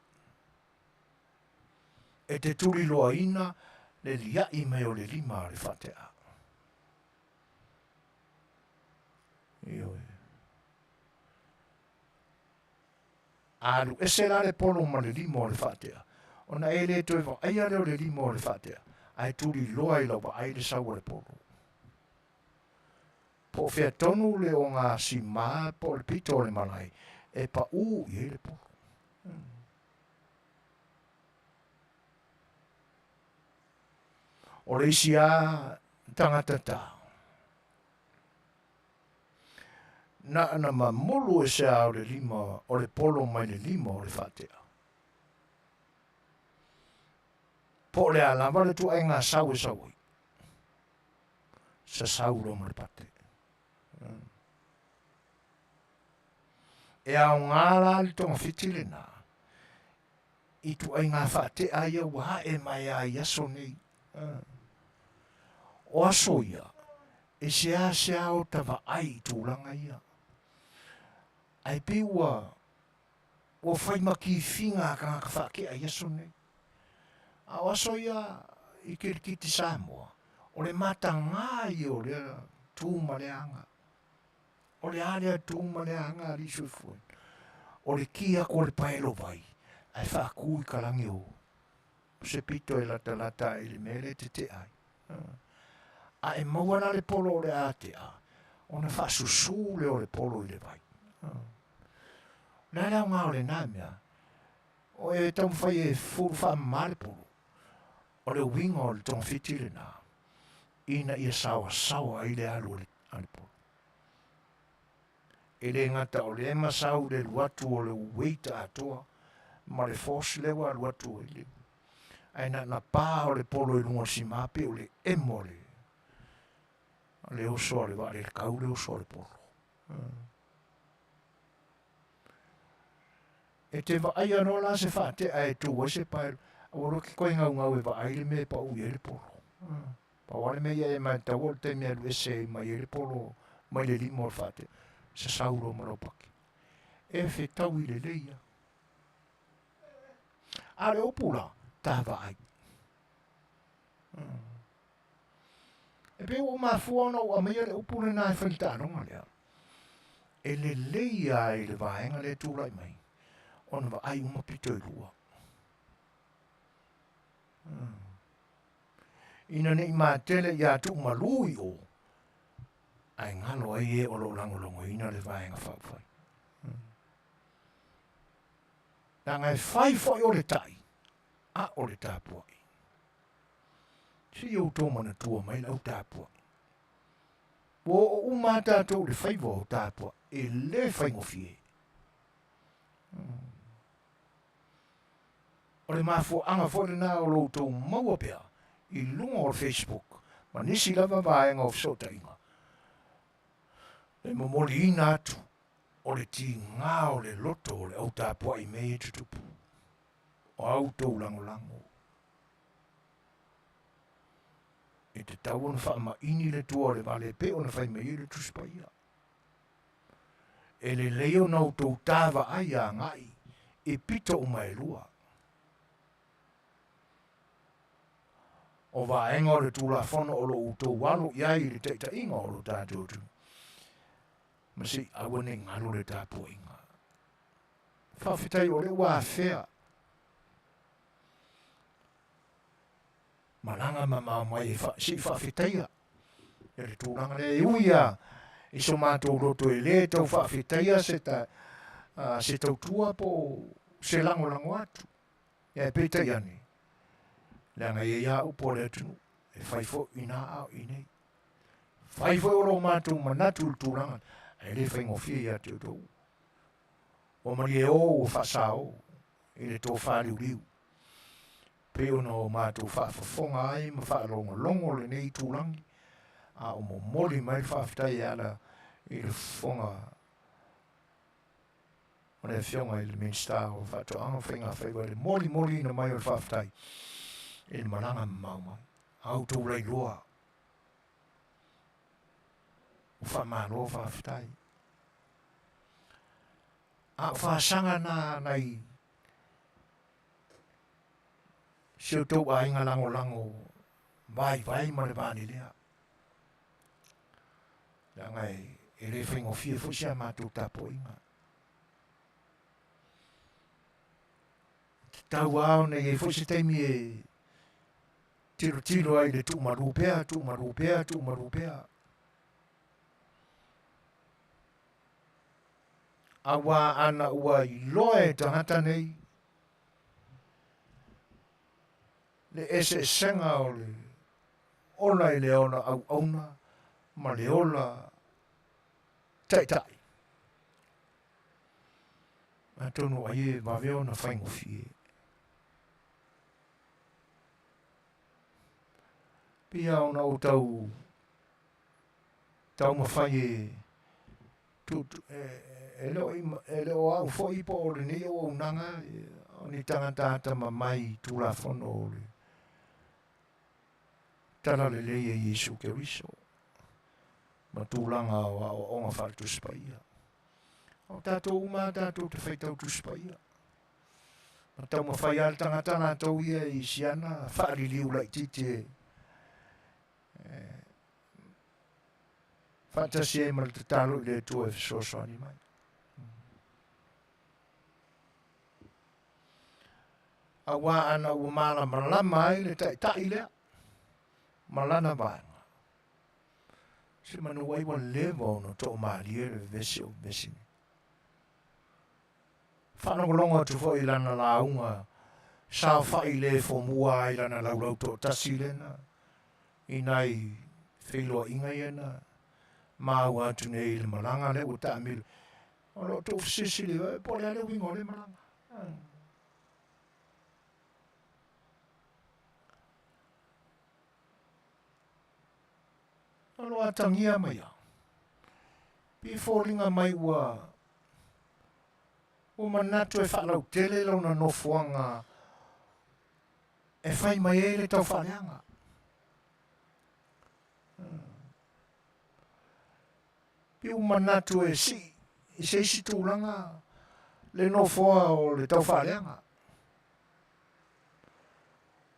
E te tuliloaina le liaʻi mai o le lima a le faatea. Ioe. A alu ese la le polo ma le lima o le faatea, ona e le toe vaaia lea o le lima o le faatea, ae tuliloa i lau vaai le sau o le polo. Po o fea tonu le ogasima po o le pito o le malae e paʻū i ai le polo. O le isi lava tagata ta, Na ona mamulu ese a o le lima o le polo mai le lima o le faatea. Po o le a lava le tuaiga sau e sau ai. Sasau loa ma le pate. E aoga la le togafiti lena i tuaiga faatea ia ua ae mai lava i aso nei. O aso ia, e seasea ota vaai i tulaga ia. Ae pei ua ua fai ma kifiga a tagata faatea i aso nei. A o aso ia i kirikiti Samoa, o le matagā ia o lea tu ma le aga. O le a lea tu ma le aga alii soifua? O le ki aku o le paelo vai, ae faakū i ka lagi o se pito e latalata ae i le mea lea e tete'a ai. A e maua la le polo o le a te'a, ona faasusū lea o le polo i le vai. O le a le aoga o lena mea? O e taumafai e fulu faamama le polo. O le uiga o le togafiti lena, ina ia saoasaoa ai le alu a le polo. E le gata o lea e masau i le alu atu o le weight atoa ma le force lea ua alu atu ai le ae na ona pa o le polo i luga o le sima pei o le emo o le le oso a le vaalele kau le oso a le polo. E te vaaia noa la se faatea e tu ai se paelo, aua loa ke koe gaugau e vaai le mea e paʻu i ai le polo. Pau lava le mea ia e matau o le taimi e alu ese ai mai ai le polo mai le lima o le faatea, sasau loa ma lau pake. E fetaui lelei lava. A o le upu la, ta vaai. E pei ua ou mafua ona ou aumaia le upu lena e fai le taaloga lea. E lelei lava i le vaega lea e tulai mai ona vaai uma pito e lua. Ina ne i matele ia tuumalu i o, ae galo ai e o lo o lagolagoina le Vaega Faaupufai. Leaga e fai foi o le tai, a o le tapuai. Se i outou manatua mai lau tapuai. Ua oo uma a tatou i le faiva o tapuai, e le faigofie. O le mafuaaga foi lena o lo outou maua pea i luga o le Facebook ma nisi lava vaega o fesootaiga, le momoliina atu o le tiga o le loto o le au tapuai i mea ia e tutupu. O a outou lagolago, e tatau ona faamaini le tua o le vale e pei ona fai mai ai le Tusi Paia. E lelei ona outou tavaai agai i pito uma e lua. O vaega o le Tulafono o lo o outou alo i ai i le taitaiga o lo tatou atunuu. Ma se i aua ne i galo le tapuaiga. Faafetai o lea ua afea malaga mamao mai e fa, se i faafetaia e le tulaga lea e ui a i so matou loto e le tau faafetaia se ta, se tautua po o se lagolago atu. Ia e peitai ane, leaga e i ai lava upu a le atunuu, e fai foi i ina a o i inei. Fai foi o lo matou manatu i le tulaga, ae le faigofie ia te outou. Ua malie o ua faasao i le tofa liuliu. Pei ona o matou faafofoga ai ma faalogologo lenei itulagi, a o momoli mai le faafetai e ala i le fofoga o le Afioga i le Minisita o Faatoaga ma Faigafaiva i le molimoliina mai o le faafetai i le malaga mamao mai. A outou lailoa, ua faamalo faafetai. A o faasaga na nai si outou aiga lagolago vaivai ma le valelea. Leaga e le faigofie foi si a matou tapuaiga. Tatau lava ona i ai foi se taimi e tilotilo ai i le tuumalu pea, tuumalu pea, tuumalu pea. Auā ana ua iloa e tagata nei le eseesega o le ola i le ola auauna ma le ola taitai. Atonu ai e vave ona faigofie. Pia ona o tau taumafai e e le o au foi po o lenei auaunaga o ni tagata atamamai i Tulafono o le Talalelei e Iesu Keriso ma tulaga o aoaoga faale-Tusi Paia. O tatou uma tatou te faitau Tusi Paia. Ma taumafai lava le tagata latou ia i siana faaliliu laitiiti e faatasi ai ma le tatalo i le Atua e fesoasoani mai. Auā ana ua malamalama ai le taitai lea ma lana vaega. Se manu ai ua leva ona toamalie le vevesi o vevesi nei. Faalogologo atu foi i lana lauga saofai le fomua ai lana laulau toatasi lena i nai feiloaiga ia na maua atu nei i le malaga lea ua taamilo. O lo o tuufesilisili po o le a le uiga o lea malaga. O lo o atagia mai au. Pei foliga mai ua ua manatu e faalautele lona nofoaga e fai mai ai le taufaaleaga. Pei ua manatu e sii i se isi tulaga le nofoa o le taufaaleaga.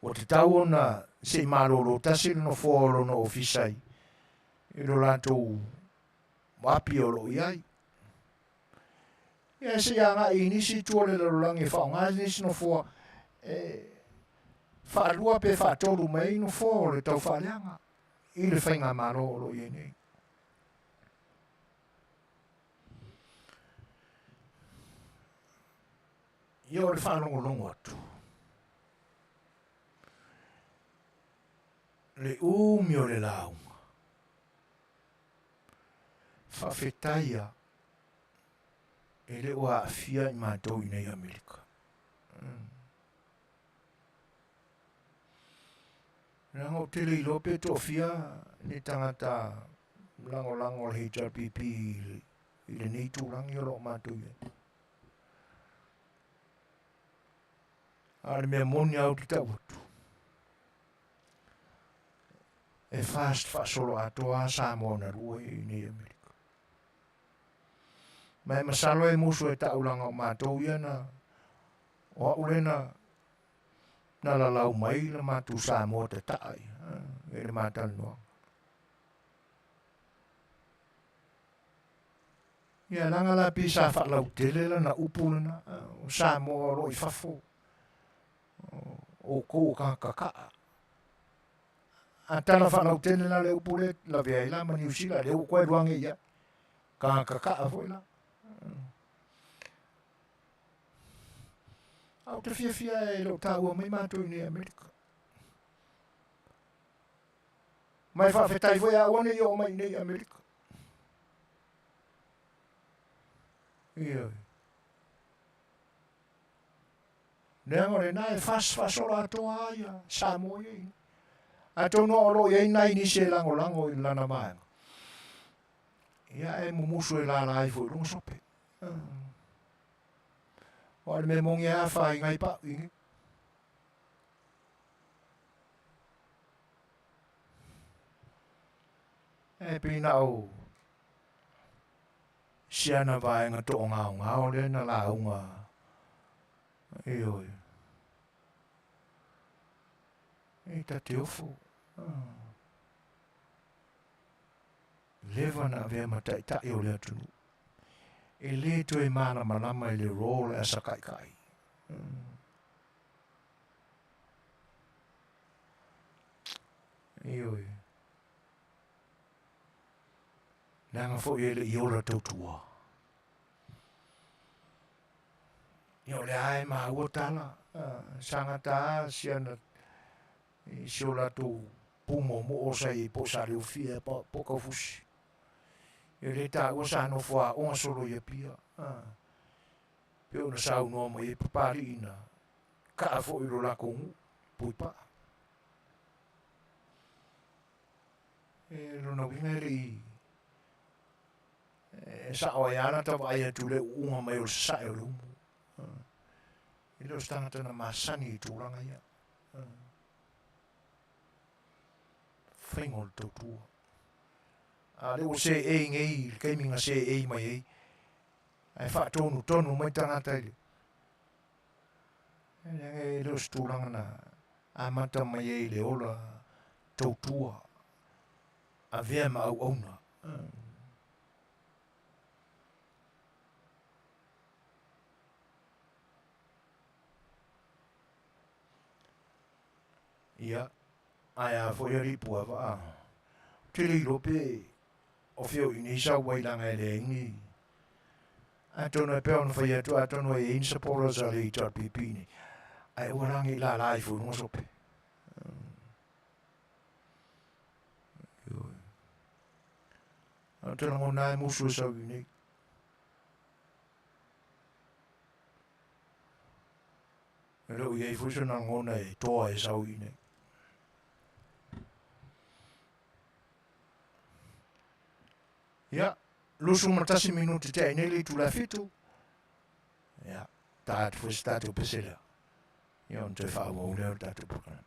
Ua tatau ona se i malolo tasi le nofoa o lona ofisa i lo latou api o lo o i ai. Ia se i agai i nisi itu o le lalolagi e faaaoga nisi nofoa e faalua pe faatolu mai ai nofoa o le taufaaleaga i le faigamalo o lo o i ai nei. Ia o le faalogologo atu. Le umi o le lauga. Faafetai a e le o aafia i matou i nei Amerika. Leaga ou te le iloa pe toafia ni tagata lagolago o le HRPP i lenei itulagi o lo o matou i ai. A o le mea moni lava ou te tau atu, e fast faasoloatoa lava Samoa na lua i nei Amerika. Ma e masalo e musu e tau laga o matou ia na o au lea na na lalau mai le matou Samoa tataa ia i le ma talanoaga. Ia leaga la pei sa faalautele lana upu lena, o Samoa o lo o i fafo, o outou o tagata kakaa. A tala faalautele la le upu lea, lavea ai la ma Niu Sila, lea ua toe alu age i ai. Tagata kakaa foi la. A ou te fiafia e le o taua mai matou i nei Amerika. Ma e faafetai foi a aua ne i oo mai i nei Amerika. Ioe. Leaga o lena e fas faasolo atoa lava ia Samoa ia i. Atonu o lo o i ai nai nisi e lagolago i lana vaega. Ia e mumusu e lala ai foi i luga sope. Aua o le mea moni e afaina ai pau i nei. E pei na o si ana vaega to'ogaogao lea na lauga, ioe, e ta te ofo. Leva na avea ma ta'ita'i o le atunuu. E lē toe malamalama i le role as a kaikai. Ioe. Leaga foi e le i ola tautua. Ia o lea lava e maua tala, sagata si ana i si o latou pu moomoo sa i ai po o Saleofia po o Kaufusi. Ia lea taua sa nofo aoga solo i Apia. Pei ona saunoa mai ai Papalii na kaa foi i lo lakou nuu, Puipaa. E lona uiga e le i e sao ai lava lata vaai atu i le uuga mai o le sasae o le umu. E le o se tagata na masani i tulaga ia. Faiga o le tautua. A o lea ua seei nei i le taimi na seei mai ai, ae faatonutonu mai tagata i le E leaga e le o se tulaga na amata mai ai i le ola tautua, avea ma auauna. Ia, ae a foi alii Puavaa, ou te le iloa pe o fea o i nei sau ai leaga e leai ni Atonu e pei ona fai atu, atonu e i ai ni supporters a le HRPP nei, ae aua la ne i lala ifo i luga sope. Ioe. Ae ou te lagona e musu e sau i nei. E le o i ai foi sona lagona e toa e sau i nei. Ia, 21 minuti tea i nei le itula e fitu. Ia, ta atu foi se tatou pese lea. Ia, ona toe faaauau lea o le tatou program.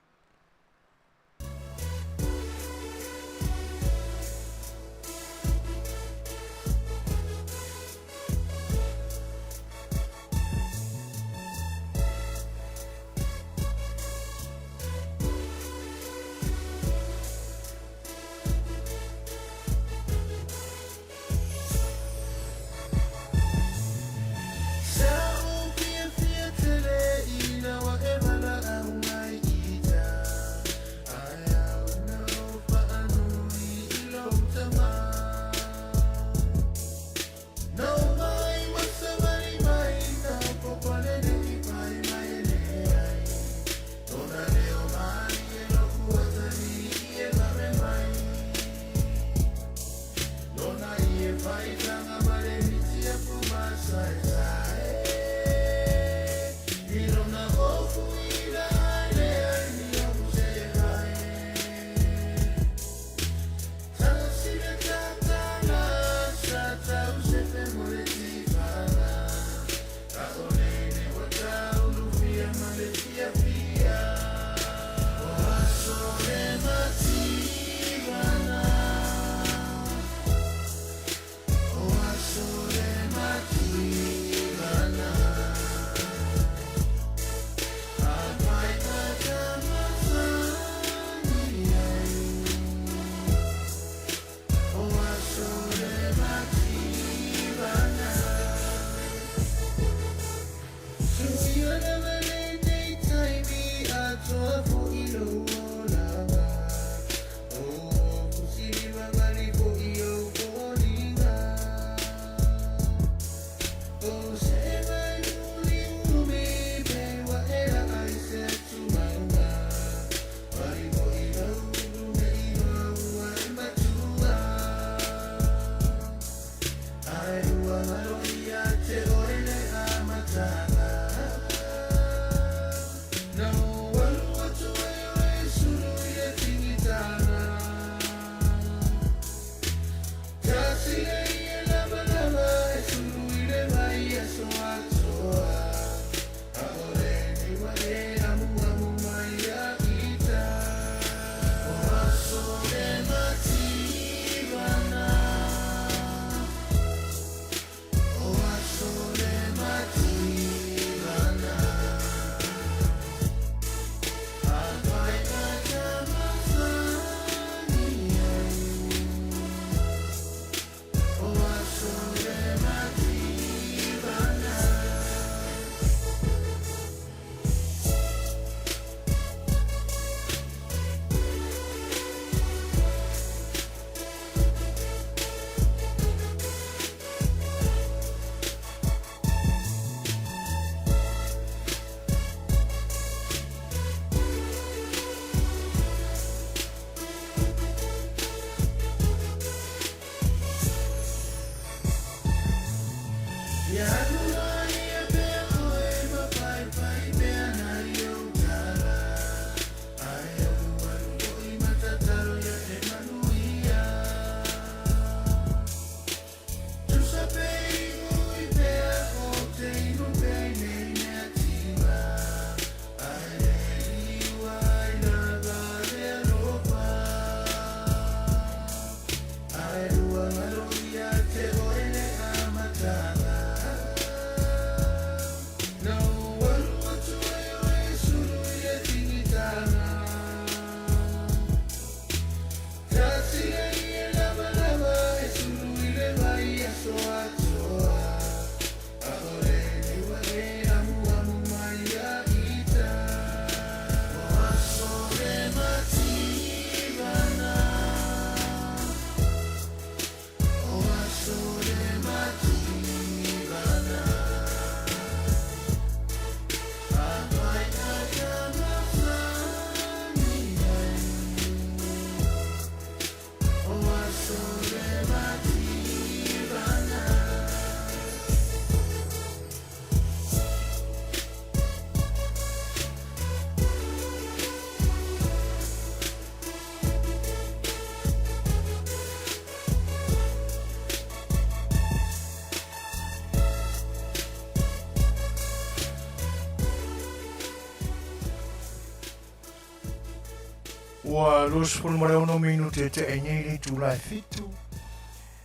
Ua 26 minute e tea nei le itula e fitu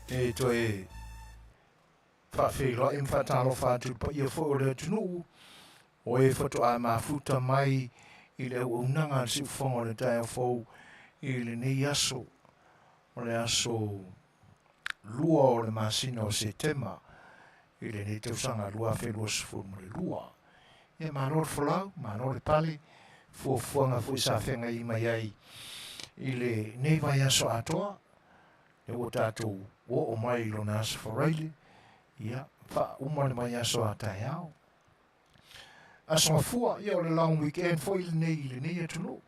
e toe faafeiloai ma faatalofa atu i le paia foi o le atunuu o e faatoa mafuta mai i le auaunaga a le siufofoga o le taeao fou i lenei aso o le aso lua o le masina o Setema i lenei tausaga 2022. Ia malo le folau, malo le pale, fuafuaga foi sa feagai mai ai i lenei vaiaso atoa, lea ua tatou oo mai i lona aso Faraile, ia faauma le vaiaso a taeao. Aso Gafua, ia o le long weekend foi lenei i lenei atunuu.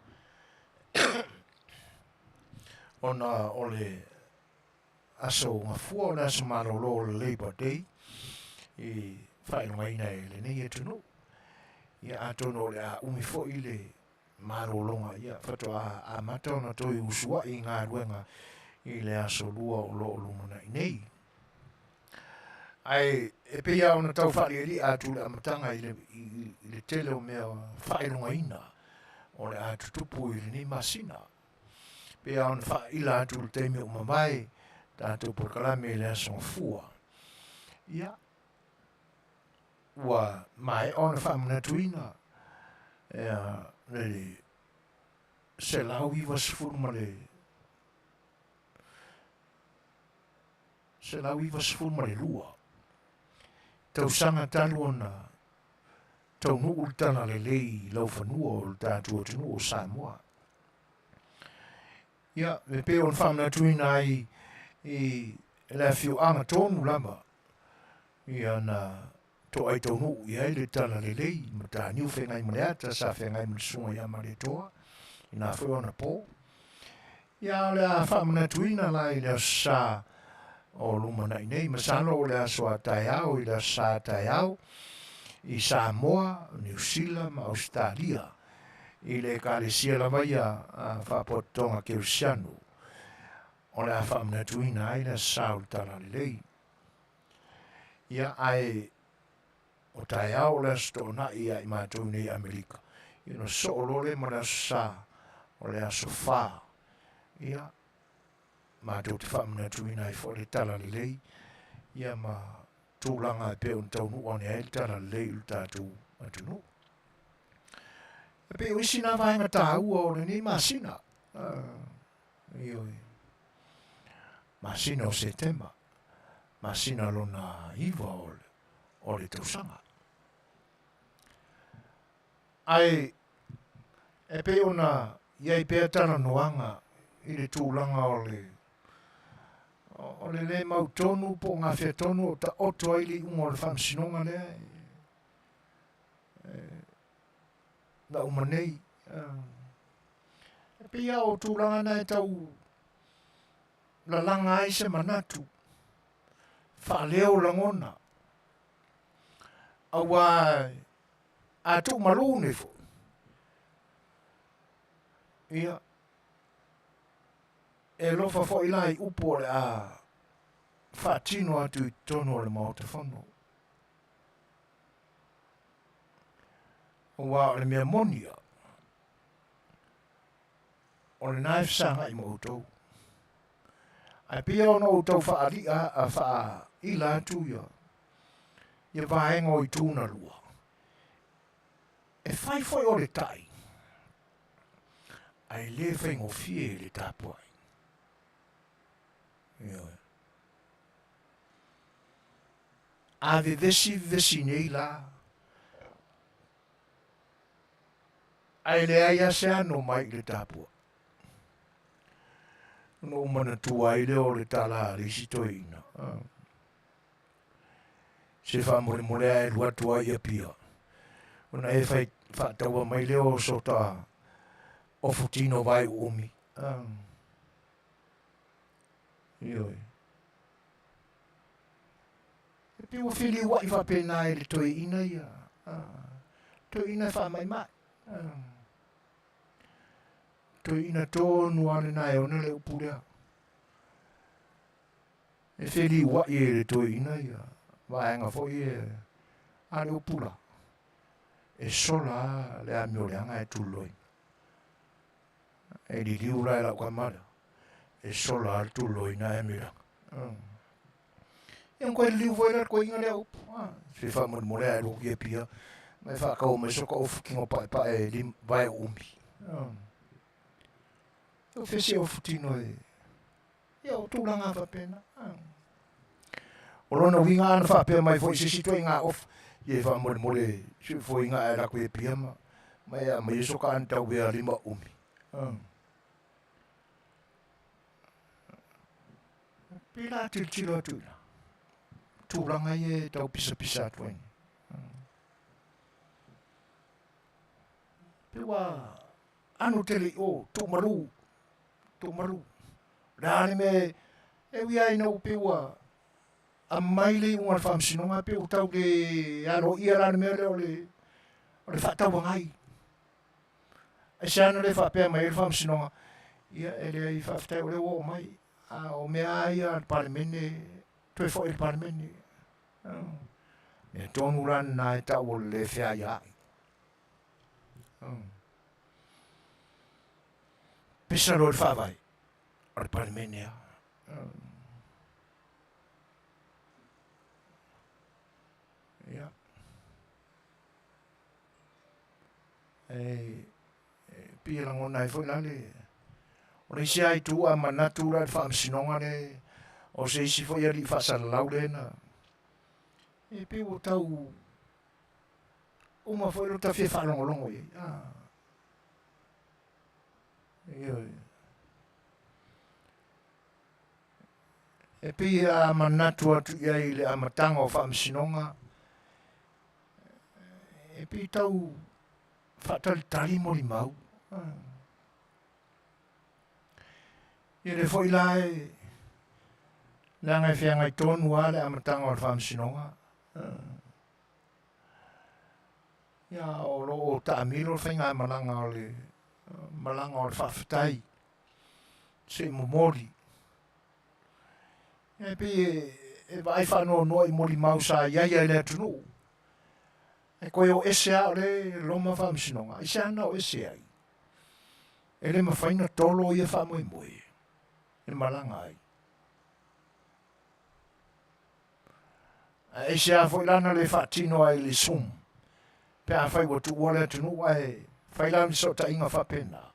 Ona o le aso Gafua o le aso malolo o le Labor Day i faailogaina e lenei atunuu. Ia atonu o le a umi foi le malologa, ia faatoa amata ona toe usuai i galuega i le aso lua o lo o lumanai nei. Ae e pei lava ona tau faalialia atu i le amataga i le, i, i le tele o mea faailogaina o le a tutupu i lenei masina. Pei lava ona faaila atu i le taimi o mavae tatou polokalame i le aso Gafua. Ia, ua maea ona faamanatuina le 190 ma le 192 tausaga talu ona taunuu le talalelei i laufanua o le tatou atunuu o Samoa. Ia, e pei ona faamanatuina ai i le afioaga tonu lava ia na toai taunuu i ai le talalelei i Mataniu Feagaimaleata sa feagai ma le susuga ia Malietoa i nā foi ona pō. Ia o le a faamanatuina la i le aso Sa o lumanai nei, masalo o le aso a taeao i le aso Sa taeao i Samoa, Niu Sila ma Ausetalia i le Ekalesia lava ia a Faapotopotoga Kerisiano o le a faamanatuina ai le aso Sa o le Talalelei. Ia, ae o taeao o le aso Toonai ia i matou nei Amerika, ia ona soo loa lea ma le aso Sa, o le aso Fa. Ia, matou te faamanatuina ai foi le Talalelei, ia ma tulaga e pei ona taunuu ane ai le Talalelei i le tatou atunuu. E pei o isi nā vaega taua o lenei masina, ioe, masina o Setema, masina lona iva o le, o le tausaga. Ae e pei ona i ai pea talanoaga i le tulaga o le o le le mautonu po o gafea tonu o taoto ai le iuga o le faamasinoga lea e, na uma nei. E pei lava o tulaga na e tau lalaga ai se manatu, faaleo lagona. Auā a tuumalū nei foʻi, ia, e alofa foʻi la i upu o le a faatino atu i totonu o le Maota Fono. Auā o le mea moni ia, o lena e fesagai ma outou. Ae pei ona ou tau faaliʻa a faaila atu ia ia vaega o itu na lua. E fai foi o le tai, ae le faigofie i le tapuai. Ioe. A vevesi vevesi nei la, ae leai lava se ano mai i le tapuai. Ona ou manatua ai lea o le tala a le isi toeaina. Se faamolemole a e alu atu ai i Apia, ona e fai faataua mai lea o sota ofu tino vae uumi. Ioe. E pei ua feliuai faapena e le toeaina ia. Toeaina e faamaimai. Toeaina tonu lava lena e ona le upu lea. E feliuai e le toeaina ia vaega foi e a le upu la. E sola le amioleaga e tuloina. E liliu la e lau tama lea. E sola le tuloina e amioleaga. Ia koe liliu foi la le koiga lea upu. Se faamolemole ae lua kia pia. Mai whaakau mai soka ofu kingo pae pae lim vae umi. O fese ofu tino e. Ia o tūlanga whapena. O lona uiga ana whaapea mai foi se isi ituaiga ofu. Ia e faamolemole se foiga ae laku e pia ma mai a mai soka ana tau ea lima umi. Pēlā tilotilo atu i la tulaga ia e tau pisapisa atu ai nei. Pe ua ano tele i o, tuumalu, tuumalu. O le a le mea e ui ai ina ua pei ua aumai le iuga o le faamasinoga pei ua tau le aloaia la le mea lea o le, o le faatauagai. Aisea na le faapea mai ai le faamasinoga, ia e leai faafetai o lea ua oo mai. A o mea lava ia a le Palemene, toe foi i le Palemene. Mea tonu la lena e tau o le le feaiaai. Pesa loa i le faavae, o le Palemene lava. Ia. E pei e lagona ai foi la le o le isi lava itu a manatu la i le faamasinoga le o se isi foi alii faasalalau lea na e pei ua tau uma foi lo ta fia faalogologo i ai. Ah. Ioe. E pei a manatu atu i ai i le amataga o faamasinoga e pei tau faatalitali molimau. Ia lea foi la e leaga e feagai tonu lava le amataga o le faamasinoga. Ia o lo o taamilo le faigamalaga o le malaga o le faafetai se i momoli. Ia e pei e vaai faanoanoa i molimau sa i ai i le atunuu. E koe o ese lava o le loma faamasinoga. Aisea na o ese ai? E le mafai na tolo ia faamoemoe e malaga ai. Ae aisea foi la na le faatino ai i le Zoom pe afai ua tuua le atunuu ae fai la ni sootaiga faapena.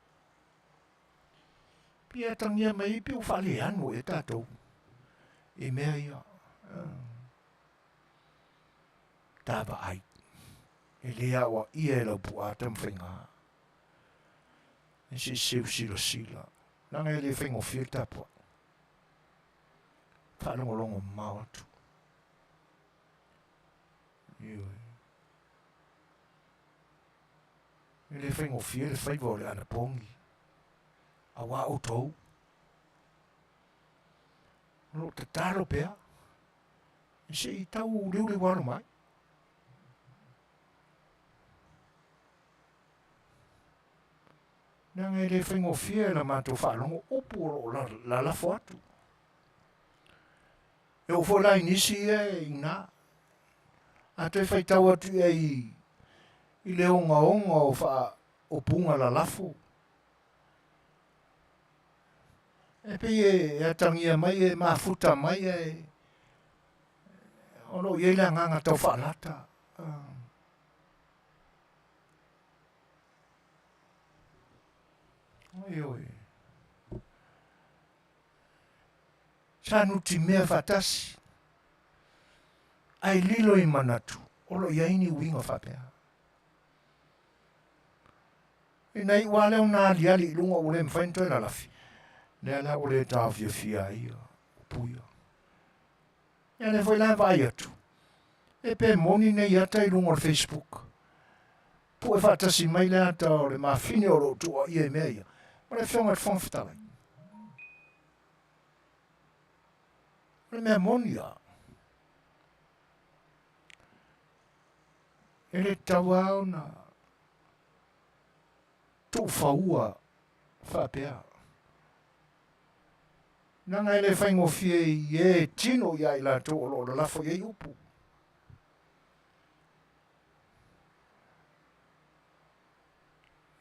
Pei e atagia mai ai pei ua faaleano ea tatou i mea ia. Ta vaai, e le aoaia e lau puaa taumafaiga. E se i seu silasila, leaga e le faigofie le tapuai. Faalogologo mamao atu. Ioe. E le faigofie le faiva o le anapogi, auā outou. O lo o tatalo pea, e se i tau liuliu alo mai. Leaga e le faigofie la matou faalogo upu o lo o lalafo atu. E oo foi la i nisi ia e i ina. A toe faitau atu i ai i le ogaoga o faaupuga lalafo, e pei e atagia mai e mafuta mai ae o lo o i ai le agaga tau faalata. Ioe. Sa nutimea faatasi, ae lilo i manatu o lo o i ai ni uiga faapea. Ina iu lava lea ona aliali i luga ua le mafai ona toe lalafi, lea la ua le taofiofia ai ia upu ia. Ia lea foi la e vaai atu, e pe moni nei ata i luga o le Facebook. Pue faatasi mai le ata o le mafine o lo o tuuaia i mea ia, ma le Afioga i le Fofoga Fetalai. O le mea moni lava, e le tatau lava ona tuufaua faapea. Leaga e le faigofie i e tino ia i latou o lo o lalafo i ai upu.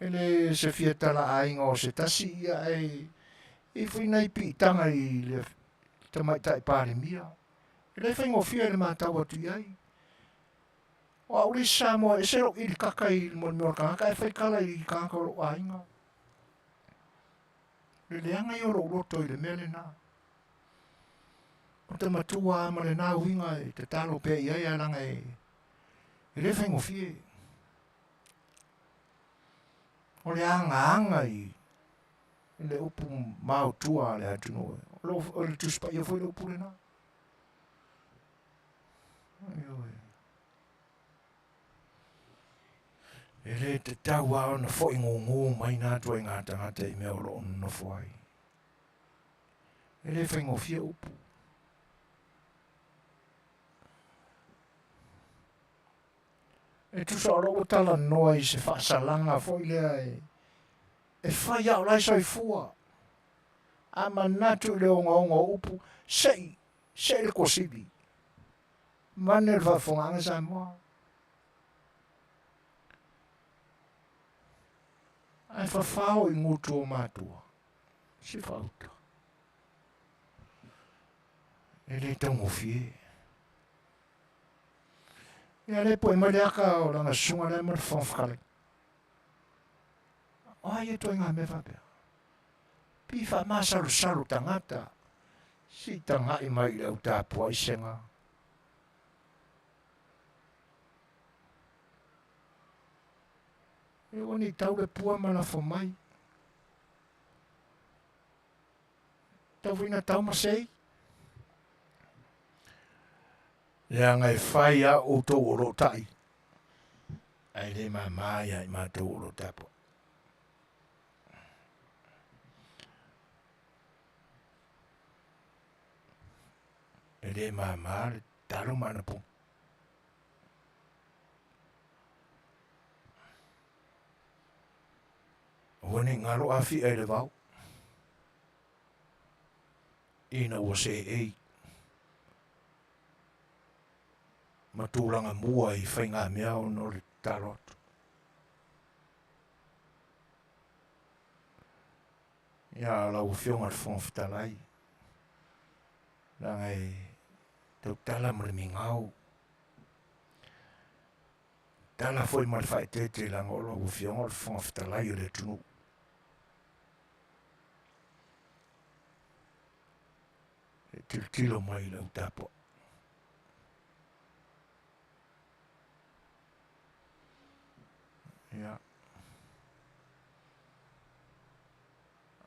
E le se fia talaaiga o se tasi ia ae i foi nai piitaga i le Tamaitai Palemia. E le faigofie le matau atu i ai. O au le isi Samoa e ese lou ili kaka i le mea o le tagata ae fai tala i tagata o lou aiga. Le leaga ia o lou loto i le mea lena. O te matua lava ma lena uiga e tatalo pea i ai ae leaga e le faigofie. O le agaaga i le upu maotua a le atunuu. O le Tusi Paia foi le upu lena. Ioe. E le tatau lava ona foi gugu mai nā ituaiga tagata i mea o lo o nonofo ai. E le faigofie upu. E tusa o lou ua talanoa i se faasalaga foi lea e, e fai a o la e soifua. A manatu i le ogaoga o upu, sei, sei le kosivi. Mane le faafofogaaga Samoa. Ae fafao i gutu o matua, si faauta. E le taugofie. Ia lea poe mai le aka o lana susuga lea ma le Fofoga Fetalai. O ai e ituaiga mea faapea? Pi faamasalosalo tagata si taga'i mai i le au tapuai sega. E ua nei tau le pua ma lafo mai. Tau foi na tau ma sei. Leaga e fai a outou o lo o ta'i, ae le māmā ia i matou o lo o tapuai. E le māmā le talo ma ana puna. Aua ne i ngalo Afi'a i le vao, ina ua seei ma tulaga mua i faigamea ona o le tatalo atu. Ia lau Afioga i le Fofoga Fetalai, leaga e tautala ma le migao, tala foi ma le faaeteete leaga o lau Afioga o le Fofoga Fetalai o le atunuu. E tilotilo mai i lau tapuai. Ia.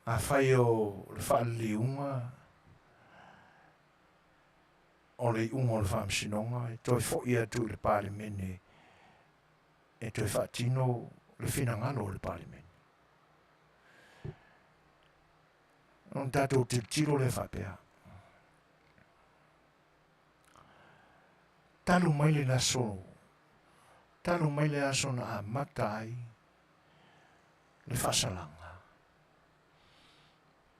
Afai o le faaliliuga o le iuga o le Faamasinoga e toe foi atu i le Palemene e toe faatino le finagalo o le Palemene. Ona tatou tilotilo lea faapea, talu mai le aso, talu mai le aso na amata ai le faasalaga.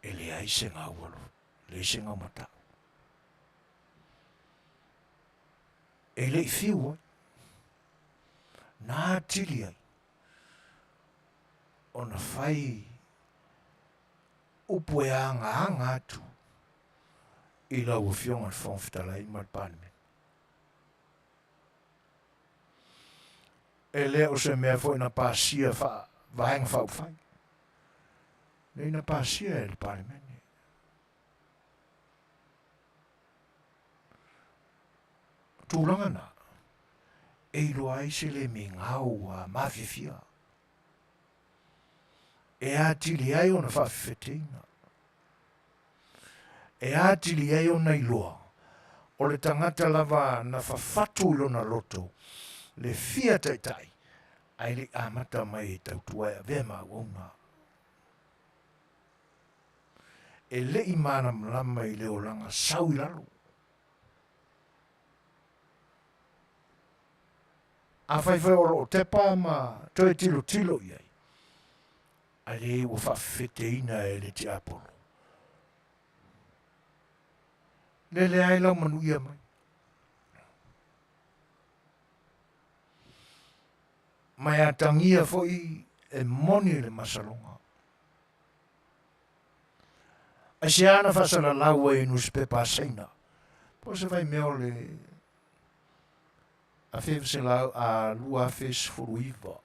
E leai se gau alo, leai se gau matau. E le i fiu ai, na atili ai ona fai upu e agaaga atu i lau Afioga i le Fofoga Fetalai ma le Palemene. E le o se mea foi na pasia faa Vaega Faaupufai. Nei na pasia e le Palemene. O tulaga na, e iloa ai se le migao ua mafiafia. E atili ai ona faafefeteina. E atili ai ona iloa o le tagata lava na fafatu i lona loto le fia taitai ae le i amata mai e tautua e avea ma auauna. E le i malamalama i le olaga sau i lalo. Afai foi o lo o tepa ma toe tilotilo i ai, ae leai ua faafefeteina e le tiapolo. Lele ai lau manuia mai. Ma e atagia foi e moni le masaloga. Aisea na faasalalau ai i nusipepa a Saina, po o se vaimea o le 1919.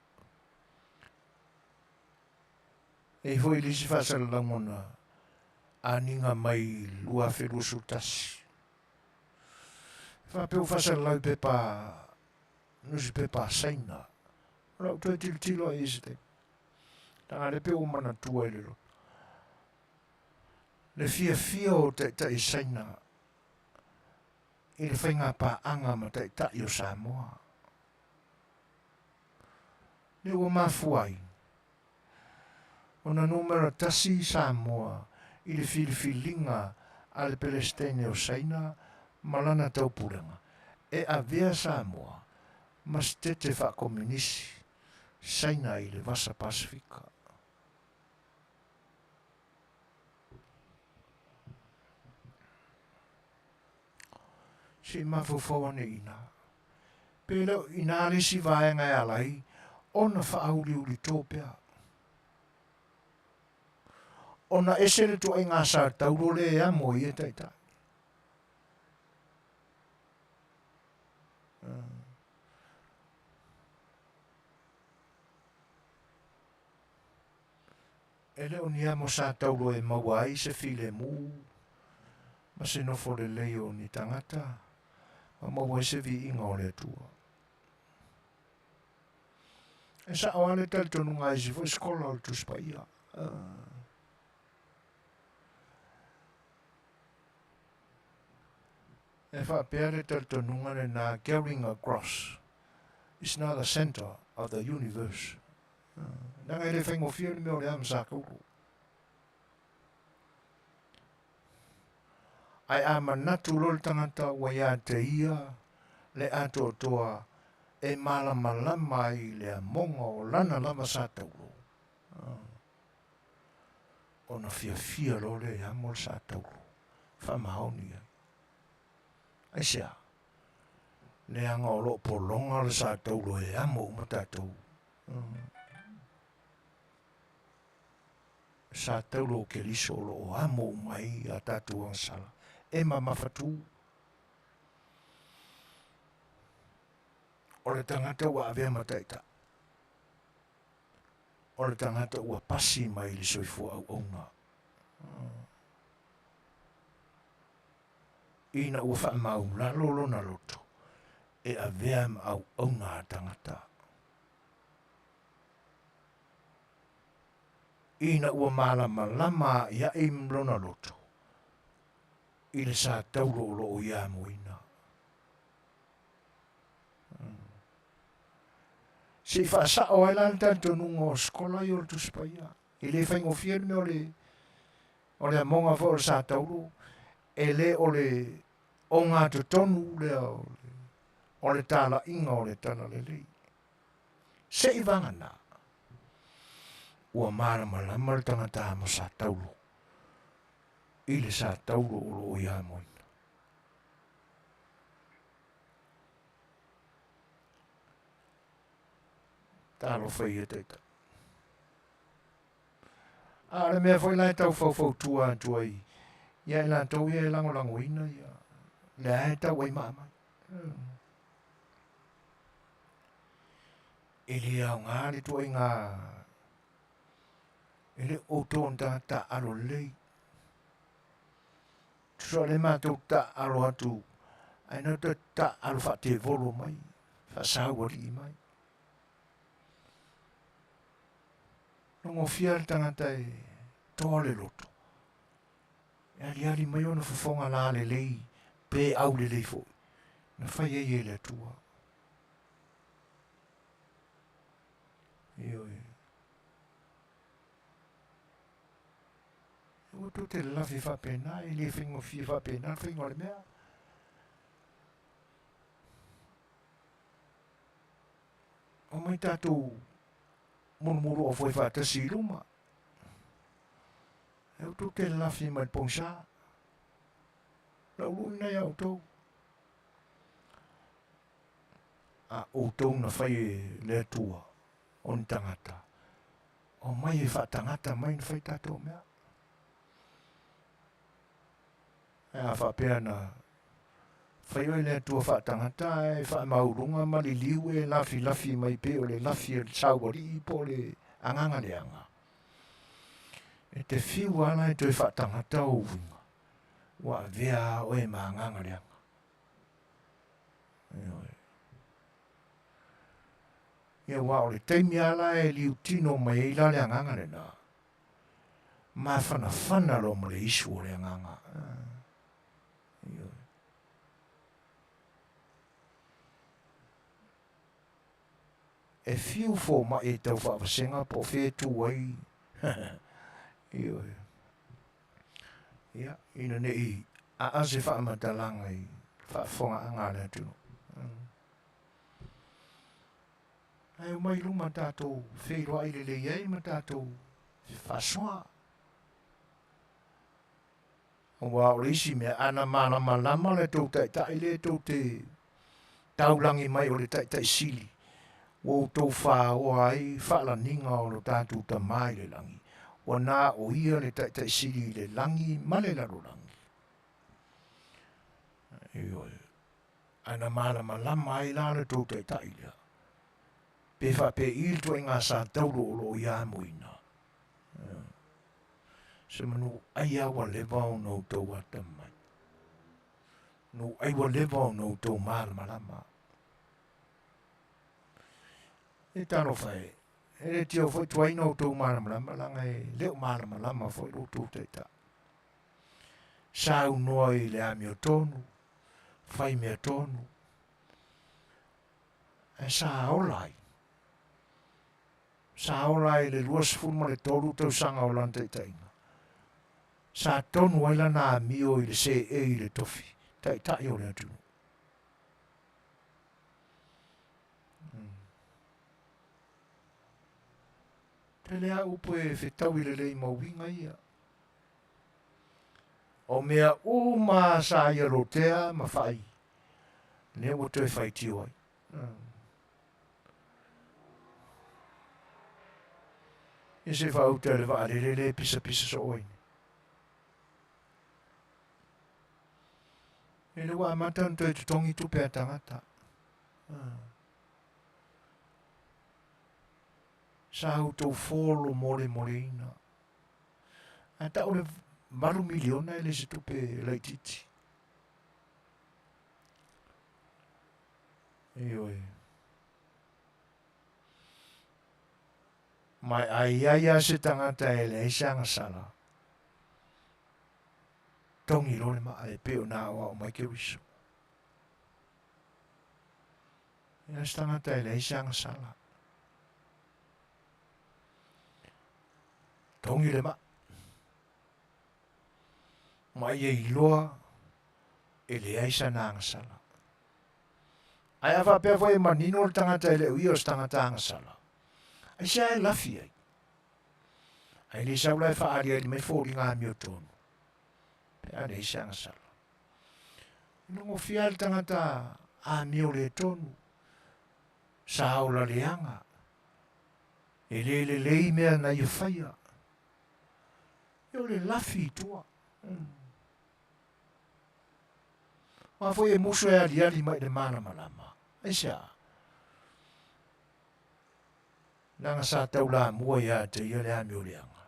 E i ai foi le isi faasalalauga na aniga mai i le 2021. E faapea ua faasalalau i pepa, nusipepa a Saina. O lau toe tilotilo ai i se taimi. Leaga lea pei ua manatua i le loto. Le fiafia o taitai Saina i le faiga paaga ma taitai o Samoa. Lea ua mafua ai ona numera tasi Samoa i le filifiliga a le Pelesitene o Saina ma lana taupulega e avea Samoa ma setete faakominisi Saina i le Vasa Pasefika. Se i mafaufau ane i ina. Pe le o ina le isi vaega e ala ai ona faauliuli to pea. Ona ese le tuaiga sa taulo le e amo i e taitai. E le o ni amo sa taulo e maua ai se filemu ma se nofo lelei o ni tagata ma maua ai se viiga o le Atua. E sao lava le talitonuga a isi foi sikola o le Tusi Paia. E faapea le talitonuga lena, Carrying a cross is not the center of the universe. Leaga e le faigofie le mea o le ama sa taulu. Ae a manatu loa le tagata ua ia te ia le atoatoa e malamalama ai le amoga o lana lava sa taulo, ona fiafia loa lea e amo le sa taulo, faamaoni ai. Aisea? Leaga o lo o pologa le sa taulo e amo uma tatou. Sa taulo o Keriso o lo o amo uma ai a tatou agasala e mamafatu. O le tagata ua avea ma taitai. O le tagata ua pasi mai i le soifua auauna. Ina ua faamaulalo lona loto e avea ma auauna a tagata. Ina ua malamalama a'ia'i lona loto i le sa taulo o lo o ia amoina. Se i faasa'o ai la le talitonuga o sikola ia o le Tusi Paia. E le faigofie le mea o le o le amoga foi o le sa taulo, e le o le ogatotonu lea o le, o le talaiga o le talalelei. Se i vagana, ua malamalama le tagata amo sa taulo. I le sa taulo o lo o ia amoina. Talofa ia taitai. A o le mea foi la e tau faufautua atu ai ia i latou ia e lagolagoina ia lea e tau ai maa mai. E le aoga le tuaiga e le o outou o ni tagata taaalo lelei. Tusa o le matou taaalo atu ae na toe taaalo faatevolo mai, faasaualii mai. Logofia le tagata e toa le loto, e aliali mai ona fofoga lalelei pe aulelei foi, na fai ai e le Atua. Ioe. Ua tou te lalafi faapena, e le faigofie faapena le faiga o le mea. Omai tatou mulumulu'a foi faatasi i luma. E outou te lalafi mai le pogisa. Lau lu'i lena ia outou. A outou na fai e le Atua o ni tagata, omai e faatagata mai na fai tatou mea. Ae a faapea na fai oe le Atua faatagata ae faamauuluga ma liliu e lafilafi mai pei o le lafi a le saualii po o le agaga leaga, e te fiu lava la e toe faatagata ou uiga, ua avea lava oe ma agaga leaga. Ioe. Ia aua o le taimi lava la e liutino mai ai la le agaga lena, mafanafana loa ma le isu o le agaga. Ioe. E fiu fomai e tau faavasega po o fea e tu ai. Ioe. Ia, ina ne i aa se faamatalaga i faafofogaaga a le atunuu. Ae omai i luma tatou feiloai lelei ai ma tatou fefaasoa. Aua o le isi mea, ana malamalama le tou taitai lea tou te taulagi mai o le taitai sili, ua outou faoa ai faalaniga o lo tatou Tama i le lagi, ua na o ia le taitai sili i le lagi ma le lalolagi. Ioe. Ana malamalama ai la le tou taitai lea, pe faapei le ituaiga sa taulo o lo o ia amoina. Semanu ai a ua leva ona outou atamai. Nu ai ua leva ona outou malamalama. E talofa e, e le tio foi tuaina outou malamalama, laga e le o malamalama foi lo outou taitai. Saunoa i le amiotonu, fai mea tonu, ae sa ola ai. Sa ola ai le 23 tausaga o lana taitaiga. Sa tonu ai lana amio i le seei i le tofi taitai o le atunuu. Tele a upu e fetaui lelei ma uiga ia. O mea uma sa ia lotea ma fai, lea ua toe faitio ai. Ia se faauta le vaalele le pisapisa soo ai. E le ua amata ona toe totogi tupe a tagata. Sa outou folo molemoleina. Ae tau le 8 miliona e le se tupe laitiiti. Ioe. Ma a i ai lava se tagata e leai se agasala, togi loa le maa e pei ona aoao mai Keriso. E leai se tagata e leai se agasala. Togi le maa. Ma ia iloa e leai sana agasala. Ae a faapea foi e manino le tagata e le o ia o se tagata agasala, aisea e lafi ai? Ae le sau la e faaaliali mai foliga amiotonu. Pe a leai se agasala. E nogofia le tagata amio le tonu, sa ola leaga, e le lelei mea na ia faia. Ia o le lafi i tua. Aua foi e musu e aliali mai i le malamalama. Aisea? Leaga sa taulamua ia te ia le amio leaga.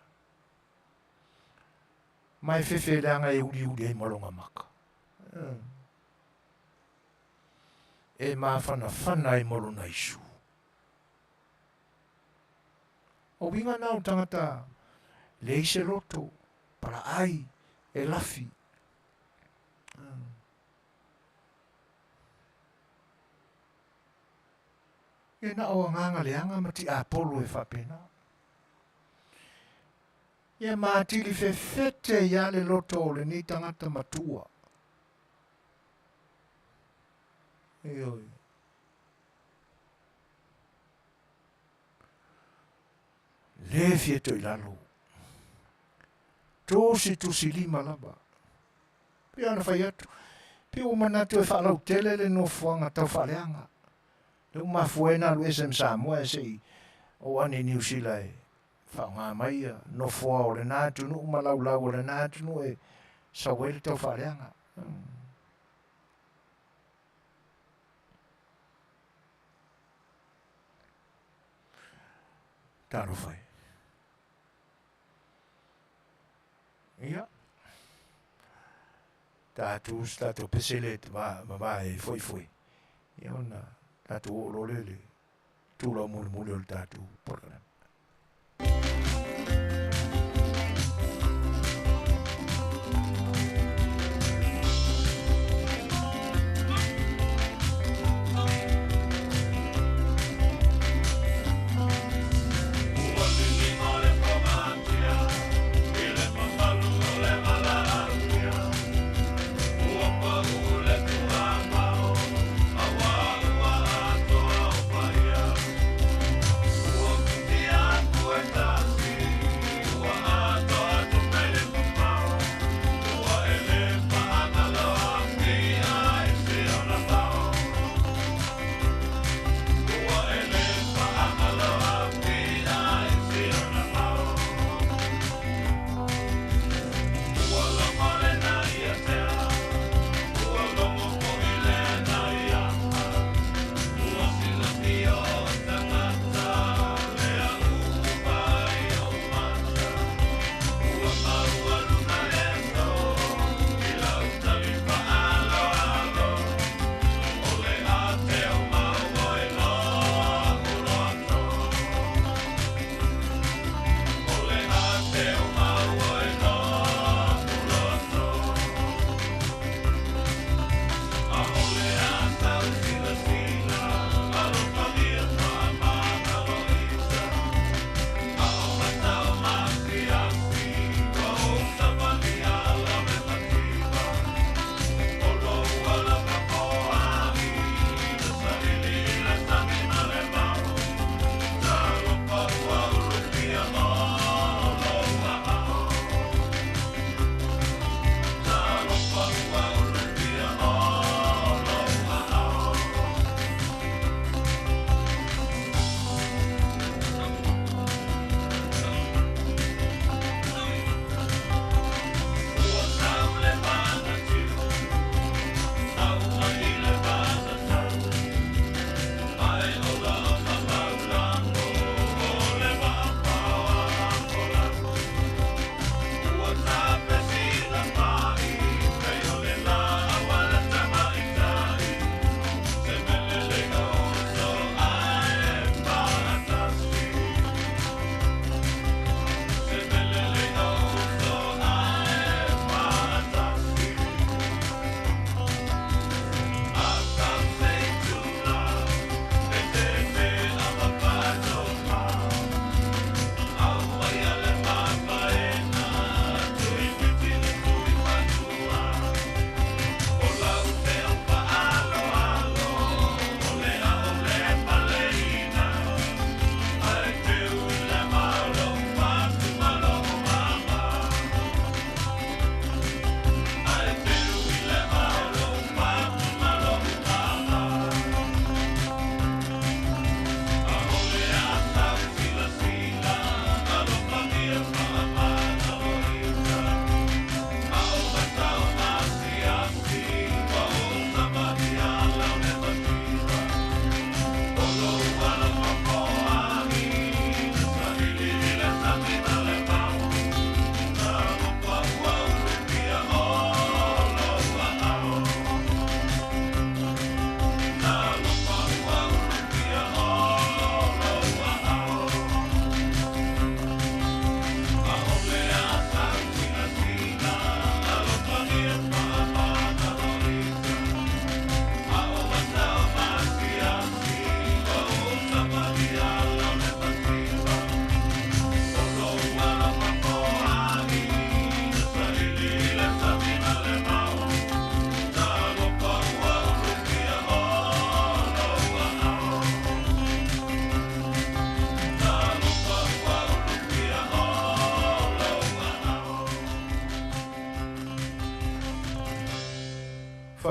Ma e fefe leaga e uliuli ai ma lona maka. E mafanafana ai ma lona isu. O uiga na o tagata leai se loto, palaai, e lafi. Ia na o agaga leaga ma tiapolo e faapena. Ia ma atili fefete ai lava le loto o lenei tagata matua. Ioe. Le fia toe i lalo. Tusi tusi lima lava. Pei ona fai atu, pei ua manatu e faalautele le nofoaga tau faaleaga. Lea ua mafua ai ona alu ese ma Samoa ae se i oo ane i Niu Sila e faaaoga mai ia nofoa o lena atunuu ma laulau o lena atunuu e sau ai le tau faaleaga. Talofa e. Ia. Tatou se tatou pese le vavae foifoi. Ia ona tatou oo loa lea i le tulao mulimuli o le tatou polokalame.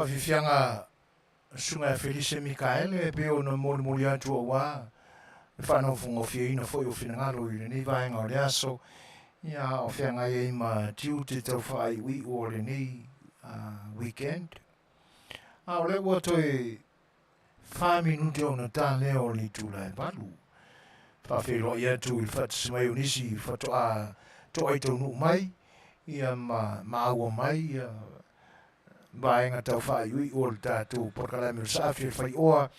faafiafiaga Susuga ia Felise Mikaele e pei ona molimoli atu aua le faanofogofieina foi o finagalo i lenei vaega o le aso, ia o feagai ai ma tiute tau faaiuiu o lenei weekend. A o lea ua toe 4 minute ona ta lea o le itula e 8. Faafeiloai atu i le faatasi mai o nisi faatoa toai taunuu mai, ia ma maua mai ia vaega tau faaiuiu o le tatou polokalame o le Saafi o le Faioa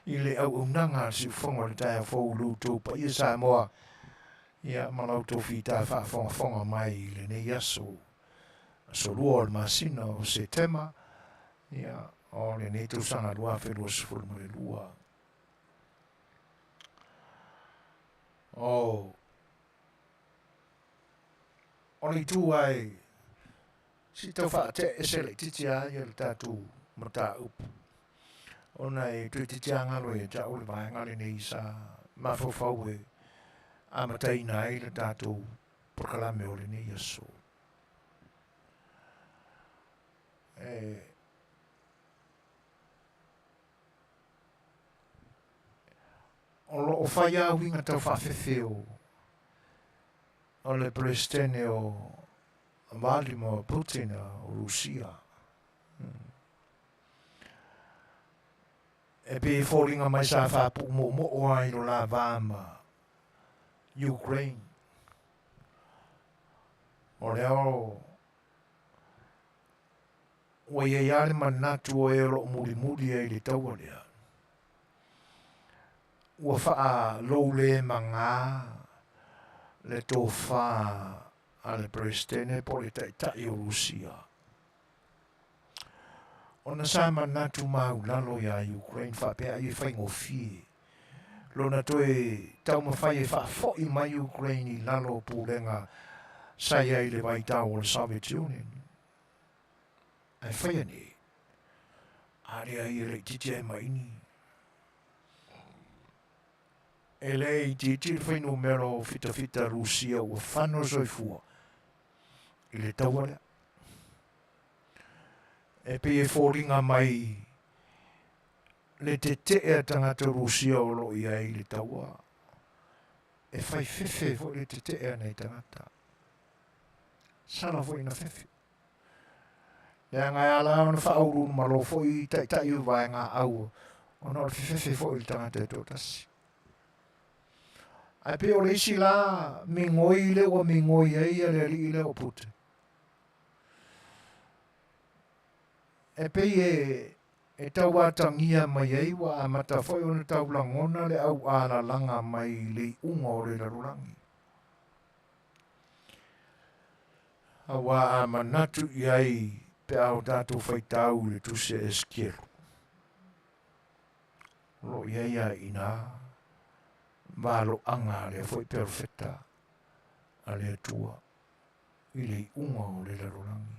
i le auaunaga a le siufofoga o le taeao fou i lo outou paia Samoa, ia ma la outou fita faafogafoga mai i lenei aso, aso 2 o le masina o Setema, ia, o lenei tausaga 2022. O, o le itu ai, Se i tau faatea ese laitiiti lava ia le tatou mataupu ona e toeitiiti lava galo ia te au le vaega lenei sa mafaufau e amataina ai le tatou polokalame o lenei aso. E o lo o fai lava uiga tau faafefe o le Peresetene o Vladimir Putin o Rusia. E pei e foliga mai sa faapuumo'omo'o ai lo la va ma Ukraine. O lea o ua i ai lava le manatu o e o lo o mulimuli ai i le taua lea. Ua faaloule magā le tofa a le Peresetene po o le Taitai o Rusia. Ona sa manatu maulalo iā Ukraine faapea ai e faigofie lona toe taumafai e faafoi mai Ukraine i lalo o pulega sa i ai i le vaitau o le Soviet Union. Ae faia nei, a lea ia laitiiti ai ma ini. E le itiiti le fuainumera o fitafita Rusia ua fano soifua i le taua lea. E pei e foliga mai le tetee a tagata Rusia o lo o i ai i le taua, e fai fefe foi le tetee a nei tagata. Sala foi ina fefe. Leaga e ala ona faauluulumalo foi taitai o vaega au ona o le fefefe foi o le tagata e toatasi. Ae pei o le isi la migoi lea ua migoi ai le alii lea o Putin. E pei e tau atagia mai ai ua amata foi ona tau lagona le aualalaga mai i le iuga o le lalolagi. Aua a manatu i ai pe a o tatou faitau i le tusi a Esekielu, o lo o i ai lava i ina valoaga a lea foi perofeta a le Atua i le iuga o le lalolagi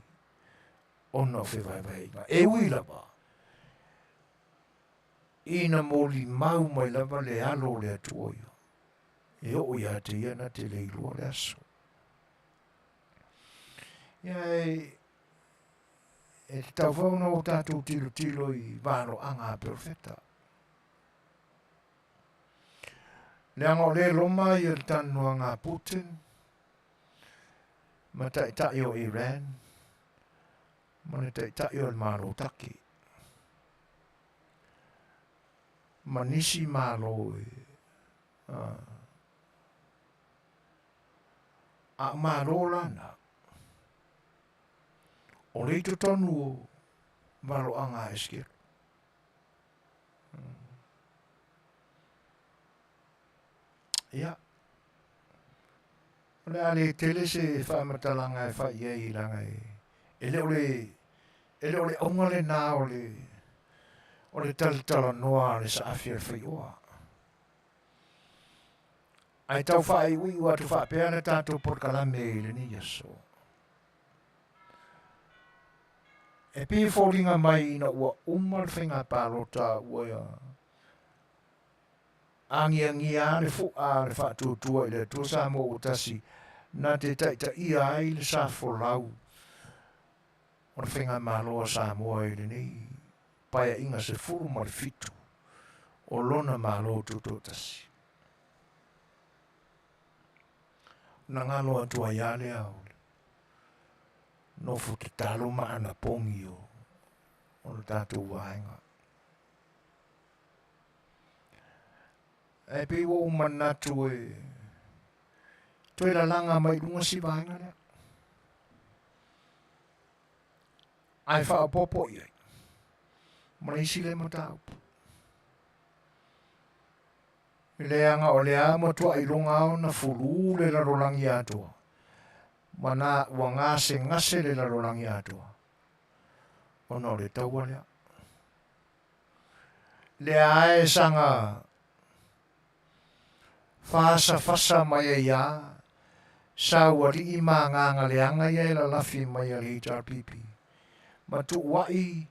ona o fevaevaeaiga. E ui lava ina molimau mai lava le alo o le Atua ia, e oo ia te ia na te le iloa le aso. Ia e, e tatau foi ona o tatou tilotilo i valoaga a perofeta. Leaga o le loma ia le talanoaga a Putin ma taitai o Iran ma le taitai o le Malo Taki ma nisi malo e a o malo lana o le i totonu o valoaga a Esekielu. Ia, o le a le tele se faamatalaga e fai i ai leaga e le o le e le o le auga lena o le o le talatalanoa a le saafi a le faioa. Ae tau faaiuiu atu faapea le tatou polokalame i lenei aso. E pei e foliga mai ina ua uma le faiga palota ua agiagia le fu'a a le Faatuatua i le Atua Samoa ua tasi na te taitaia ai le sa folau o le faigamalo a Samoa i lenei. Paeaiga 17 o lona Malo Tutoatasi. Na galo atu ai lava lea o le nofo tatalo ma anapogi o le tatou vaega. Ae pei ua ou manatu e toe lalaga mai i luga si vaega lea. Ae faaopoopo i ai ma le isi lea mataupu. Leaga o lea a matuai iloga lava ona fulū le lalolagi atoa, ma na ua gasegase le lalolagi atoa ona o le taua lea. Lea a e saga fasafasa mai ai a saualii ma agaga leaga ia e lalafi mai a le HRPP ma tuua'i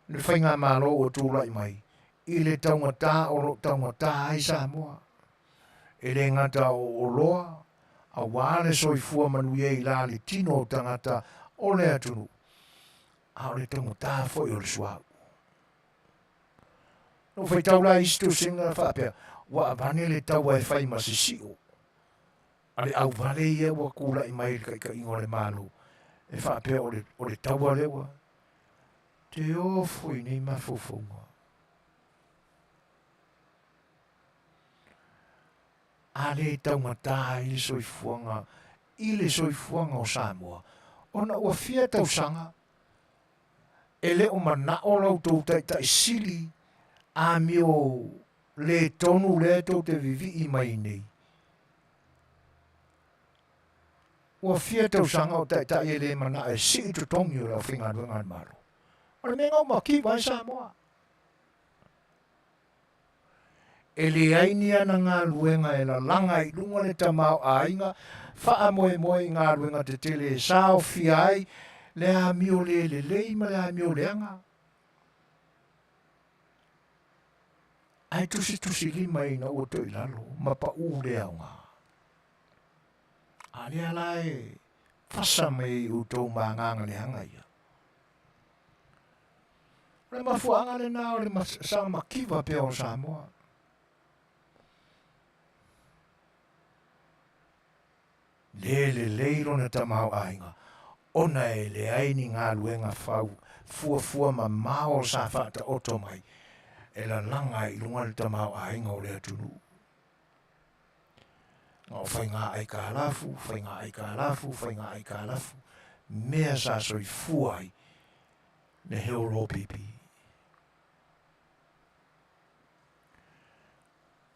le faigamalo ua tulai mai i le taugata o lo o taugata ai Samoa. E le gata o oloa aua le soifua manuia i la le tino o tagata o le atunuu, a o le taugata foi o le suauu. Na ou faitau la i isi tusiga faapea, ua avane le taua e fai ma sisio a le auvale ia ua tulai mai i le taitaiga o le Malo, e faapea o le, o le taua lea ua te ofo i nei mafaufauga. A le taugata ai le soifuaga i le soifuaga o Samoa, ona ua fia tausaga e le o manao la outou taitai sili amio le tonu lea tou te vivii mai nei. Ua fia tausaga o taitai e le manao e sii totogi o le aufaigaluega a le Malo. O le mea na uma kiva ai Samoa. E leai ni ana galuega e lalaga i luga le tamaoaiga faamoemoe i galuega tetele e saofia ai le amio le lelei ma le amio leaga. Ae tusitusilima ina ua toe i lalo ma paʻū le aoga. A lea la e fasa mai ai outou ma agaga leaga ia. O le mafuaaga lena o le saga makiva pea o Samoa. Le lelei lona tamaoaiga, ona e leai ni galuega fau fuafua mamao sa faataoto mai e lalaga ai i luga le tamaoaiga o le atunuu. Na o faiga aitalafu, faiga aitalafu, faiga aitalafu, mea sa soifua ai le HLPP.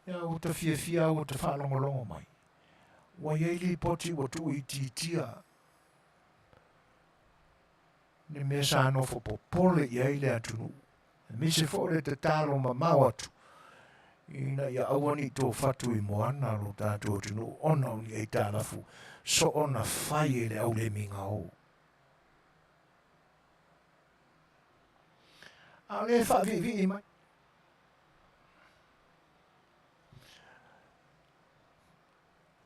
Ia ua ta fiafia ua ta faalogologo mai. Ua i ai lipoti ua tuuitiitia le mea sa nofo popole i ai le atunuu. Aemaise foi o le tatalo mamao atu ina ia aua ne i tofatu i moana lo tatou atunuu ona o ni aitalafu soona fai e le aulemiga o. A o lea e faaviivii mai.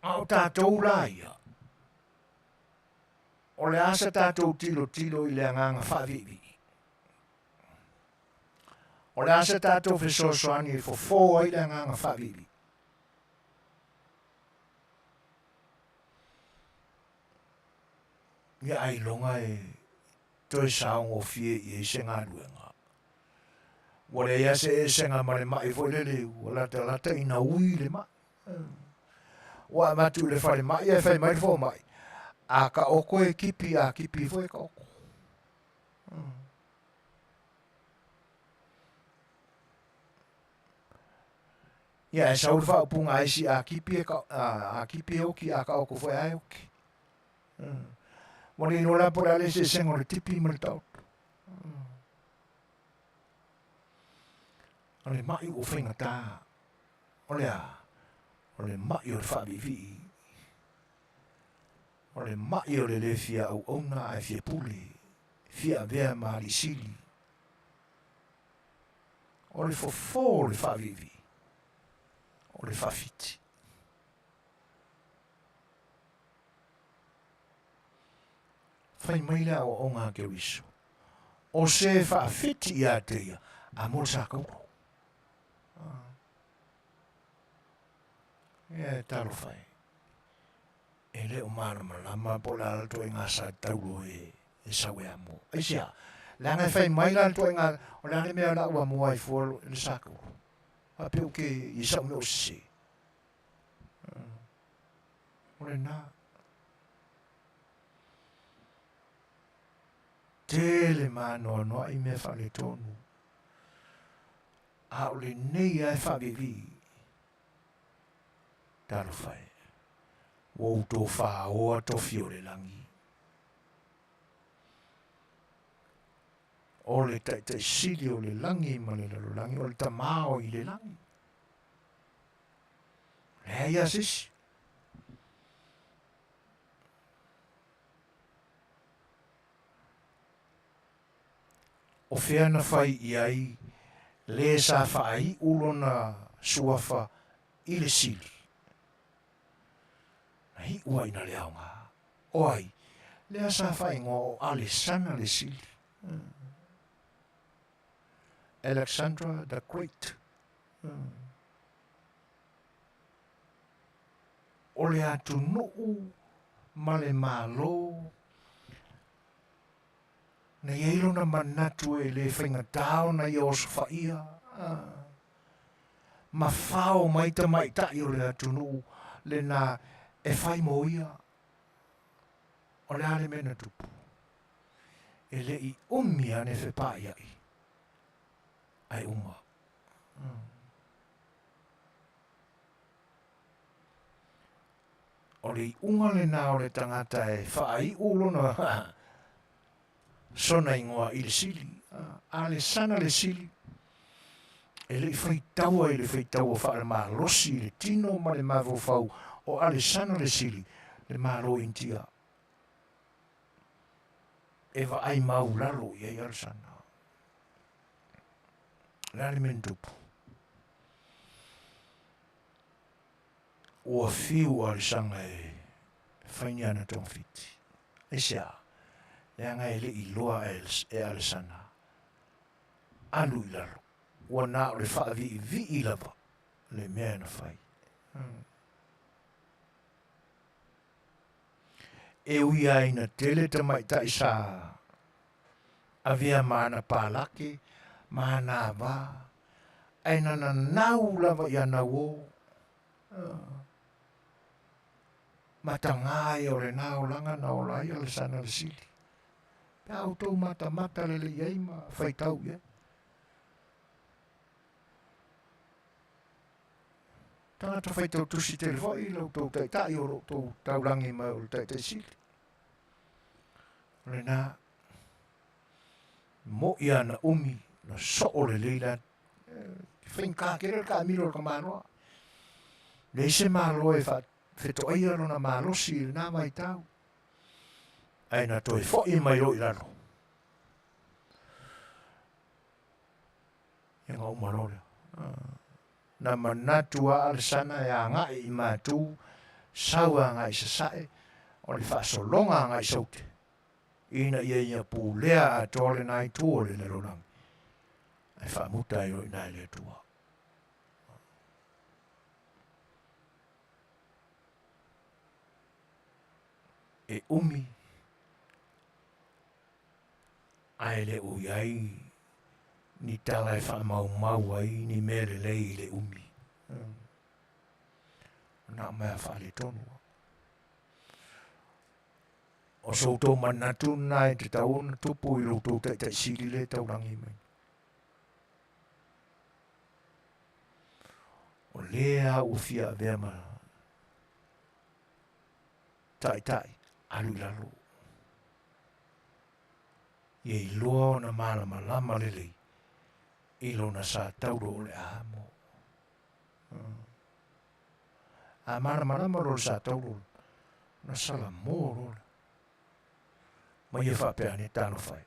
A o tatou la ia, o le a sa tatou tilotilo i le agaga faaviivii? O le a se tatou fesoasoani e fofo ai le agaga faaviivii? Ia ailoga e toe saogofie i ai se galuega. Ua leai lava se esega ma le mai foi lele ua latalata ina ui le mai. Ua avatu i le falemai ae fai mai le fomai, a taoto e tipi, a tipi foi e taoto. Ia, e sau le faaupuga a isi, a tipi e, a tipi e oti, a taoto foi lava e oti. Ua le iloa la po o le a le eseesega o le tipi ma le taoto. O le mai ua faigata, o le a? O le mai o le faaviivii. O le mai o le le fia auauna ae fia pule, fia avea ma alii sili. O le fofo o le faaviivii, o le faafiti. Fai mai le aoaoga a Keriso. O se e faafiti ia te ia, a mo le sa kaulu. Ia e talofa e. E le o malamalama po o le a le ituaiga sa taulo e e sau e amo. Aisea? Leaga e fai mai la le ituaiga, o le a le mea o le a ou amoa ai fua le sa kaulu. Faapea ou ke i sau mea o sese. O lena. Tele maanoanoaʻi mea faaletonu. A o lenei lava e faavivii. Talofa e, ua ou tofaoa tofi o le lagi. O le taitaisili o le lagi ma le lalolagi, o le Tama o i le lagi. Leai lava se isi. O fea na fai i ai le sa faaiu lona suafa i le sili? Na iu ai na le aoga. O ai lea sa faaigoa o Alesana le Sili? Alexandra the Great. O le atunuu ma le Malo na i ai lona manatu e le faigata ona ia osofaia ma fao mai tamaitai o le atunuu lena e fai mo ia. O le a le mea na tupu? E le i umi ane fepaaiai ae uma. O le iuga lena o le tagata e faaiu lona sona igoa i le sili. A le sana le sili, e le i faitaua i le faitaua faalemalosi i le tino ma le mafaufau o Alesana le Sili, le Malo Initia. E vaai maulalo i ai Alesana. O le a le mea na tupu? Ua fiu o Alesana e fai ni ana togafiti. Aisea? Leaga e le i iloa e Alesana alu i lalo. Ua na o le faaviivii lava le mea na fai. E ui lava ina tele tamaitai sa avea ma ana palake ma ana ava, ae na nanau lava i ana uō. Matagā ia o lena olaga na ola ai Alesana le Sili. Pe a outou matamata lelei i ai ma faitau i ai. Tagata faitau tusi tele foi la outou taitai o lo outou taulagi mai o le taitai sili. O lena, mo'i ana umi, na soo lelei la, faigata tele le taamilo o le tamaloa. Leai se Malo e fetoaia lona malosi i lena vaitau. Ae na toe foi mai loa i lalo. Ia na uma loa lea. Na manatu a Alesana e agai i Matu, sau agai i Sasae, o le faasologa agai i Saute, ina ia ia pulea atoa lena itu o le lalolagi, ae faamuta ai loa i ina e le Atua. E umi, ae le o i ai ni tala e faamaumau ai ni mea lelei i le umi. Na o mea faaletonu. O so outou manatu lena e tatau ona tupu i lo outou taitaisili lea e taulagi mai. O lea ua fia avea ma taitai alu i lalo. Ia iloa ona malamalama lelei i lona sa taulo o le amo. A malamalama loa le sa taulo, ona salamo loa lea. Ma ia faapea ane, talofa e.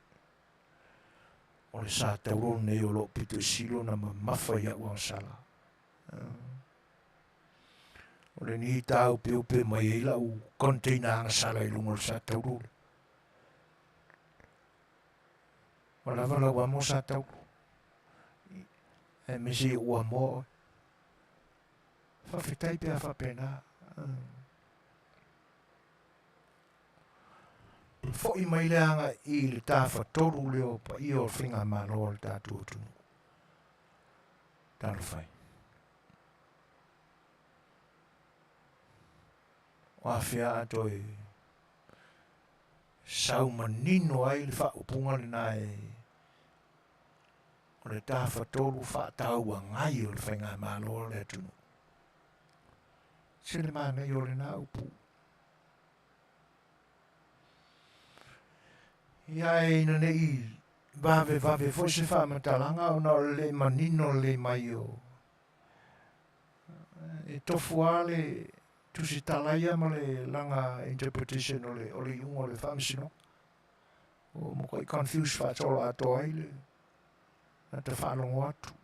O le sa taulo lenei o lo o pito i sili ona mamafa i a'u agasala. O lenei tāupeupe mai ai la'u container agasala i luga o le sa taulo lea. Ua lava lau amo sa taulo. Aemaise i ou amoa oe. Faafetai pe a faapena. Foi mai le agai i le tafatolu lea o paia o le faigamalo a le tatou atunuu. Talofa e. O afea a toe sau manino ai le faaupuga lena e o le tafatolu faatauagai o le faigamalo a le atunuu. Se le manaia o lena upu. Ia e ina ne i vavevave foi se faamatalaga ona o le le manino lelei mai o e tofu lava le tusitala ia ma le laga interpretation o le, o le iuga o le faamasinoga. Ua matuai confuse faasoloatoa ai le tagata faalogo atu.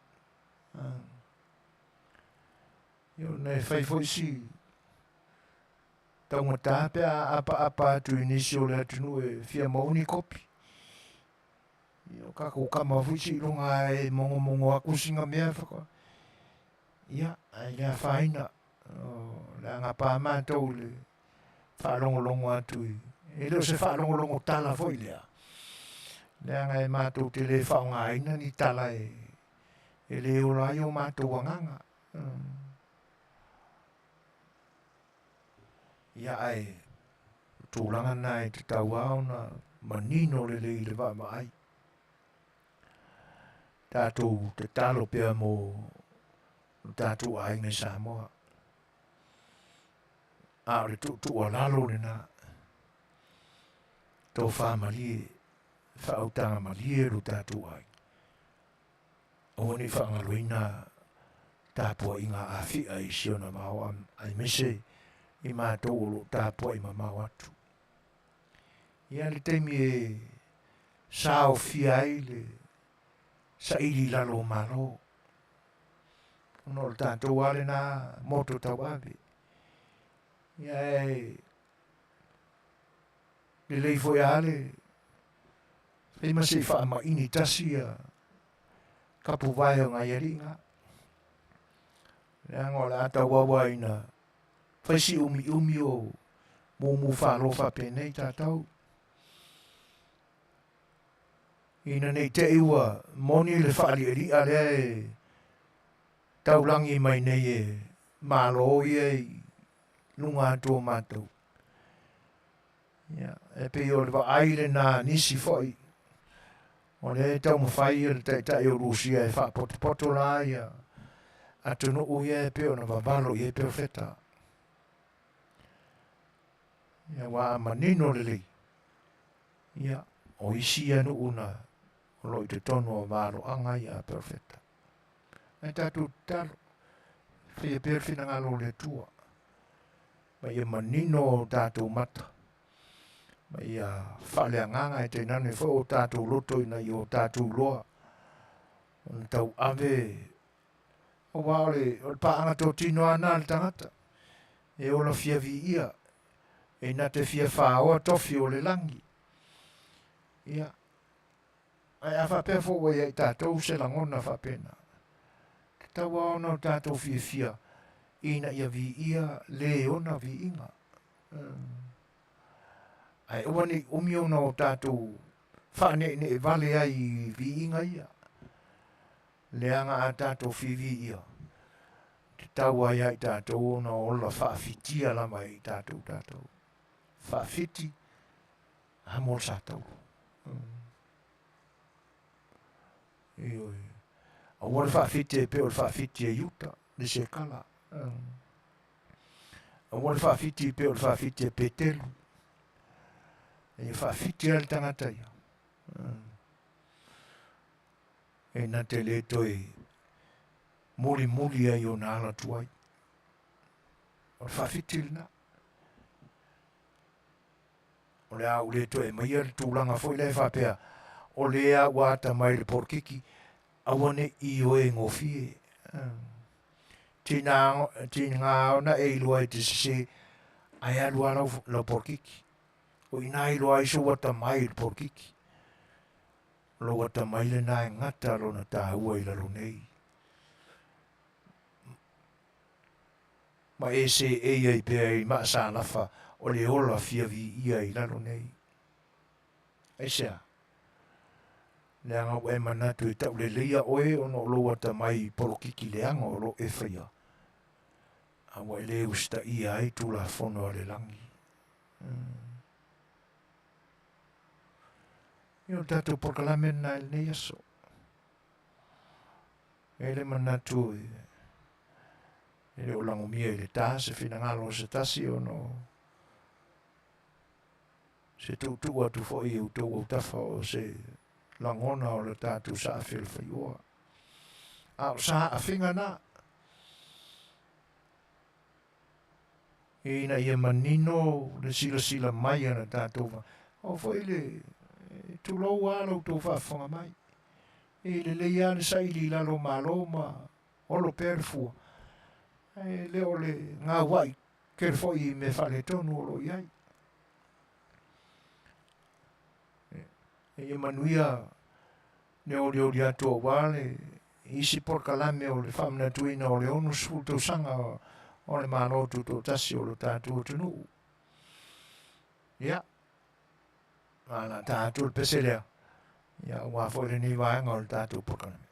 Ia ona e fai foi si taugata pe a apaapa atu i nisi o le atunuu e fia maua ni kopi. Ia o kakou kama foi seiloga e mogomogo atu sina mea whaka. Ia, ae le afaina, o le a gapa matou i le faalogologo atu i, e le o se faalogologo tala foi lea, leaga e matou te le faaaogaina ni tala e, e le ola ai o matou agaga. Ia ae, o tulaga na e tatau lava ona manino lelei i le vaavaai. Tatou tatalo pea mo lo tatou aiga i Samoa. A o le tuutuualalo lena, tofa malie, faautaga malie lo tatou aiga. Aua ne i faagaloina tapuaiga a Afi'a i si ona vao aemaise i matou o lo o tapuai mamao atu. Ia le taimi e saofia ai le saili i lalo o Malo, ona o le tatou lava lena moto tauave. Ia e lelei foi lava le fai ma se i faamaini tasi ia kapuvae o nai alii na. Leaga o le a tauau lava ina fai si umiumi o mumu falo faapenei tatou. Ina ne i te i ua moni le faali'ali'a lea e taulagi mai nei e Malo ia i luga atu o matou. Ia, e pei o le vaai lena a nisi foi, o lea e taumafai le Taitai o Rusia e faapotopoto la ia atunuu ia e pei ona vavalo i ai perofeta. Ia, aua a manino lelei, ia, o isi ia nuu na o lo o i totonu o valoaga ia a perofeta. Ae tatou tatalo, faia pea le finagalo o le Atua, ma ia manino o tatou mata, ma ia faaleagaga e tainane foi o tatou loto ina ia o tatou iloa ona tauave aua o le, o le paaga totino lava na a le tagata e ola fia viia e na te fia faoa tofi o le lagi. Ia, ae a faapea foi ua ia i tatou se lagona faapena, tatau lava ona o tatou fiafia ina ia viia le ona viiga. Ae aua ne i umi ona o tatou faaneenee vale ai i viiga ia. Leaga a tatou fiviia, tatau lava ia i tatou ona ola faafitia lava e i tatou tatou. Faafiti a mo le satauro. Ioe. Aua le faafiti e pei o le faafiti e Iuta, le sekala. Aua le faafiti e pei o le faafiti e Petelu. E faafiti lava le tagata ia. E na te le toe mulimuli ai ona ala tuai. O le faafiti lena. O le a ou le toe aumaia le tulaga foi lea e faapea, o lea ua atamai i le polokiki, aua ne i ioe gofie. Tiga ona e iloa e te sese, ae alu lava lau, lau polokiki. O i ina e iloa ai sou atamai i le polokiki. Lou atamai lena e gata lona taua i lalo nei. Ma e seei ai pea i maasalafa o le ola fia viia i lalo nei. Aisea? Leaga ua e manatu e tauleleia oe ona o lou atamai i polokiki leaga o lo o e faia, a ua e le usitaia ai Tulafono a le lagi. Ia o le tatou polokalame lena i lenei aso. E le manatu e le o lagomia i le ta se finagalo o se tasi ona o se tuutuu atu foi i outou autafa o se lagona o le tatou saafialafai'oa. A o saafiga na, ina ia manino le silasila mai a le tatou o foi le tulou a la outou faafofoga mai. E lelei lava le saili i lalo o malo ma olo pea le fua, ae le o le gaua'i tele foi i mea faaletonu o lo o i ai. Ia manuia le olioli atu aua le isi polokalame o le faamanatuina o le 60 tausaga o le Malo Tutoatasi o lo tatou atunuu. Ia, a la ta atu le pese lea, ia aua foi lenei vaega o le tatou polokalame.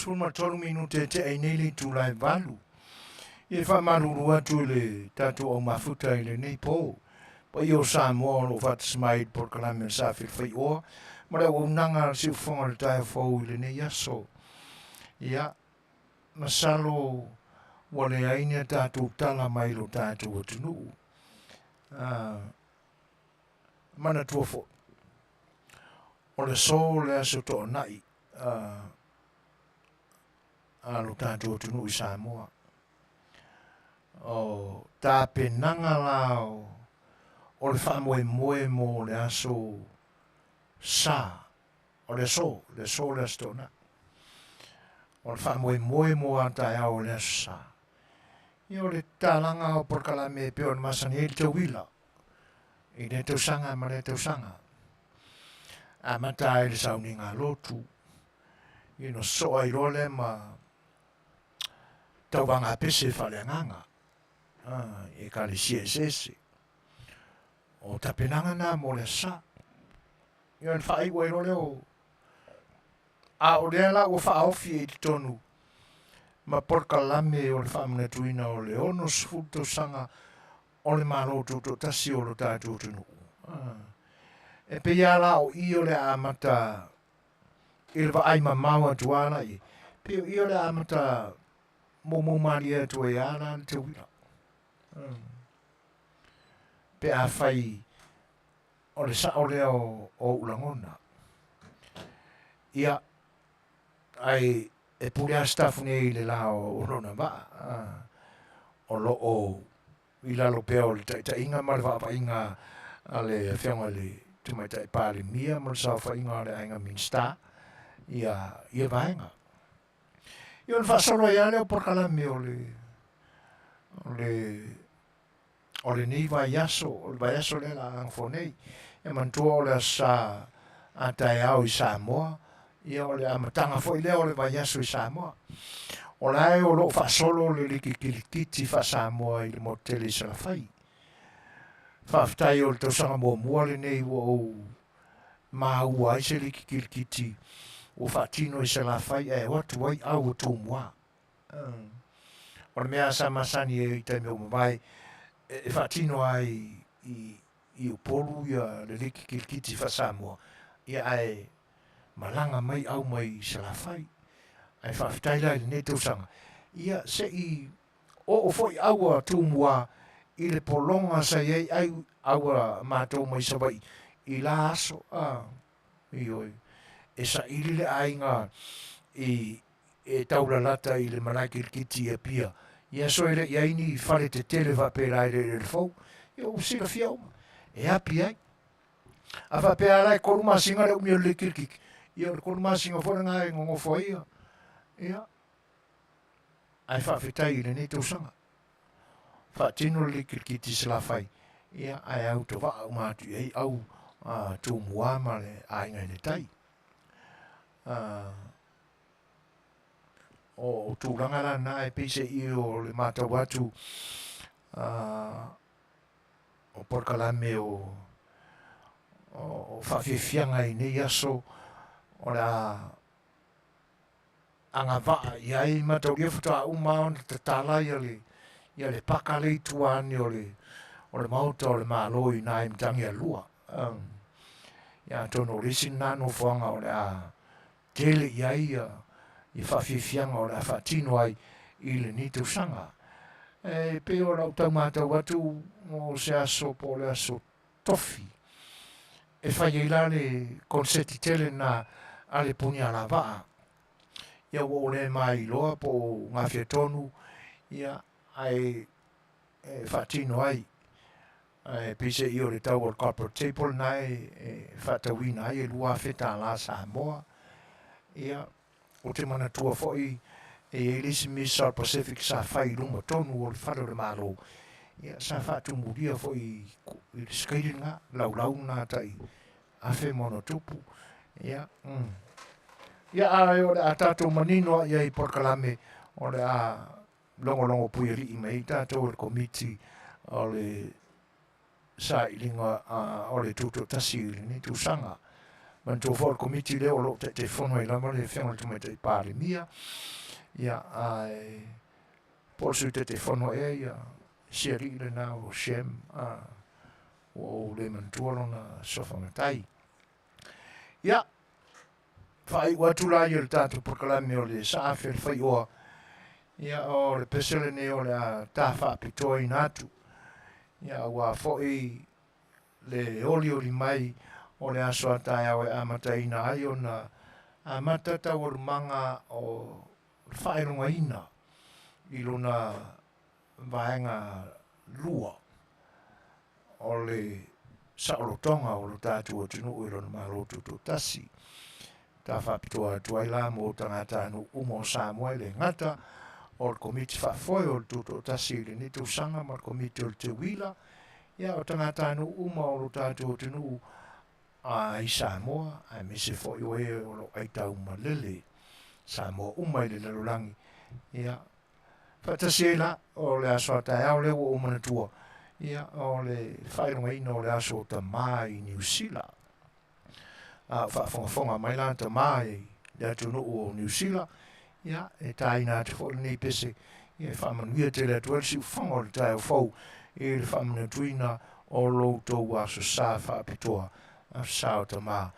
33 minute e tea ai nei le itula e 8. Ia e faamalulu atu i le tatou aumafuta i lenei po. Paia o Samoa o lo o faatasi mai i le polokalame o le Sa Filifaioa ma le auaunaga a le Siufofoga o le Taeao Fou i lenei aso. Ia, masalo ua leai ni a tatou tala mai lo tatou atunuu. Manatua foi, o le aso le aso toanai a lo tatou atunuu i Samoa. O tapenaga la o le faamoemoe mo le aso sa, o le aso, le aso le aso toanai. O le faamoemoe mo a taeao o le aso sa. Ia o le tatalaga o polokalame e pei ona masani ai le tauila i lea tausaga ma lea tausaga. Amata ai le sauniga a lotu, ia ona soa ai loa lea ma tauvaga pese faaleagaga i ekalesia eseese. O tapenaga na mo le aso sa. Ia ona faaiu ai loa lea o A o lea la ua faaofi i totonu ma polokalame o le faamanatuina o le 60 tausaga o le Malo Tutoatasi o lo tatou atunuu. E pei lava la o i o le a amata i le vaai mamao atu lava la i ai, pei o i o le a amata moumou malie atu ai lava la le tauila. Pe afai o le sao lea o ou lagona. Ia, ae e pule lava Sitafune i le la o lona vaa, o lo o i lalo pea o le taitaiga ma le vaavaiga a le Afioga i le Tamaitai Palemia ma le saofaiga a le Aiga Minisita ia ia vaega. Ia ona faasolo ai lava lea o polokalame o le o le o lenei vaiaso, o le vaiaso lea la agafua nei. E manatua o le aso sa a taeao i Samoa, ia o le amataga foi lea o le vaiaso i Samoa. O la e o lo o faasolo le liki kilikiti faa-Samoa i le motu tele i Salafai. Faafetai o le tausaga muamua lenei ua ou maua ai se liki kilikiti ua faatino i Salafai ae o atu ai au o Tumua. O le mea sa masani ai i taimi ua mavae e faatino ai i Upolu ia le liki kilikiti faa-Samoa, ia ae malaga mai au mai i Salafai. Ae faafetai la i lenei tausaga, ia se i oo foi au a Tumua i le pologa sa i ai ai au a matou mai Savaii i la aso, a, ioe, e saili le aiga i e taulalata i le malae kilikiti i Apia i aso e le i ai ni fale tetele faapela i le eleele fou, ia ua silafia uma e api ai. A faapea la e 3 masina le umi o le kilikiti, ia o le 3 masina foi lena e nonofo ai ia, ia, ae faafetai i lenei tausaga. Faatino le kilikiti i Salafai, ia, ae autovaa uma atu i ai au Tumua ma le aiga i le tai. O tulaga la na e pei se i o le matau atu o polokalame o faafiafiaga i nei aso o le a agavaa i ai mataulia faatoa uma ona tatala ia le ia le paka le i tua ane o le o le maota o le Malo i nai Matagialua. Ia atonu o le isi lena nofoaga o le a tele i ai ia faafiafiaga o le a faatino ai i lenei tausaga. E pei o lau tau matau atu o se aso po o le aso tofi e fai ai la le konseti tele na a le Punialavaa. Ia ua ou le mailoa po o gafea tonu ia ae e faatino ai. Ae peiseai o le tau o le copper table na e faatauina ai e $2,000 Samoa. Ia, ou te manatua foi e i ai le isi Miss South Pacific sa fai i luma tonu o le fale o le Malo. Ia, sa faatumulia foi i le sikaili lena, laulau lena tai 1000+. Ia, Ia, ae o le a tatou manino a i ai i polokalame o le a logologo puialii mai ai tatou e le Komiti o le Sailiga o le Tutoatasi i lenei tausaga. Manatua foi o le Komiti lea o lo o Taitaifono ai lava le Afioga i le Tamaitai Palemia, ia, ae po o le Sui Taitaifono ea ia, si alii lena o Shem, a, ua ou le manatua lona suafa matai. Ia, faaiu atu la ia le tatou polokalame o le Saafi a le Faioa, ia, o le pese lenei o le a ta faapitoaina atu, ia, aua foi le olioli mai o le aso a taeao e amataina ai ona amata taualumaga o le faailogaina i lona vaega lua o le saolotoga o lo tatou atunuu i lona Malo Tutoatasi. Ta faapitoa atu ai la mo tagatanuu uma o Samoa e le gata o le Komiti Faafoe o le Tutoatasi i lenei tausaga ma le Komiti o le Teuila, ia o tagatanuu uma o lo tatou atunuu a i Samoa aemaise foi o e o lo o aitaumalele Samoa uma i le lalolagi. Ia, faatasi ai la o le aso a taeao lea ua ou manatua, ia o le faailogaina o le aso o tamā i Niu Sila. A o faafogafoga mai la tamā i le atunuu o Niu Sila, ia e tāina atu foi lenei pese, ia e faamanuia tele atu ai le siufofoga o le taeao fou i le faamanatuina o lo outou aso sa faapitoa, aso sa o tamā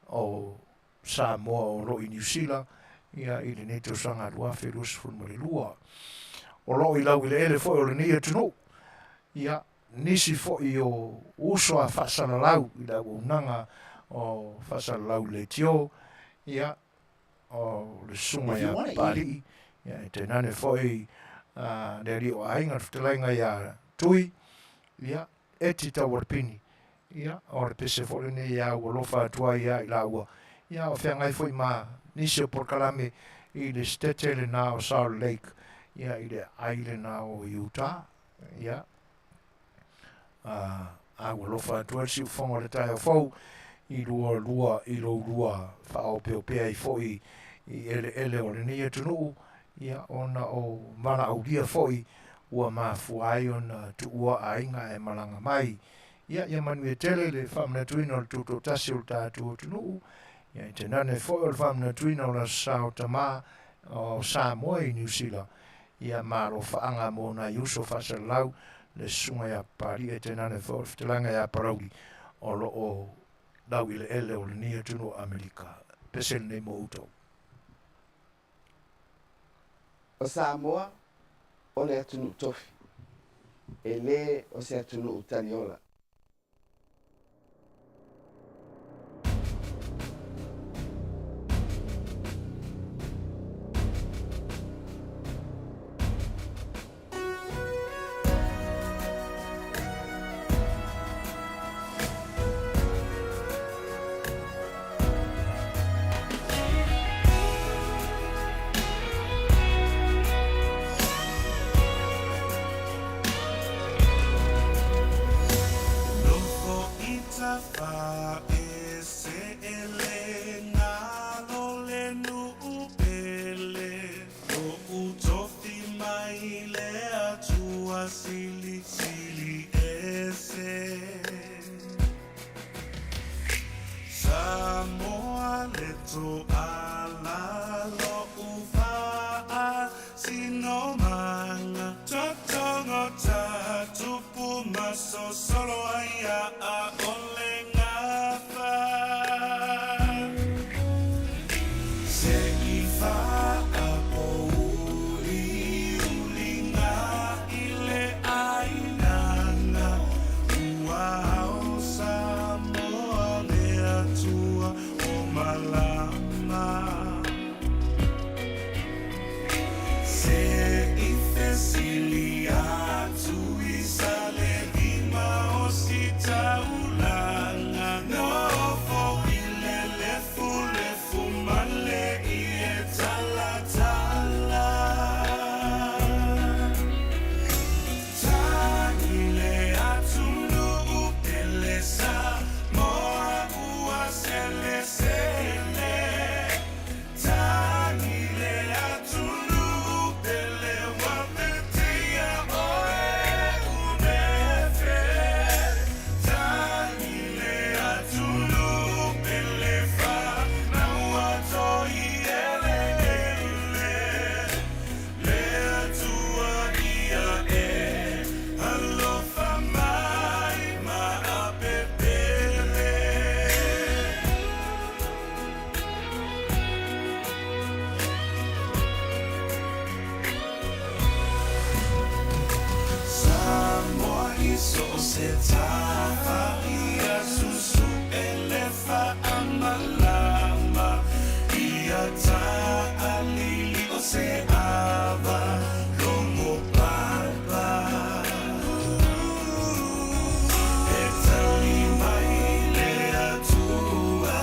o Samoa o lo o i Niu Sila, ia i lenei tausaga 2022. O lo o i laueleele foi o lenei atunuu, ia nisi foi o uso a faasalalau i le auaunaga o faasalalau leitio, ia, o le susuga ia Papalii, ia, e tainane foi le alii o aiga, le fetalaiga ia Tui, ia, Eti Taualapini, ia, o le pese foi lenei e au alofa atu ai ia i laua, ia, o feagai foi ma nisi o polokalame i le sitete lena o Salt Lake, ia, i le aai lena o Utah, ia, a ua alofa atu ai le siufofoga o le taeao fou i lua lua i lou lua faaopeopea ai foi i eleele o lenei atunuu, ia, ona o valaaulia foi ua mafua ai ona tuua aiga ae malaga mai. Ia, ia manuia tele le faamanatuina o le tutoatasi o le tatou atunuu, ia e tainane foi o le faamanatuina o le Aso Sa o Tama o Samoa i Niu Sila, Ia ma alofaaga mo nai uso faasalalau, le susuga ia Papalii ae tainane foi o le fetalaiga ia Parauli o lo o laueleele o lenei atunuu o Amerika. Pese lenei mo outou. O Samoa o le atunuu tofi, e le o se atunuu taliola. Nofo i tawha e seele ngalo le nuu pele Lo'u tofi mai le Atua silisili ese Samoa le toala lo'u faa Sinomaga Totogo ta tupu ma sosolo ai a ʻaʻole gafa Se i faapouli-uliga i le ʻāinana Ua ao Samoa le Atua o malama. se tafa ia susu'e le faamalama ia taalili o se ava logo papa E tali mai le Atua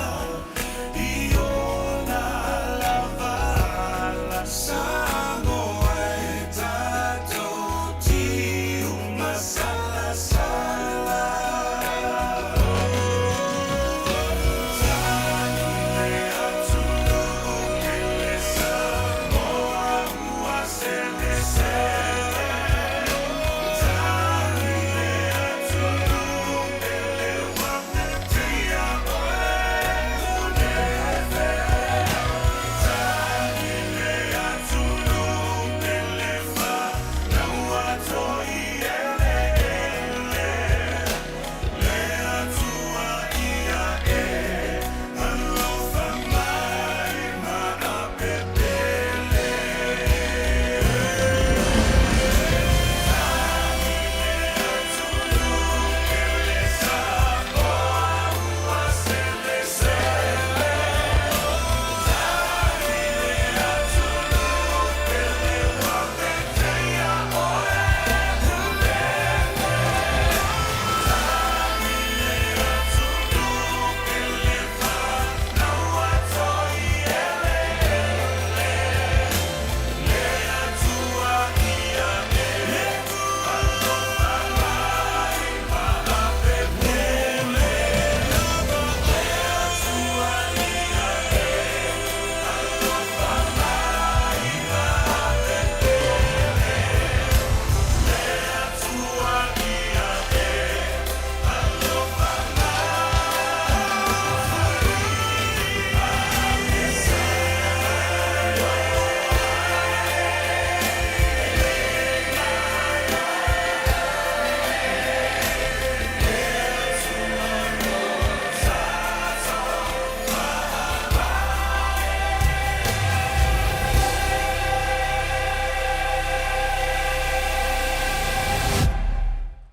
i ona lava ala Samoa e tatou tiumasalasala Tagi le atunuu pele Samoa ua selesele Tagi le atunuu pele ua tia oe unefe Tagi le atunuu pele whanaua toi ele ele Le Atua ia e alofa mai ma apepele Tagi le atunuu pele Samoa ua selesele Tagi le atunuu pele ua teteia oe unefe Tagi le atunuu pele whanaua toi ele ele Le Atua ia e alofa mai ma apepele Le Atua ia e alofa mai ma apepele Le Atua ia e alofa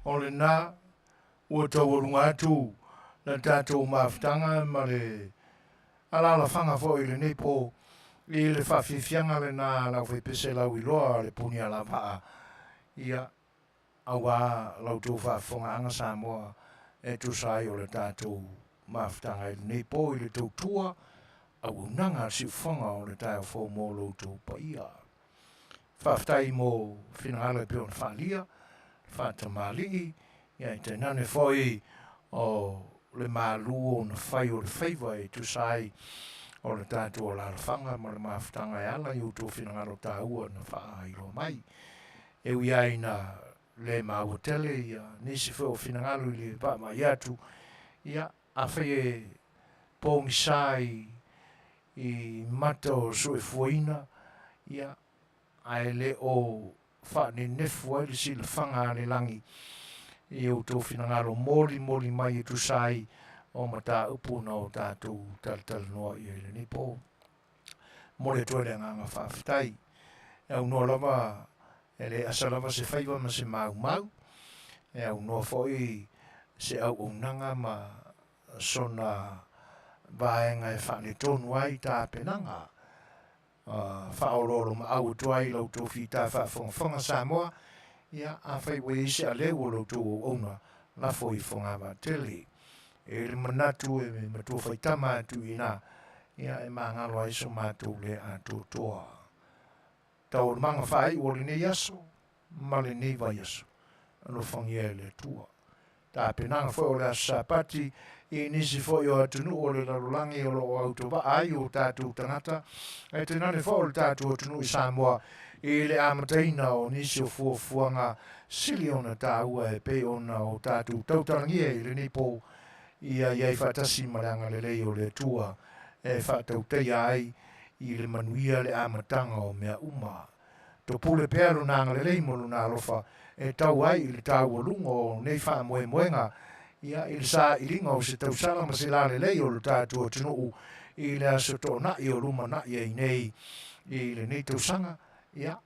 O lena ua taualuga atu le tatou mafutaga ma le alaalafaga foi i lenei po i le faafiafiaga lena a le aufaipese lauiloa a le Punialavaa, ia, aua la outou faafofogaaga Samoa e tusa ai o le tatou mafutaga i lenei po i le tautua auaunaga a le siufofoga o le taeao fou mo lo outou paia. Faafetai mo finagalo e pei ona faaalia, le faatamalii, ia e tainane foi o le malu ona fai o le faiva e tusa ai o le tatou alaalafaga ma le mafutaga e ala i outou finagalo taua na faailoa mai. E ui lava ina le maua tele ia nisi foi o finagalo i le vaavaai atu, ia afai e pogisa i i mata o soifuaina, ia, ae le o faanenefu ai le silafaga a le lagi i outou finagalo molimoli mai e tusa ai o mataupu na o tatou talatalanoa i ai lenei po. Momoli atu ai le agaga faafetai. E aunoa lava, e le asa lava se faiva ma se maumau, e aunoa foi se auaunaga ma sona vaega e faaletonu ai tapenaga faaoloolomaau atu ai i la outou fita faafogafoga Samoa, ia, afai ua i ai se aleu o la outou auauna, lafo i fogavaa-tele. E i ai le manatu e matua faitama atu i ina, ia, e magalo ai so matou le atoatoa. Taualumaga faaiu o lenei aso ma lenei vaiaso, alofagia e le Atua. Tapenaga foi o le Aso Sapati i nisi foi o atunuu o le lalolagi o lo o autovaa ai o tatou tagata, ae tainane foi o le tatou atunuu i Samoa i le amataina o nisi o fuafuaga sili ona taua e pei ona o tatou tautalagia i lenei po, ia i ai faatasi ma le agalelei o le Atua e faatautaia ai i le manuia le amataga o mea uma. Topule pea lona agalelei ma lona alofa e tau ai i le taualuga o nei faamoemoega, ia, i le sailiga o se tausala ma se lalelei o lo tatou atunuu i le aso toonai o lumanai ai nei i lenei tausaga, ia,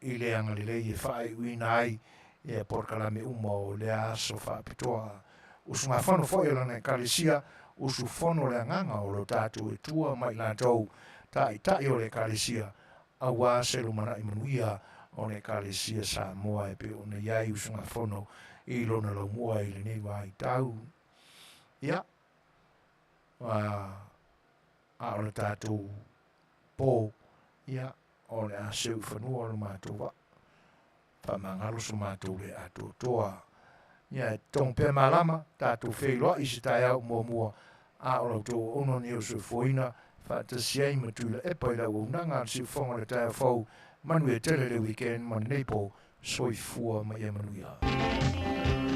i le agalelei e faaiuina ai ia polokalame uma o lea aso faapitoa. Usugafono foi o lana Ekalesia, usufono le Agaga o lo tatou Atua ma i latou Taitai o le Ekalesia, aua se lumanai manuia o le Ekalesia Samoa e pei ona i ai usugafono i lona laumua i lenei vaitau. Ia, a o le tatou po, ia, o le a seu i fanua lo matou vaa. Faamagalo so matou le atoatoa. Ia, e totogo pea malama, tatou feiloai i se taeao muamua, a o la outou auauna nei o le soifuaina, faatasi ai ma Tuilaepa i le auaunaga a le siufofoga o le taeao fou. Manuia tele le weekend ma lenei po. Soifua ma ia manuia.